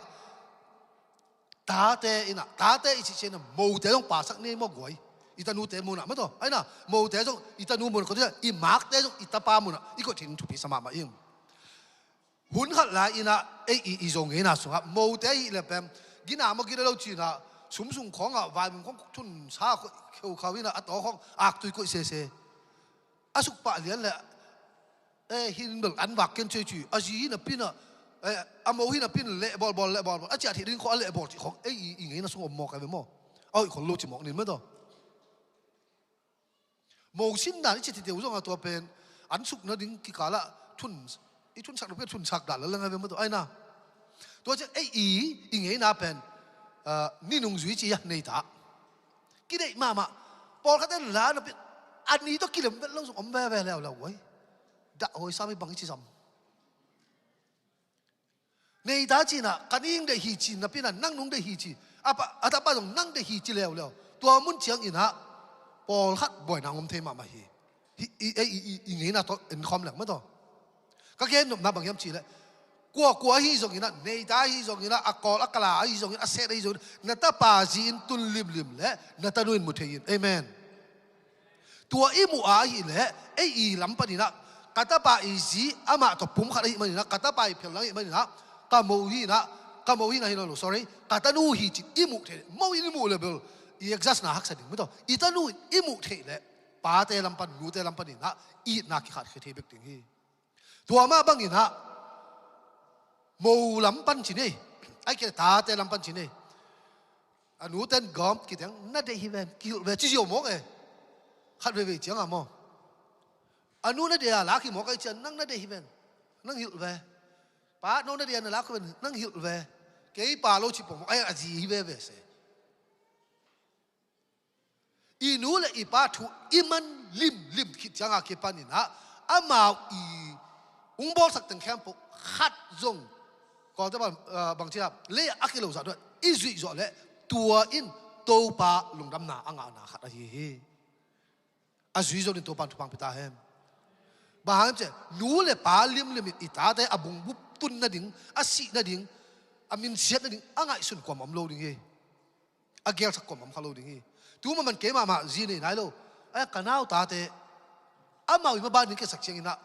tate inah, tate i cih cianginah mote zong pasak ni maw guai. I tanute munah mawtaw. Ai na, mote zong i tanu munah, kote i makte zong i tapa munah i koih theih thupi sa mahmah ing. Hun khat lai inah ei i, i Zo ngeina sungah mote i le pem gina maw gina lo cinah sum sung khawngah vaimum khawng thunsa kheukhau inah a taw khawng aktui koih sese. A sukpah lian le eh, hin bel an vak ken cei ci a zi hi napinah, eh, a mo hi napin leh bawlbawl leh bawlbawl a ciah theih ding khawng a leh bawl cih khawng ei i, i ngeina sung om mawk ai ve maw. A hoih khol lo ci mawk nin mawtaw. Mo sin dan i ci titeu zongah tua pen an suk nading kikalah thun, i thunsak lo pen thunsak dan la leng ai ve mawtaw ai na. Tua ciah ei i, i ngeina pen, ah, ni nungzui ci a nei ta. Kideih mahmah. Pawlkhat en la napi a ni tawh kilem vet lo zong om veve leuleu uai. Dah hawi sam i bang i ci zam. Nei ta cinah ka ning deih hi ci napinah nang nung deih hi ci. A pa, a tapa zong nang deih hi ci leuleu. Tua mun cianginah pawlkhat buaina om thei mahmah hi. Hi, i, i, i, i, i ngeina tawh en khawm leng mawtaw. Ka gen nopna bang hiam cihleh kuakua ahi zonginah, neita ahi zonginah, a kawl a kala ahi zongin, a set ahi zongin, na tapa zi in tun limlim le na tanu in mu thei in. Amen. Tua i muh a ahileh ei i lam paninah ka tapa i zi amah tawh pum khat ahih maninah, ka tapa i phial lang ahih maninah, ka mo hinah, ka mo hinah hi lo lo, sorry, ka tanu hi cin i muh theih leh, mo in i muh le bel i exhaust na haksa ding mawtaw. I tanu in i muh theih leh pate lam pan, nute lam paninah itna kikhat khia thei bek ding hi. Tua mah banginah mo lam pan ci nei, ai kei le tate lam pan ci nei. A nuten gawm kitiang na deih hi ven, kihilh ve ci ziau mawk e. Khat veivei ciangah maw, a nu na deih a lak hi mawk ai cian nang na deih hi ven, nang hilh ve. Pa no na deih a na lak hi ven, nang hilh ve. Kei pa lo ci pawh mawk ai a zi hi veve se. I nu le i pa thu i man limlim khit cianga kipaninah amau i ung bawlsak teng khempeuh khat zong kawlte bang, ah, bangcia le a kilo zah duah i zuih zawh leh tua in Topa lungdamna a ngahna khat ahi hi. A zui zo in Topa in thupha pia ta hen. Bang hang hiam ciah nu le pa limlim in i tate a bungbup tun nading, a sih nading, a minsiat nading a ngaihsun kuamah om lo ding hi. A gelsak kuamah om kha lo ding hi. Tu maman kei mahmah zi nei nai lo. Ai ka nau tate amau i maban ding kiasak cianginah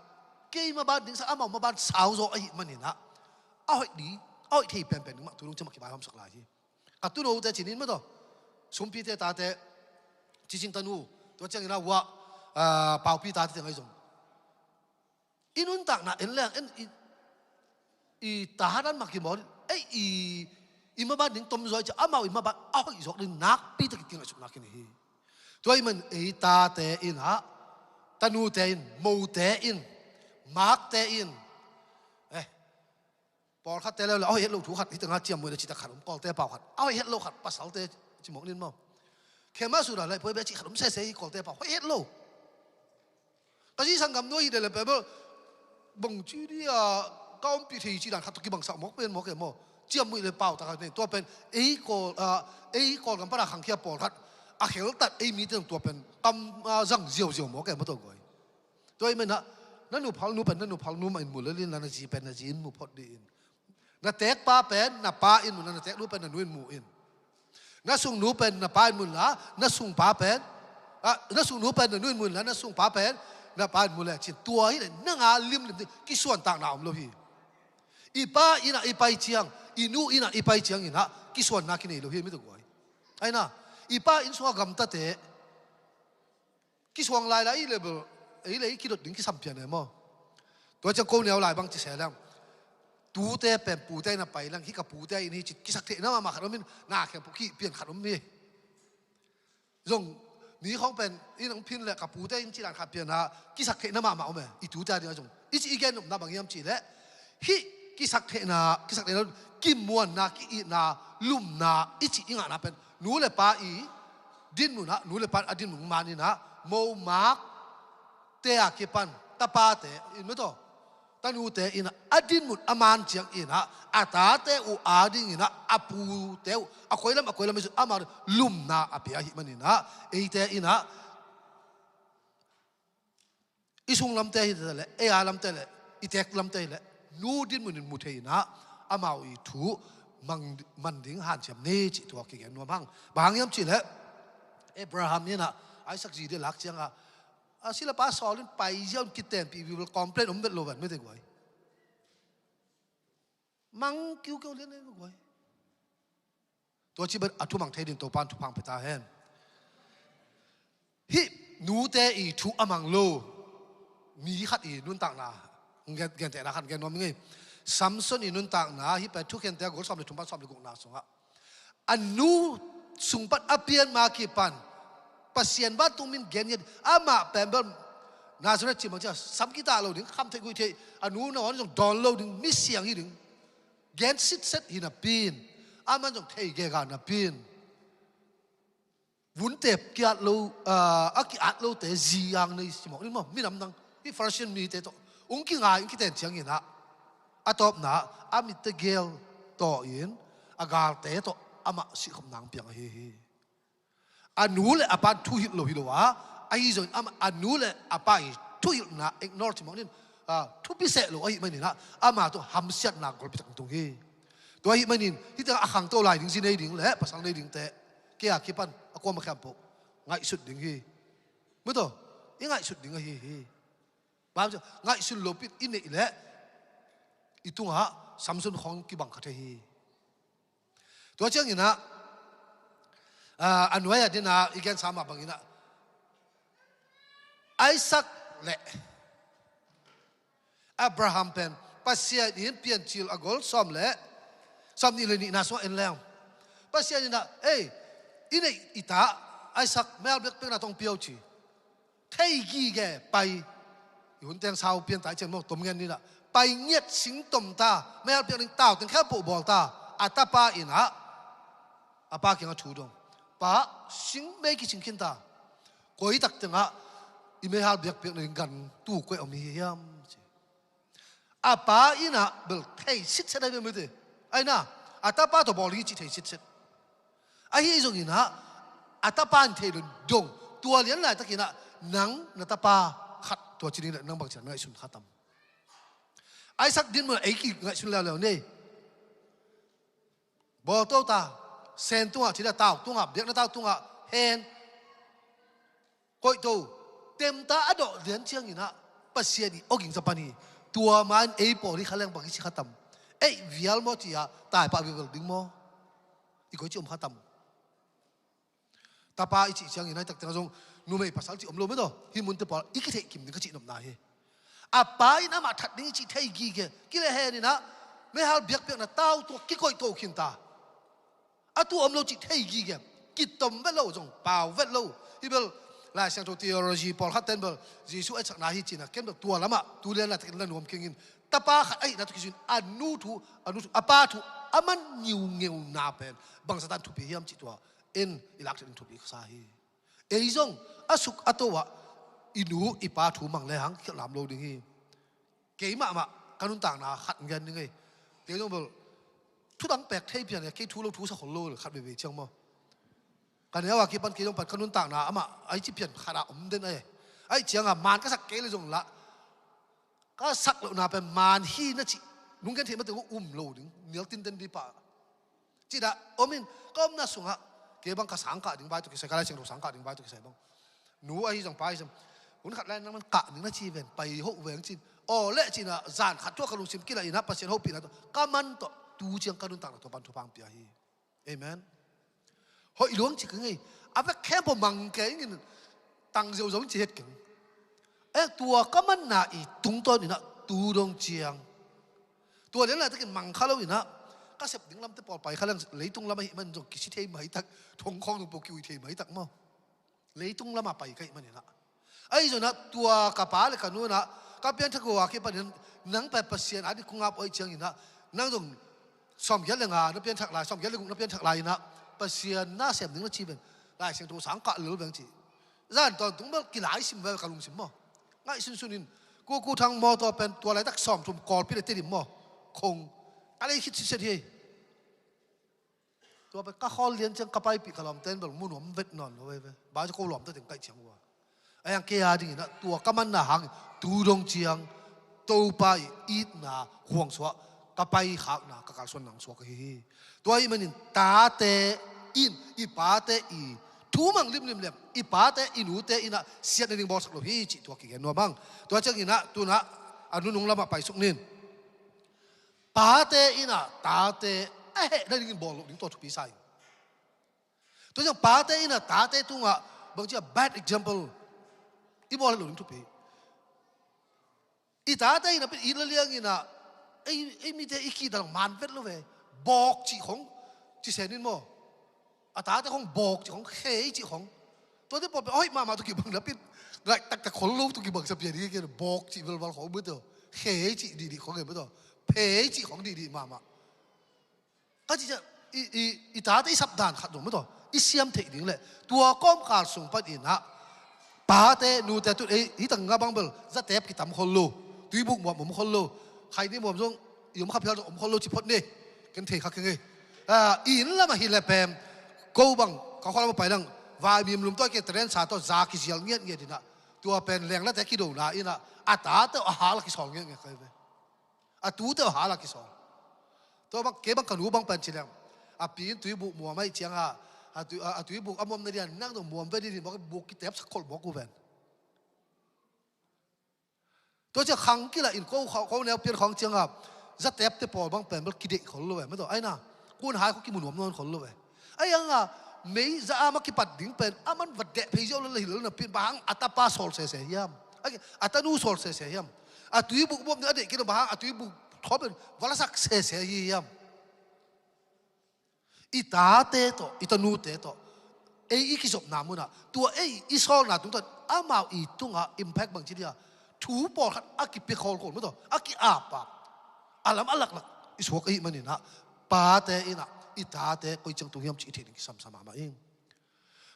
Kei maban ding sa, amau maban sau zaw ahih manin ah, a hoih di, a hoih thei penpen ding mah tu nung ciang mah kibai hamsak lai hi. Ka tuunote cih in maw taw, sumpite tate, cicing tanu, tua ciangin ah uah, ah, paupi tate teng ahi zong, i nuntakna en leng en, i, i tadan mah kibawl, ei, i, i maban ding tom zaw i ci, amau i maban a hoih zawk ding nakpi tak i kingaihsutna kinei hi. Tua ahih man ei tate in ah, tanute in, mote in, makte in, eh, pawlkhatte leuleu a hoih het lo thu khat, hih tengah ciamnuih le citak khat om, Kawlte pau khat, a hoih het lo khat, pasalte ci mawk nin maw. Khe mah sula lai poi bia cih khat om sese hi, Kawlte pau hoih het lo. Ka zi sanggam nuai hi de le pe bel, bang ci dia, ka ompih thei ci dan khat tawh kibangsak mawk pen mawk e maw. Ciamnuih le pau tak a nei, tua pen ei Kawl, ah, ei Kawlgam pana khangkhia pawlkhat a kheltat ei mite tua pen kam, ah, zang ziauziau mawk e maw tua guai. Tua ahih man ah, na nuphalnu pen na nuphalnu mah in mu lel in la, na zi pen na zi in mu phot dih in. Na teekpa pen na pa in mu, na, na teeknu pen na nu in mu in. Na sungnu pen na pa in mu la, na sungpa pen, ah, na sungnu pen na nu in mu la, na sungpa pen na pa in mu le cin. Tua hi le nang a limlim ding kisuantakna om lo hi. I pa in ah i pai ciang, i nu in ah i pai ciangin ah kisuanna kinei lo hi, mi tua guai. Ai na, i pa inn sungah gamtate kisuang lailai i le bel, ei le ei kidot ding kisam pian e maw. Tua ciang ko neu lai bang ci se leng, tute pen pute in a pai leng, hih ka pute in hi ci kisak theihna mahmah khat om in, na khempeuh kih pian khat om hi. Zong mi khawng pen in hong phin le ka pute in ci dan khat pian a kisak theihna mahmah om e, i tute a ding a zong. I ci i gen nopna bang hiam cih leh, hih kisak theihna, kisak theihna, kimuanna, ki-itna, lumna i cih i ngahna pen nu le pa i dinmun ah, nu le pa a dinmun man in ah, momak te a kipan tapate in maw taw, tanute in ah a dinmun a man ciangin ah, a tate uh a dingin ah, a pute uh a koilam a koilam i zut ama lumna a pia ahih manin ah, eite in ah i sung lamte hi leh, ei a lamte leh, i teek lamte hi leh, nu dinmun in mu thei in ah, amau i thu mang, man ding hanciam ni cih tua kigen nuam hang. Bang hang hiam cih leh, Abraham in ah Isaac zi dia lak ciang ah, a sila pa sawl in pai ziau in kitenpih, we will complain om vet lo ven, mite guai. Mang kiukiu lian e, mite guai. Tua ci ban a thu mang thei ding Topan thupha pia ta hen. Hih nute i thu a mang lo mi khat i nuntakna gen, gentehna khat gen nuam ing ei. Samson i nuntakna hih pen Thukhente a gol sawm le thum pan sawm le gukna sungah, a nu sung pan a pian ma kipan Pasian vantung min gen ngiat, amah pen bel Nazareth cih mang cia sam kitah lo ding, kham theih guih theih, a nu nawn zong dawn lo ding, misiang hi ding. Gen sitset hi napi in, aman zong thei gega napi in, vun tep kiat lo, ah, a ki-at lote zi ang nei si mawk in maw, minam dang, hih Pharisee mite tawh ung kingai, ung kiten ciangin ah, a tawpna ah a mitte gel tawh in, a galte tawh amah sihkhop nang piang ahi hi. A nu le a pa in thuhilh lo hi lo a, ahi zongin amah a nu le a pa i thuhilhna ignore ci mawk in, ah, thupi seh lo ahih manin ah, amah tawh hamsiatna golpi tak tung hi. Tua ahih manin hih tengah a khangto lai ding, zi nei ding le pasal nei dingte, kei a kipan a kuama khempeuh ngaihsut ding hi. Mute, i ngaihsut ding ahi hi. Bang hang hiam cih leh ngaihsun lopi in i neih leh i tungah Samson khawng kibang kha thei hi. Tua ciangin ah, ah, a nuai a ding ah i gensa mah bangin ah, Isaac le Abraham pen Pasian in Piancil a gol sawm le, sawm nih le nihna sungah en leng, Pasian in ah, ei, i neih i ta Isaac mel biakpiakna tawh hong pia o ci. Thei gige pai. I hun teng sau pian ta i cian mawk tom ngen ni lah. Pai ngiat, sing tom ta, mel piak ding tau teng khempeuh bawl ta. A tapa in ah a pa kiangah thu dong. Pa, sing mei kicing khin ta. Koi tak tengah i meihal biakpiakna ding gan tu koi om hi hiam ci. A pa in ah bel thei sitset ahi ve, mite. Ahi na, a tapa tawh bawl hi cih thei sitset. Ahi zongin ah a tapa in thei lo dong. Tua lian laitakin ah nang na tapa khat tua ci ding leh nang bangci a na ngaihsun kha tam? Isaac dinmun ah ei kingaihsun leuleu ni. Bawlto ta, sen tungah, ci leh tau tungah, biakna tau tungah hen, koihto, temta a dawh lian ciangin ah Pasian i awging zapan hi. Tua ma-in ei pawl hi kha leng bang i ci kha tam? Ei vial maw ci-a taipah vivel ding maw? I koici om kha tam? Tapa i cih ciangin a hi tak tengah zong numei pasal cih om lo mah tawh, hih munte pawl i kitheih kim ding ka cih nopna hi. A pa in amah that ding i cih thei gige, kileh hen inah meihal biakpiakna tau tua kikoih to khinta. A tu om lo cih thei gige, kitom vet lo, zong pau vet lo. Hi bel Lai Siangtho theology pawlkhat ten bel Jesuh a etsakna hi cinah ken bel tua lamah tu lian laitakin la nuam kingin, tapa khat ahihna tawh kizui-in a nu thu, a nu thu, a pa thu a man ngiungeuna pen bangzah tan thupi hiam cih tua en i lak theih ding thupi ka sa hi. Ei zong a suk a to ah i nu i pa thu mang lehang khialh lam lo ding hi. Kei mahmah ka nuntakna khat ngen ning ei. Kei zong bel thudang pek thei pian e, kei thu lo thu sa khol lo khat veivei ciang maw. Ka neu a kipan kei zong pan ka nuntakna amah a i ci pian khat ah om den ei. A hi ciangah man ka sak kei le zong lah ka sak lohna pen man hi na cih nung gen theih mate um lo ding, nial tinten dih pah. Cih dah om in ka omna sungah kei bang ka sangkah ding vai tawh kisai, ka Lai Siangtho sangkah ding vai tawh kisai bang, nu ahi zong pa ahi zong, hun khat lai nang man kah ning na ci ven, pai hoh veng cin. Aw leh cinah zan khat thu ah ka lungsim kilah inah Pasian hopihna tawh ka man tawh tu ciang ka nuntakna tua pan thupha hong pia hi. Amen. Hoih luang ci keng ei. A vek khempeuh mang kei ingin tang ziauziau in ci het keng. Eh, tua ka manna i tungtawn inah tu dong ciang, tua lian laitakin mang kha lo inah ka sep ding lamte pawl pai kha leng leitung lam ahih man zong kisi thei maitak, thong khawng zong pawl kiui thei maitak maw. Leitung lamah pai ka hih man inah, ahi zong inah tua ka pa le ka nu inah ka pianthak uh a kipanin nang pen Pasian a ding kong ap uh ahih ciang inah nang zong sawmgiat le nga na pianthak lai, sawmgiat le guk na pianthak lai inah Pasian na sem ding na ci ven, Lai Siangtho sang kah lel veng ci. Zan tawntung bel kilaisim ve ka lungsim maw. Ngaih sunsun in Kuku Thang mawtaw pen tua laitak sawmthum Kawlpi le Tedim maw, khong ka lei khit sitset hi. Tua pen ka khawl lian ciang ka paipih ka lawmte in bel mu nuam vet nawn lo veve. Bai cu ko lawmte teng kaih ciang uh a, a yang kei a ding inah tua ka manna hangin tu dong ciang Topa i itna huangsuah ka paikhakna ka kalsuan nang suak ahi hi. Tua ahih manin tate in i pate i thu mang limlim lem, i pate i nute inah siatna ding bawlsak lo hi cih tua kigen nuam hang. Tua ciang inah tunah a nunung lamah paisuk nin. Pate inah tate a heh nadingin bawl loh ding tua thupi sa in. Tua ciang pate inah tate tungah bangci a bad example i bawl loh ding thupi. I tate inah pen it la liang inah ei, ei mite i kihdan man vet lo ve. Bawk cih khong ci sen in maw. A tate khong bawk cih khong, khei cih khong. Tuate pawl pen a hoih mahmah tawh kibang na pen ngaih taktak khol lo tawh kibang sa pian hi kei. Bawk cih velval khong mah tawh, khei cih dihdih khong mah tawh, phei cih khong dihdih mahmah. Ka cih ciah i, i, i tate i sapdan khat zong mah tawh i siam theih ding leh tua kawmkal sung pan inah pate nute tun ei hi tangah bang bel zatep kitam khol lo, tuibuk muam om khol lo, khaini muam zong i om kha phial zong om khol lo ci phot ni. Ken thei kha keng ei. Ah, i inn lamah hi le pen ko bang ka khualam a pai lang vaimim lum tawh kei teren sa tawh za kizial ngiatngiat inah tua pen lenglate kidona inah a tate a hal a kisawl ngiatngiat kai ve. A tute a hal a kisawl. Tua bang kei bang ka nu bang pen ci leng a pi in tuibuk muam ahih ciangah a tui, a, a tuibuk a muam na dian nang dong muam ve dih dih muak buk kitepsak kholh muak uh ven. Tua ciah khang kilah in ko, ko neu pian khawng ciangah zatepte pawl bang pen bel kideih khol lo ve mah tawh aina kun hai khawng kimu nuam nawn khol lo ve. Ahi hangah mei za-am a kipat ding pen a man va deh phei ziau lel la hi lel napi in bang hang a tapa sawl sese hiam? A tanu sawl sese hiam? A tuibuk muam ding a deih kei lo bang hang a tuibuk thaw pen va lasak sese hi hiam? I tate tawh, i tanute tawh ei i kizopna munah tua ei i sawlna tungtawn amau i tungah impact bangci dia thu pawlkhat a kipia khawlkhawl mah tawh a ki-ap a, a lam a laklak i suak ahih maninah pate inah i tate koi ciang tung hiam cih i theih ding kisam sa mahmah ing.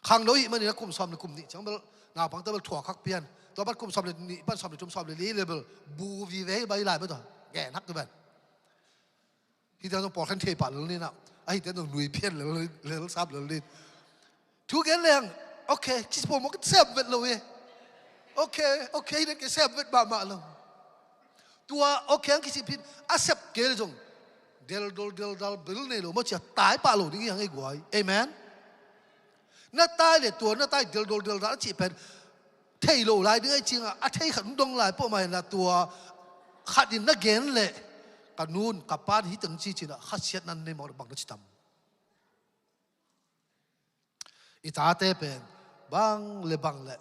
Khangno ihih maninah kum sawm le kum nih ciang bel naupangte bel thuak khak pian, tua pan kum sawm le nih pan sawm le thum sawm le li le bel bu vive hi bai lai mah tawh gen hak hi ban. Hihte zong pawlkhat thei pah lel ninah, ahihte zong nui phian lel, lel sap lel nin. Thu gen leng, okay, kisi pawlmawk in sem vet lo hi. Okay, okay, hihte ke sem vet mahmah lo. Tua okay ang kisi phin a sep kei le zong deldol deldal bel nei lo maw cia tai pah lo ding hi hang ei guai. Amen. Na tai le tua na tai deldol deldal a cih pen thei lo lai ding ahi ciangah a thei khat hong dong lai pawh mah inah tua khat in na gen leh ka nun ka pan hi teng ci cinah khasiatna nei mawk bang na ci tam? I tate pen bang le bang le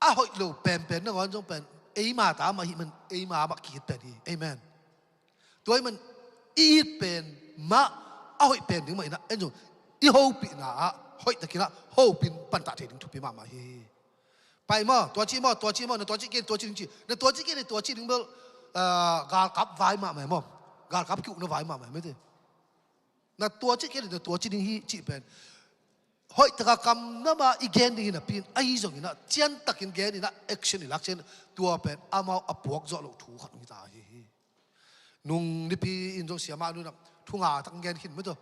a hoih lo penpen nangawn zong pen eima ta mah hi man eima mah ki-it pen hi. Amen. Tua hi man i it pen mah a hoih pen ding mah inah en zong i hopihna ah hoih takinah hopin pantah thei ding thupi mahmah hi. Pai maw, tua ci maw, tua ci maw, na tua ci ken, tua ci ding ci, na tua ci ken, na tua ci ding bel galkap vai mahmah maw, galkap ki-ukna vai mahmah mete. Na tua ci ken, na tua ci ding hi cih pen hoih taka kam nama i gen ding hi napi in ahi zong inah ciantakin gen inah action i lak cian tua pen amau a puak zawh loh thu khat hong hi ta hi hi. Nung nipi in zong siamah nunah thu nga tak gen khin mete.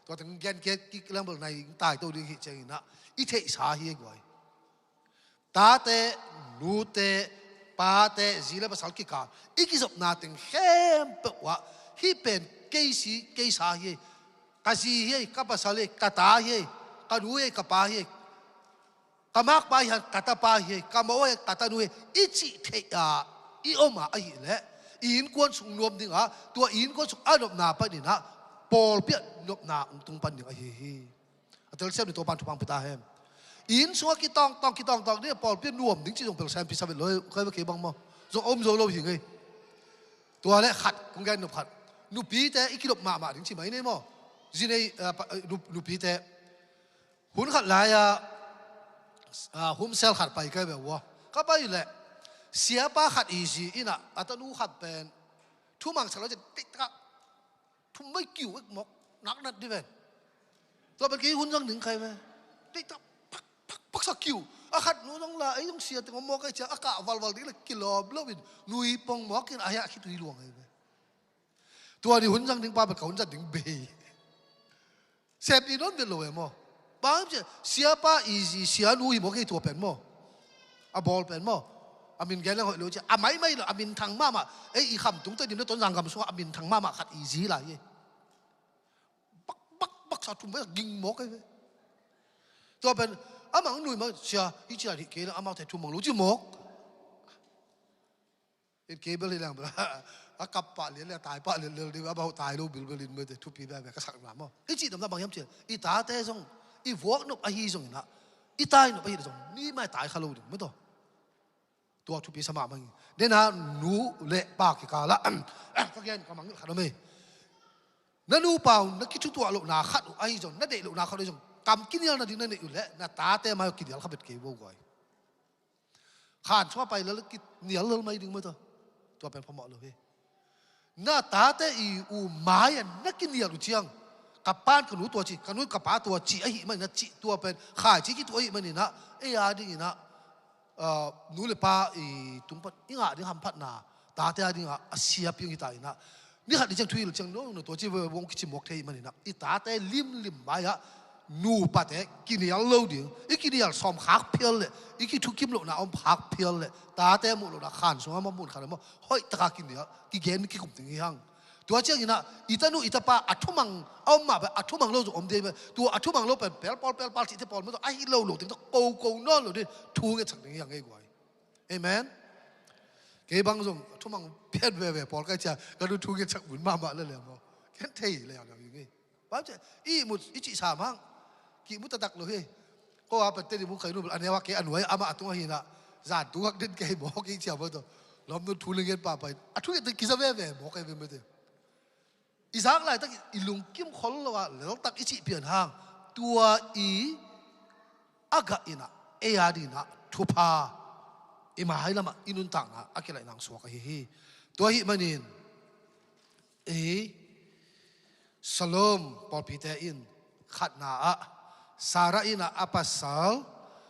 Tua teng gen kik leng bel nai tai to ding hi ciang inah i theihsa hi guai. Tate, nute, pate, zi le pasal kikal i kizopna teng khempeuh ah hih pen kei si, kei sa hi, ka zi hi, ka pasal hi, ka ta hi, ka nu hi, ka pa hi, ka makpa hi, ka tapa hi, ka mawh hi, ka tanu hi i cih theih a i om a ahih leh i innkuan sung nuam dingah tua i innkuan sung a nopna paninah pawlpi ah nopna hong tung pan ding ahi hi. A telsiam ni Topa'n thupha hong pia ta hen. Inn sungah kitawngtawng kitawngtawng ding a pawlpi a nuam ding ci zong bel sem pisa vet lo hi, kai va kei bang maw. Zong om zo lo hi ngei. Tua le khat kong gen nop khat. Nupite i kinop mahmah ding ci mai nei maw. Zi nei, ah, pa, ah, nup-, nupite. Hun khat lai-ah, ah, humsel khat pai kai ve ua. Ka pai leh siapa khat i zi inah a tanu khat pen thumang sa lo ci tiktak thum mai kiu ek mawk nak nat di ven. Tua pen kei hun zang ding khai ve. Tiktak pak pak pak sa kiu. A khat nu zong la ei zong sia teng om mawk ai cia a kah valval ding le kilawm lo in nui pong mawk in a hia khitui luang ai ve. Tua ni hun zang ding pa pen ka hun zang ding bei. Sep i non vet lo e maw. Bang cia siapa i zi sia nu hi mawk ei tua pen maw. A bawl pen maw. A min gen lang hoih lo cia a maimai lo a min thang mahmah. Ei i kham tung te dim le ton zang gam sungah a min thang mahmah khat i zi lai hi. Bak bak bak sa thum bai ging mawk ei ve. Tua pen amang nui mah sia hi cia hi kei le amau te thum mang lo ci mawk. In kei bel hi lang bel a kap pah lian le a tai pah lian lel ding a bau tai lo bilbel in mete thupi bebe ka sakna maw. I cih damna bang hiam cih i tate zong i vuak nop ahi zong inah i tai nop ahi zong ni mai tai kha lo ding mete. Tua thupi sa mahmah hi. Dena nu le pa kikalah ka gen ka mangngilh khat om ei. Na nupa uh na kithutuah lohna khat uh ahi zong na deih lohna khat uh ahi zong kam kinial nading na neih uh leh na tate mai uh kinial kha bet kei bo guai. Khan sungah pai lel kinial lel mai ding mawh ta. Tua pen phamawh lo hi. Na tate i u mai-ah na kinial uh ciang ka pan ka nu tua ci, ka nu ka pa tua ci ahi maninah cih tua pen khaici kituh ahi maninah ei a dinginah, ah, nu le pa i tung pan i ngah ding hamphatna tate a dingah a siapi hong hi ta inah. Ni khat ni ciang thuhilh ciang no na tua ci ve vong kici mawk thei maninah i tate limlim mai-ah nupate kinial lo ding, i kinial sawm khak phial leh i kithukim lohna om khak phial leh tate muh lohna khan sungah maw mun khan maw hoih taka kinial kigen kikum ding hi hang. Tua cianginah i tanu i tapa a thumang a om mah pen a thumang lo zong om ding hi. Tua a thumang lo pen pelpawl pelpal cihte pawl maw tawh ahi lo lo ding tawh koko nawn lo ding thu ngetsak ding hi hang ei guai. Amen. Kei bang zong a thumang pian veve pawl kai cia ka nu thu ngetsak mun mahmah le le maw. Ken thei le a ngei. Bang cia i ihmut i cih sam hang. Ki ihmut taktak lo hi. Ko a pette di mu kai nu a neu a kei a nuai ama a tung ahi na. Zan tu ngak den kei mawk i cia maw tawh lom nun thu le ngen pahpah in a thu ngen teng kisa veve mawk kei veve mete. I zak laitak i lungkim khol lo a leltak i cih pian hang. Tua i a gah inah ei a dinah thupha i mai lamah i nuntakna a kilaih nang suak ahi hi. Tua ahi manin ei Shalom pawlpite in khatna ah Sarah inah a pasal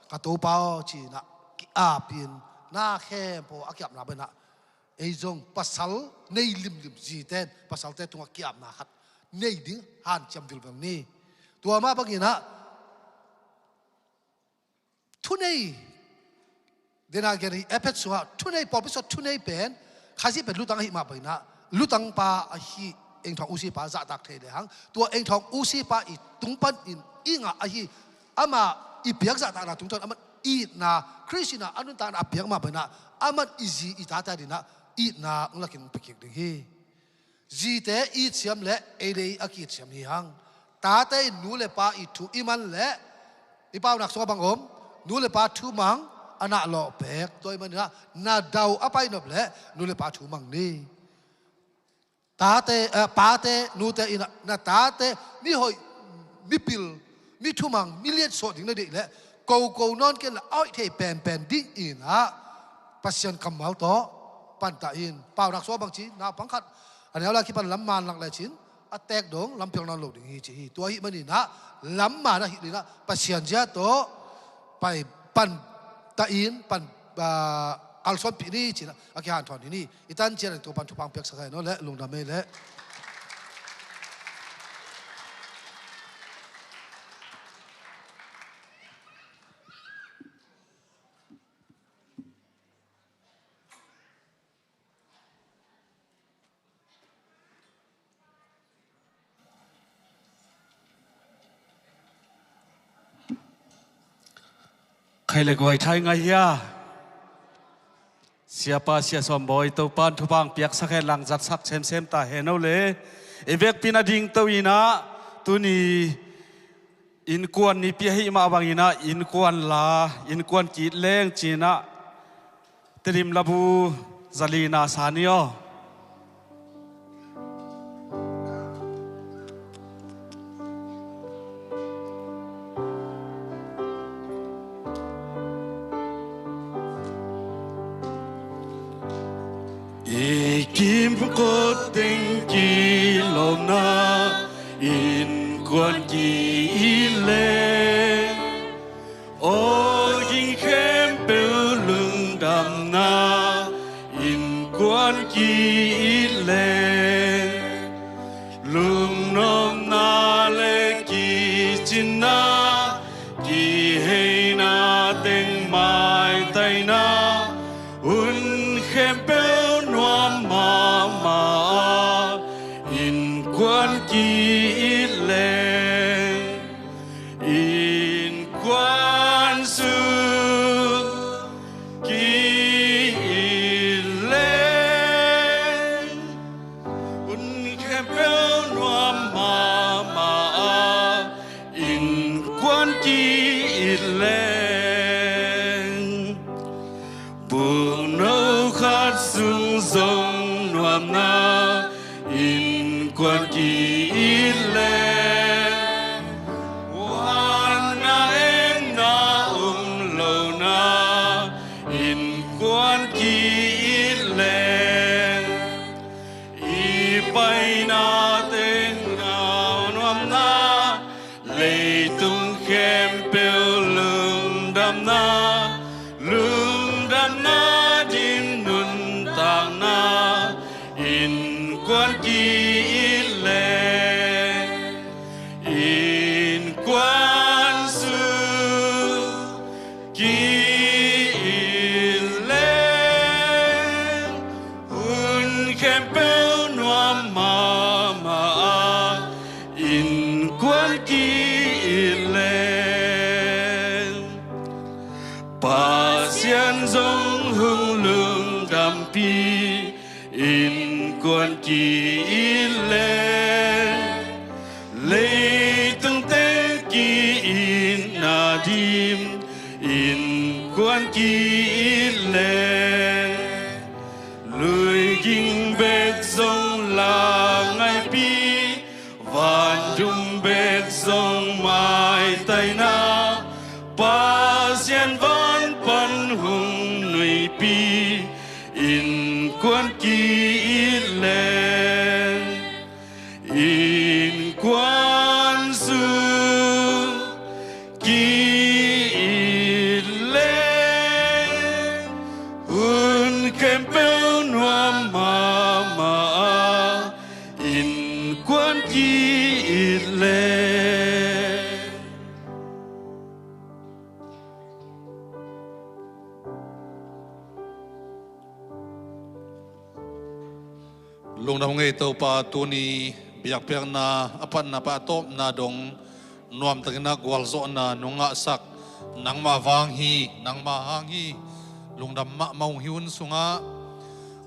ka topa aw ci-inah ki-apin na khempeuh a kiapna banah ei zong pasal nei limlim ziten pasalte tungah kiapna khat nei ding hanciam vilvel ni. Tua mah banginah thunei dena gen hi Efesa sungah thunei pawlpi sungah thunei pen Khazih pen lutang ahi mah banginah lutangpa ahi engthawng usipa zahtak thei lehang tua engthawng usipa i tung panin i ngah ahi ama i piak zahtakna tungtawn ama itna, Khrist in ah a nuntakna a piak mah bangin ah, aman i zi i tate adingin ah itna hong lakin hong pia kik ding hi. Zite itsiam le ei le ei a kiitsiam hi hang. Tate in nu le pa i thu i man le, i paunak sungah bang om, nu le pa thu mang, a na lawh pek. Tua ahih manin ah na dau a pai nop le nu le pa thu mang ni. Tate, eh, pate, nute in ah na tate mi hoih, mi pil, mi thumang, mi liansawh ding na deih leh, koko nawn kei in la a hoih thei penpen dingin ah Pasian kammal tawh pantah in. Paunak sungah bang ci, naupang khat a neu lai kipan lam man lak lecin a teek dong lampiang nawn lo ding hi ci hi. Tua ahih manin ah lam man a hilh in ah Pasian zia tawh pai pantah in, pan, ah, kalsuanpih ni ci-in ah a kihanthawn hi ni. I tan ciat a Topa'n thupha hong piaksak hen aw leh, lungdam ei leh. Khai le guai thai ngai hia. Siapa Sia Sawm Bawi, Topa'n thupha hong piaksak hen lang, zatsak semsem ta hen aw leh. I vekpi-in a dingto in ah, tuni innkuan nipi ahih mah bangin ah, innkuan la, innkuan ki-it leng ci-in ah, Tedim labu zali na sa ni aw. I kimkot teng kilawmna, innkuan ki-it leng. Aw ging khempeuh lungdamna, innkuan ki-it leng. Lungnopna le kicinna, kiheina teng maitaina, hun khempeuh nuam mahmah a, innkuan ki-it leng. Innkuan sung ki-it leng, hun khempeuh nuam mahmah a, innkuan ki-it leng. Bukno khat sung zong nuamna, innkuan ki-it leng. Huanna emna om lohna, innkuan ki-it leng. I paina teng nuamna, leitung khempeuh lungdamna, lungdamna dim nuntakna, innkuan ki-it leng. Innkuan sung ki-it leng, hun khempeuh nuam mahmah a, innkuan ki-it leng. Pasian zong hong lungdampi, innkuan ki-it leng. Leitung teng ki-itna dim, innkuan ki-it leng. Lui ging bek zong la ngaipi, van dum bek zong maitaina, Pasian van pan hong nuihpi, innkuan ki-it leng. Innkuan sung ki-it leng, hun khempeuh nuam mahmah a, innkuan ki-it leng. Lungdam ngei Topa, tuni biakpiakna a patna pah tawpna dong nuamtakin a gualzawhna nong ngahsak Nangmah vang hi, nangmah hang hi, lungdam mahmah ung hi. Hun sungah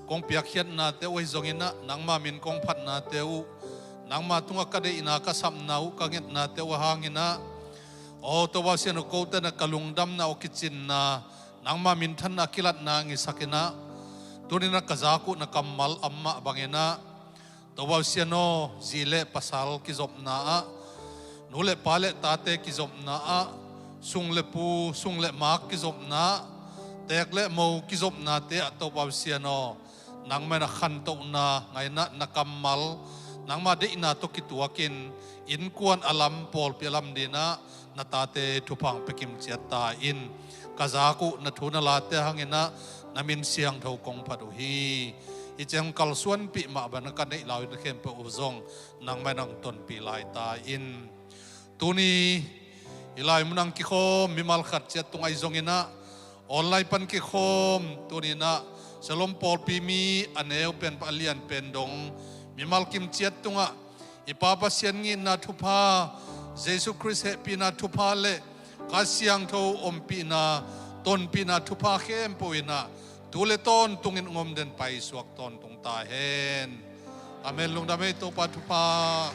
kong piakkhiatnate uh ahi zonginah, nangmah min kong phatnate uh, nangmah tungah ka deihna ka sapna uh ka ngetnate uh ahanginah, aw Topa Pasian aw, kote na ka lungdamna aw kicinna, nangmah minthanna kilatna ngisakinah, tuninah ka zak uh na kammal ammah banginah, Topa Pasian aw, zi le pasal kizopna ah, nu le pa le tate kizopna ah, sung le pu, sung le mak kizopna ah, tek le mo kizopnate ah Topa Pasian aw, nangmah na khantohna ngainah na kammal, nangmah deihna tawh kituakin innkuan a lam pawlpi a lam dinah na tate thupha hong pia kimciat ta in. Ka zak uh na thu na late hanginah na min siangtho kong phat uh hi. Hih ciang kalsuanpih mah bana ka neih lau in khempeuh uh zong nangmah nang tonpih lai ta in. Tuni i lai munang kikhawm mimal khat ciat tungah ahi zonginah, online pan kikhawm tuninah Shalom pawlpi mi a neu pen a lian pen dong mimal kim ciat tungah i Pa Pasian ngitna thupha, Jesu Khrist hehpihna thupha le Kha Siangtho ompihna, tonpihna thupha khempeuh inah tu le tawntungin ngomden paisuak tawntung ta hen. Amen. Lungdam ei, Topa thupha.